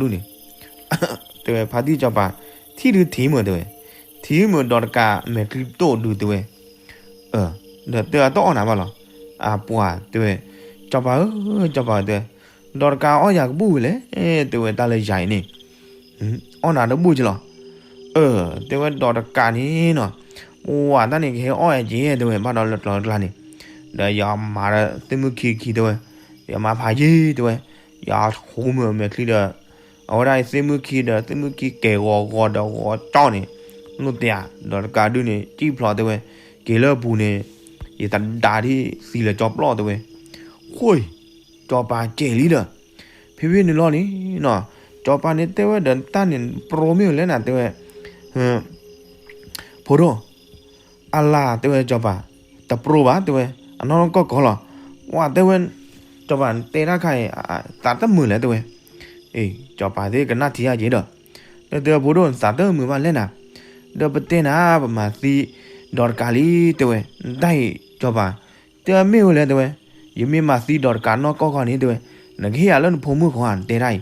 ဲ, ဒီးလဲၤနတထံၣ်အီၤ ဒီးတကးဒူၣ်န့ၣ် တဲဝဲ ဖါတံၢ်ကစီၤပၤ, ထံၣ်ဒုးထံၣ်မုာ် တဲဝဲ, ထံၣ်မုာ်ဒီးတကးမဲာ်ချံတိၣ်ဒုး တဲဝဲ. ဒီးတဲအတအီၣ်နၤဘၣ်လီၤ. အပှၤ တဲဝဲ, ကစီၤပၤဧၢ ကစီၤပၤဧၢ တဲဝဲ, ဒီးတကးအီၣ်ယၤကဘူၣ်ဝံၤလဲၣ် တဲဝဲ တၢ်လၢယၤအံၤန့ၣ် အီၣ်နၤတဘူၣ်က့လီၤ. အၢ တဲဝဲ ဒီးတကးန့ၣ်နီၤ, ပှၤတၢ်န့ၣ်ကဟဲအီၣ်ယၤက့ တဲဝဲ ဘၣ်ဒီးလၢကျီၤတကျါန့ၣ်, ဒီးယမၤဒီးသ့ၣ်မုၢ်ခံခံ တဲဝဲ, ယမၤဖးယံၤ တဲဝဲ, ယဟူမုာ်မဲာ်ချံဒီး အဝဲဒၣ်အံၤသ့ၣ်မုၢ်ခံဒီး သ့ၣ်မုၢ်ခံကဲၤဂီၤဂီၤဒီးဂီၤကၠီန့ၣ်, လိၣ်တဲဧါ, ဒီးတကးဒုးန့ၣ် ကံၣ်ဖျိး တဲဝဲ, က့ၤလၢအပူၤန့ၣ် ယတဒါဒ်သံလၢကၠီပျီၣ် တဲဝဲ. ဃိ ကစီၤပၤကဲၤလံဒီး ဖဲဖဲန့ၣ်လီၤန့ၣ်နီၤ, ကစီၤပၤန့ၣ်တဲဝဲဒီး တၢ်န့ၣ်ပြိမ့ၢ်ဝဲလဲၣ်နၤ တဲဝဲ, ဖိဒိၣ်, အလၤ တဲဝဲ ကစီၤပၤ, တပြိဘၣ် တဲဝဲ, အနီၢ်နီၢ်ကီၢ်ကီၢ်လီၤ. ပှၤတဲဝဲ, ကစီၤပၤတဲတၢ်ခါအံၤ သးတမုာ်လဲၣ် တဲဝဲ. အ့ ကစီၤပၤသ့ၣ်ကနၣ်ထံအါက့ဒီး, ဒီးတဲဝဲ ဖိဒိၣ် နသးတမုာ်ဘၣ်လဲၣ်နၤ, ဒီးပတဲနၤ ပမၤသံဒီးတကးလံ တဲဝဲ, နတၢ်အံၤ ကစီၤပၤ, တဲမ့ၢ်ဝဲလဲၣ် တဲဝဲ, ယမ့ၢ်မၤသံဒီးတကးနီၢ်ကီၢ်ကီၢ်န့ၣ် တဲဝဲ, နကဟ့ၣ်ယၤလၢနဖိမုၣ်ဃီဧါ နတဲတၢ်အံၤ.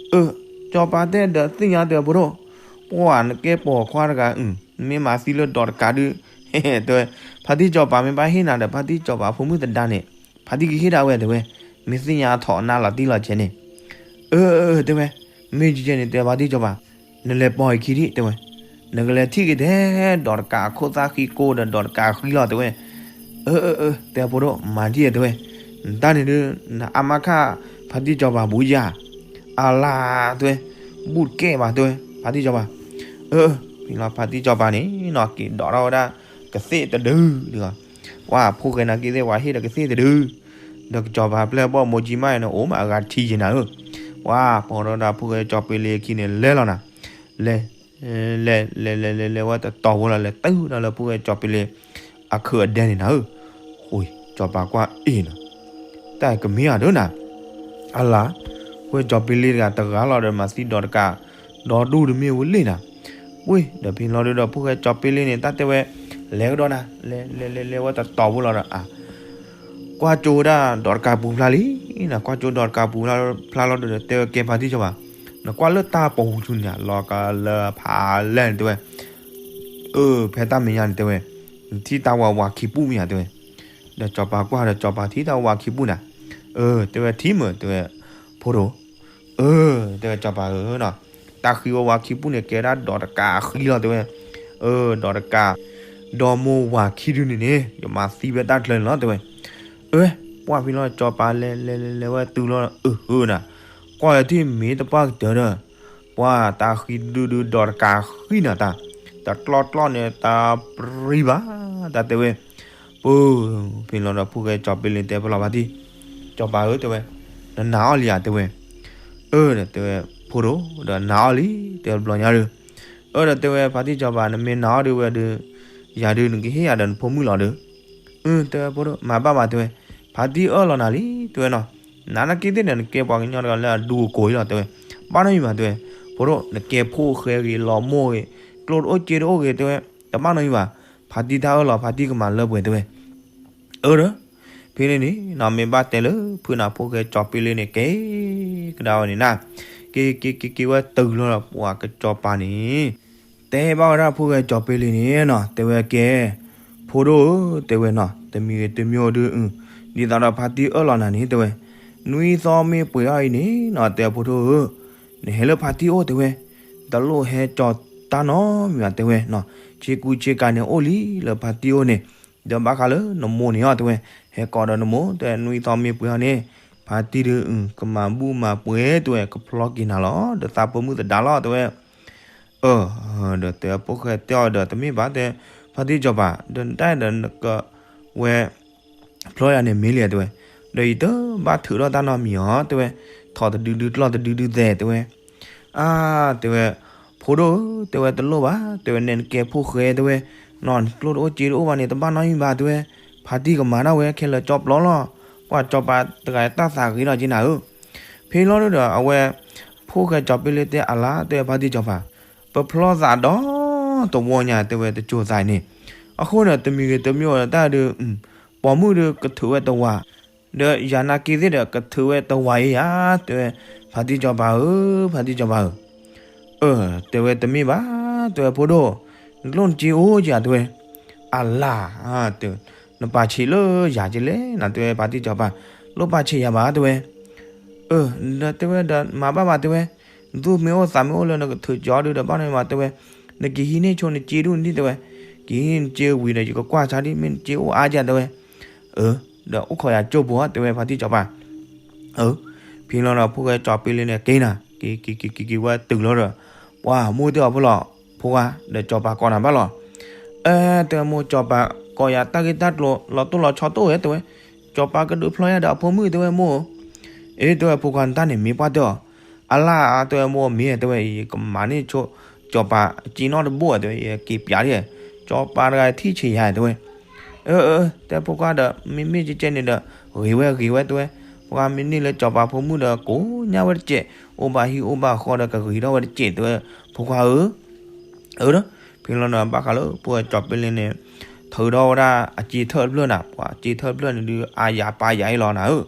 အၢ ကစီၤပၤတဲဒီးသ့ၣ်ညါ တဲဝဲ ဖိဒိၣ်, ပှၤနကဲပိာ်ခွါတဂၤ နမ့ၢ်မၤသံလၢဒီးတကးဒုး, တဲဝဲ, ဖါတံၢ်ကစီၤပၤမ့ၢ်ဘၣ်ဟ့ၣ်နၤဒီး ဖါတံၢ်ကစီၤပၤဖိမုၣ်သဒါန့ၣ် ဖါတံၢ်ကဟ့ၣ်ဒၣ်ဝဲ တဲဝဲ, မ့ၢ်သ့ၣ်ညါထီၣ်နၤလီၤတံၢ်လီၤဆဲးန့ၣ်. အၢ အၢ တဲဝဲ, မ့ၢ်ကဲန့ၣ် တဲဖါတံၢ်ကစီၤပၤ, နလဲၤပိာ်အခံဒံး တဲဝဲ, နကလဲၤထံၣ်က့ၤထဲ ဒီးတကးအခိၣ်သၣ်ဃံကိဒီး ဒီးတကးဃံလီၤ တဲဝဲ. အၢ အၢ အၢ တဲဖိဒိၣ် မၤဒံး တဲဝဲ, နတၢ်န့ၣ်ဒုး နအါမးခါ ဖါတံၢ်ကစီၤပၤဘူးယၤ, အလၤ တဲဝဲ, ဘူးတကဲဘၣ် တဲဝဲ ဖါတံၢ်ကစီၤပၤ. အၢ ဖဲလီၤဖါတံၢ်ကစီၤပၤန့ၣ်နီၤ က့ၤဒိးထီၣ်ဝဲဒၣ် ကသ့ၣ်တဒု, ပှၤဖိၣ်ဃဲနၤက့သ့ၣ် ပှၤဟ့ၣ်ဒီးကသ့ၣ်တဒု, ဒီးကစီၤပၤပျဲၢ်ဘီၣ်မိၢ်ကၠံမးအံၤန့ၣ် အိၣ်မးအဂၤထံယံၤနၤဧၢ, ပှၤပိာ်ထီၣ်ဒၣ်ဖိၣ်ဃဲကစီၤပ့လ့အခံန့ၣ် လဲၤလီၤနၤ, လဲၤ လဲၤ လဲၤ လဲၤ လဲၤ လဲၤဝဲတတီၤဖိလီၤ လဲၤတုၤဒီးလၢဖိၣ်ဃဲကစီၤပ့လ့ အခုးအဒဲန့ၣ်နၤဧၢ, ဃိ ကစီၤပၤကွၢ်အ့ၣ်နီၤ, တၢ်ကမ့ၢ်ဧါဒၢနၤ, အလၤ, ဖိၣ်ဃဲကစီၤပ့လ့တဂၤတဂၤလီၤဒီး မၤသံဒီးတကး, ဒီဒူၣ်တမ့ၢ်ဝဲလ့ၣ်နၤ, ဝ့ၢ် ဒီးဖဲလီၤဒုးဒီးဖိၣ်ဃဲကစီၤပ့လ့န့ၣ် တၢ်တဲဝဲ, လဲၤကဒီးနၤ, လဲၤ လဲၤ လဲၤ လဲၤဝဲတတီၤဖိလီၤဒီး အ ကွၢ်ကၠိဝဲဒၣ်ဒီးတကးပူၤဖျါလံနၤ, ကွၢ်ကၠိဒီးတကးပူၤဖျါလီၤဒီး တဲဝဲကဲဖါတံၢ်ကစီၤပၤ, နကွၢ်လၢတၢ်ပိာ်ပူၤဆူန့ၣ် လီၤကလၢဖးလဲၢ်န့ၣ်တဲဝဲ, အၢ ဖဲတၢ်မဲာ်ညါန့ၣ်တဲဝဲ, နထံၣ်တၢ်ဝးဝးခံပူၣ်မ့ၢ်ဧါတဲဝဲ, ဒီးကစီၤပၤကွၢ်ဒီးကစီၤပၤထံၣ်တၢ်ဝးခံပူၣ်နၤ, အၢ တဲဝဲထံၣ်မုာ်တဲဝဲ, ဖိဒိၣ် အၢ တဲဝဲကစီၤပၤဧၢနီၤ, တၢ်ဃံဝဲဝးခံပူၣ်န့ၣ် ကဲဒၣ်ဒီးတကးဃံလီၤတဲဝဲ, အၢ ဒီးတကး, ဒီးမိၢ်ဝၤခံဒုန့ၣ်န့ၣ် ယမၤသံဖဲတၢ်ချၢန့ၣ်လီၤတဲဝဲ, အၢ ပှၢ်ဖဲလီၤကစီၤပၤလဲၤလဲၤလဲၤလဲၤဝဲတုၤလီၤ အၢ နၤ, ကွၢ်လၢထံၣ်မ့ၢ်တပှၢ်ကတၢၢ်ဒီး, ပှၢ်တၢ်ဃံဒုဒုဒီးတကးဃံနၤတၢ်, တကျီကျီန့ၣ် တၢ်ပြံဘၣ်, တၢ်တဲဝဲ ပၢ်, ဖဲလီၤဒီးဖိၣ်ဃဲကစီၤပ့လ့တဲဖဲလီၤဖါတံၢ်, ကစီၤပၤဧၢတဲဝဲ, နနာ်အီၤလံဧါတဲဝဲ, အၢ ဒီးတဲဝဲ, ဖိဒိၣ် ဒီးနာ်အီၤလံ တဲဝဲတဘျီညါဒီး, အၢ ဒီးတဲဝဲဖါတံၢ်ကစီၤပၤ နမ့ၢ်နာ်အီၤဒုးဝဲဒီး, ယၤဒုးနကဟ့ၣ်ယၤဒီးနဖိမုၣ်လီၤဒီး, အၢ တဲဝဲဖိဒိၣ် မၤဘၣ်မးတဲဝဲ, ဖါတံၢ်အၢၣ်လီၤနၤလံ တဲဝဲနီၤ, နနာ်က့သ့ၣ်ဒီး နကဲပှၤကညီတဂၤလၢအဒူအကိာ်အံၤလီၤ တဲဝဲ, ဘၣ်နီတမံၤဘၣ် တဲဝဲ, ဖိဒိၣ် နကဲဖိၣ်ဃဲဂ့ၤ လီၤမိၢ်ဂ့ၤ ကျိတအိၣ်စ့တအိၣ်ဂ့ၤ တဲဝဲ, တဘၣ်နီတမံၤဘၣ်, ဖါတံၢ်တၢ်အၢၣ်လီၤ ဖါတံၢ်ကမၤလၢပှဲၤ တဲဝဲ, အၢဒီး ဖဲန့ၣ်န့ၣ်နီၤ မ့ၢ်ဘၣ်တဲလၢ ဖုနၤဖိၣ်ဃဲကၠီၤပ့လ့န့ၣ် က့ၤကဒါဝဲန့ၣ်နၤ, က့ၤက့ၤက့ၤက့ၤဝဲတုၤလီၤဒီး ပှၤကစီၤပၤန့ၣ် တဲဘၣ်ဝဲဒၣ်ဖိၣ်ဃဲကၠီၤပ့လ့န့ၣ်နီၤ တဲဝဲကဲ ဖိဒိၣ်ဧၢ တဲဝဲနီၤ တမံၤဂ့ၤတမံၤအိၣ်ဒီး ဒ်သိးဒီးဖါတံၢ်အၢၣ်လီၤနၤန့ၣ် တဲဝဲ, နွံသီမ့ၢ်ပှဲၤအီၤအံၤန့ၣ်နီၤ တဲဖိဒိၣ်ဧၢ, နဟဲလၢဖါတံၢ်အိၣ် တဲဝဲ, တလိၣ်ဟဲကၠီၤတၢ်နီတမံၤဘၣ် တဲဝဲနီၤ, ဆ့ကူဆ့ကၤန့ၣ်အိၣ်လံလၢဖါတံၢ်အိၣ်န့ၣ်, ဒီးဘၣ်ဃးလၢနမိၢ်န့ၣ်အီၤ တဲဝဲ, ဟဲကိးဒီးနမိၢ် တဲနွံသီမ့ၢ်ပှဲၤအီၤန့ၣ် ဖါတံၢ်ဒီး ကမၤဘူၣ်မၤပှဲၤ တဲဝဲ ကဖျီက့ၤနၤလီၤ ဒီးသးပှၢ်မုၣ်သဒါလီၤ တဲဝဲ အၢ ဒီးတဲဖိၣ်ဃဲတဲအီၤဒီး တမ့ၢ်ဘၣ် တဲ ဖါတံၢ်စီၤပၤ ဒီးနတၢ်ဒီးနကဝဲ ဖျီယၤန့ၣ်မ့ၢ်လံ တဲဝဲ, ဒီးယတဘၣ်ထုးထီၣ်တၢ်နီတမံၤအီၤ တဲဝဲ, ထီၣ်တဒုဒုကျီၢ်တဒုဒုသဲး တဲဝဲ, အါ တဲဝဲ, ဖိဒိၣ်ဧၢ တဲဝဲ တလိၣ်ဘၣ် တဲဝဲ နကဲဖိၣ်ဃဲ တဲဝဲ, နီၢ်ကျိၣ်တအိၣ်စ့တအိၣ်ဘၣ်န့ၣ် တဘၣ်နီတမံၤဘၣ် တဲဝဲ, ဖါတံၢ်ကမၤဒၣ်ဝဲခဲလၢာ်ကၠီပျီလီၤ, ပှၤစီၤပၤတဂၤတၢ်သးဂ့ၤထီၣ်က့နၤဧၢ ဖဲလီၤဒီး အဝဲ ဖိၣ်ဃဲကၠီၤပ့လ့တဲအလါ တဲဝဲဖါတံၢ်စီၤပၤ, ပဖျီသးဒီတဝီညါ တဲဝဲတစိၤသးန့ၣ်, အဃိန့ၣ် တမံၤဂ့ၤတမံၤအိၣ်ဒီးတၢ်ဒီး ပိာ်မုၣ်ဒီးကထုးဝဲတဝၤ, ဒီးယၤနာ်က့သ့ၣ်ဒီးကထုးဝဲတဝၤအံၤယၤ တဲဝဲ, ဖါတံၢ်စီၤပၤဧၢ ဖါတံၢ်စီၤပၤဧၢ အၢ တဲဝဲတမ့ၢ်ဘၣ် တဲဝဲဖိဒိၣ်, နကျိၣ်နစ့အိၣ်ယၤ တဲဝဲ, အလါ နပာ်ဆံးလၢယၤကလဲၣ်နၤ တဲဝဲဖါတံၢ်စီၤပၤ, လိၣ်ပာ်ဆံးယၤဘၣ် တဲဝဲ, အၢ ဒီးတဲဝဲဒီးမၤဘၣ်ဘၣ် တဲဝဲ, နသူၣ်မ့ၢ်အိၣ်သးမ့ၢ်အိၣ်လၢနကထုးကၠီဒုဒီးဘၣ်နီတမံၤဘၣ် တဲဝဲ, နကဟံးန့ၢ်ဆိနစ့ဒူၣ်န့ၣ် တဲဝဲ, ကဟံးန့ၢ်နစ့ဝံၤဒီး ယကကွၢ်ဆါဒ်မ့ၢ်နစ့အိၣ်အါယၤ တဲဝဲ, အၢ ဒီးအိၣ်ခိးယၤကၠိပူၤ တဲဝဲဖါတံၢ်စီၤပၤ အၢ ဖဲလီၤဒီးဖိၣ်ဃဲကၠီၤပ့လ့န့ၣ်က့ၤနၤ က့ၤက့ၤက့ၤက့ၤက့ၤဝဲတုၤလီၤဒီး ပှၤမိၢ်တဲအီၤဖိလီၤ, ဖိခွါဒီးစီၤပၤကိးနၤဘၣ်လီၤ, အၢ တဲဝဲမိၢ်စီၤပၤကိးယၤတၢ်ဂ့ၢ်တၢ်ကျိၤလီၤတိၢ်လီၤဆီတအိၣ်ဧါ တဲဝဲ, စီၤပၤကဒုးဖျီယၤဒီးအဖိမုၣ် တဲဝဲမိၢ်, အ့ တဲဝဲဖိခွါနတၢ်န့ၣ်မ့ၢ်ပှၢ်တၢၢ်အီၤ, အလါ တဲဝဲမိၢ်မ့ၢ် တဲဝဲ ယကမၤန့ၢ်ဆိ စီၤပၤစ့နီတဘိ တဲဝဲ ယက့ၤပျးဒ် စီၤပၤတဂၤထံၣ်ဆံးယၤ တဲဝဲ အၢ တဲဖိခွါဒီး မ့မ့ၢ်ကဲကဲန့ၣ်ဒီး ဂ့ၤဝဲဂ့ၤဝဲ တဲဝဲ, ဖိခွါမ့ၢ်န့ၢ်လၢစီၤပၤဖိမုၣ်ဒီး ကိးညါဝဲတစဲး အိၣ်ဘၣ်ဟံၣ်အိၣ်ဘၣ်ဃီဒီးကဂ့ၤထီၣ်ဝဲတစဲး တဲဝဲ, ဖိခွါဧၢ, အၢ ဒီး ဖဲလီၤဒီးဘၣ်ဃးလၢဖိၣ်ဃဲကၠီၤပ့လ့န့ၣ် ထုးထီၣ်ဝဲဒၣ်အစ့ထၢၣ်တဖျၢၣ်နၤ ပှၤစ့ထၢၣ်တဖျၢၣ်န့ၣ်ဒုး အါယၤပါယၤအံၤလီၤနၤဧၢ,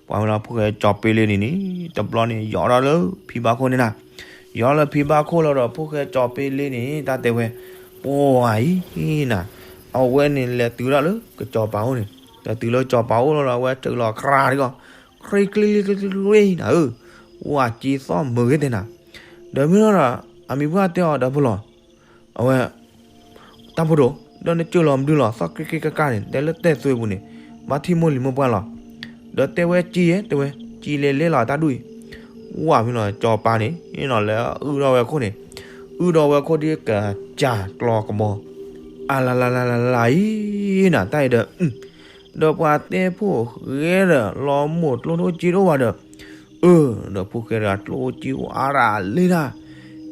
ပှၤဝဲလီၤဖိၣ်ဃဲကၠီၤပ့လ့န့ၣ်န့ၣ် တဘျီန့ၣ် ယီၤထီၣ်လၢဖံဘၣ်ခိၣ်န့ၣ်နၤ ယီၤလၢဖံဘၣ်ခိၣ်လီၤဒီး ဖိၣ်ဃဲကၠီၤပ့လ့န့ၣ် တၢ်တဲဝဲ, ပှၤအံၤနၤ, အဝဲန့ၣ်လဲၤတုၤဒၣ်လၢကစီၤပၤအိၣ်န့ၣ်, ဒီးတုၤလၢကစီၤပၤအိၣ်လီၤဒီး အဝဲစၢးလီၤခရါဒ်ကီး, ချ့ချ့ချ့ချ့နၤဧၢ, ဝၤစ့သီၣ်မုာ်ဂ့ၤတဲနၤ, ဒီးမ့ၢ်လီၤဒီး အမံၤပှၢ်တဲအီၤဒီးဖိလီၤ, အဝဲ တၢ်ဖိဒိၣ်, ဒီးနစၢလီၤမဒုလီၤ သီၣ်ကြ့ကြ့ကၢ်ကၢ်န့ၣ် တဲလၢတဲသွဲပူၤန့ၣ်, ဘၣ်ထံၣ်မိၢ်လံၤမိၢ်ပှၢ်လီၤ, ဒီးတဲဝဲစ့ယဲ တဲဝဲ, စ့လဲၤလဲၤလီၤတၢ်ဒူၣ်အံၤ, ဝၤမ့ၢ်လီၤ စီၤပၤန့ၣ် လဲၤအုၣ်ထီၣ်ဝဲအခိၣ်န့ၣ်, အုၣ်ထီၣ်ဝဲအခိၣ်ဒ်ကစၢ်ကျီကဘီ, အလလလလလအံၤနၤ တၢ်အံၤဒီး ဒီးပှၤတဲဖိၣ်ဃဲဒီး လီၤမိၢ်ကျိၣ်တအိၣ်စ့တအိၣ်ဘၣ်ဒီး, အၢ ဒီးဖိၣ်ဃဲတဂၤကျိၣ်အိၣ်စ့အိၣ်အါရၤလံတၢ်,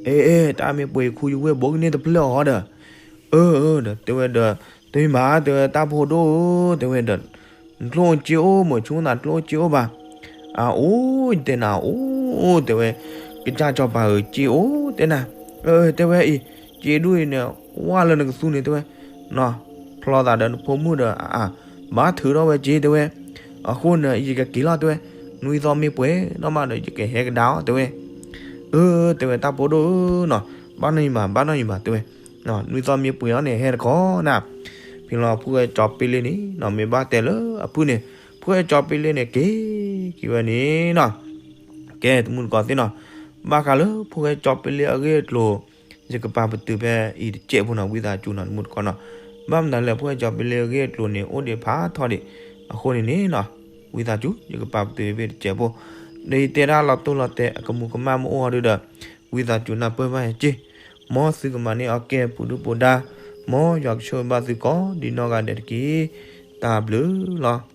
အဲ အဲ တၢ်မ့ၢ်ပှ့ၤခူယဝ့ၢ်ဘိကန့ၢ်တဖျၢၣ်အီၤဒီး, အၢ အၢ ဒီးတဲဝဲဒီး, တမ့ၢ်ဘၣ် တဲဝဲတၢ်ဖိဒိၣ်ဧၢ တဲဝဲဒီး, နကျိၣ်အိၣ်စ့အိၣ် မိၢ်ဆိနၤကျိၣ်အိၣ်စ့အိၣ်ဘၣ်, အအိၣ် ယတဲနၤအိၣ် တဲဝဲ, ကစၢ်စီၤပၤဧၢ စ့အိၣ်တဲနၤ, အၢ တဲဝဲအံၤ, စ့ဒူၣ်အံၤန့ၣ် ဝါလၢနကသူန့ၣ် တဲဝဲ နီၤ, ဖျီသးဒီးနဖိမုၣ်ဒီးအါ, ဘၣ်ထုးထီၣ်ဝဲစ့ တဲဝဲ, အဃိန့ၣ် ယကက့ၤလီၤ တဲဝဲ, နွံသီမ့ၢ်ပှဲၤနီၢ်မးဒီး ယကဟဲကဒါအီၤ တဲဝဲ, အၢ တဲဝဲတၢ်ဖိဒိၣ်ဧၢနီၤ, ဘၣ်နီၢ်ယံၤဘၣ် ဘၣ်နီၢ်ယံၤဘၣ် တဲဝဲ, နွံသီမ့ၢ်ပှဲၤအီၤန့ၣ် ဟဲတခီနၤ, ဖဲလီၤဖိၣ်ဃဲကၠီၤပ့လ့န့ၣ်နီၤ မ့ၢ်ဘၣ်တဲလၢအဖုၣ်န့ၣ်, ဖိၣ်ဃဲကၠီၤပ့လ့န့ၣ် က့ၤက့ၤဝဲန့ၣ်နီၤ ကဲတမုၢ်တကိးသ့ၣ်နီၤ, ဘၣ်ဃးလၢဖိၣ်ဃဲကၠီၤပ့လ့အဂ့ၢ်အကျိၤ, ယကပာ်ပတုာ်ဖဲအံၤတစဲးဖိနီၤ ဝံသးစူၤနီၤ တမုၢ်တကိးနီၤ, ဘၣ်မနုၤလဲၣ် ဖိၣ်ဃဲကၠီၤပ့လ့အဂ့ၢ်အကျိၤန့ၣ် အိၣ်ဒံးဖးထီဒံး, အဃိန့ၣ်န့ၣ်နီၤ, ဝံသးစူၤ ယကပာ်ပတုာ်ဖဲတစဲးဖိ, ဒီးယတဲဒၣ်လီၤတိၢ်လီၤတဲာ်အကမူးကမၣ်မ့ၢ်အိၣ်အီၤဒုဒီး, ဝံသးစူၤနၢ်ပၢၢ်ဘၣ်ယၤစ့, မ်သုကမၤန့ၢ်အီၤကဲပူၤဒုပူၤဒါ, မ်ယွၤကဆိၣ်ဂ့ၤဘၣ်သုကိးဒံးနီၢ်ဂၤဒဲးတက့ၢ်, တၢ်ဘျုးလီၤ.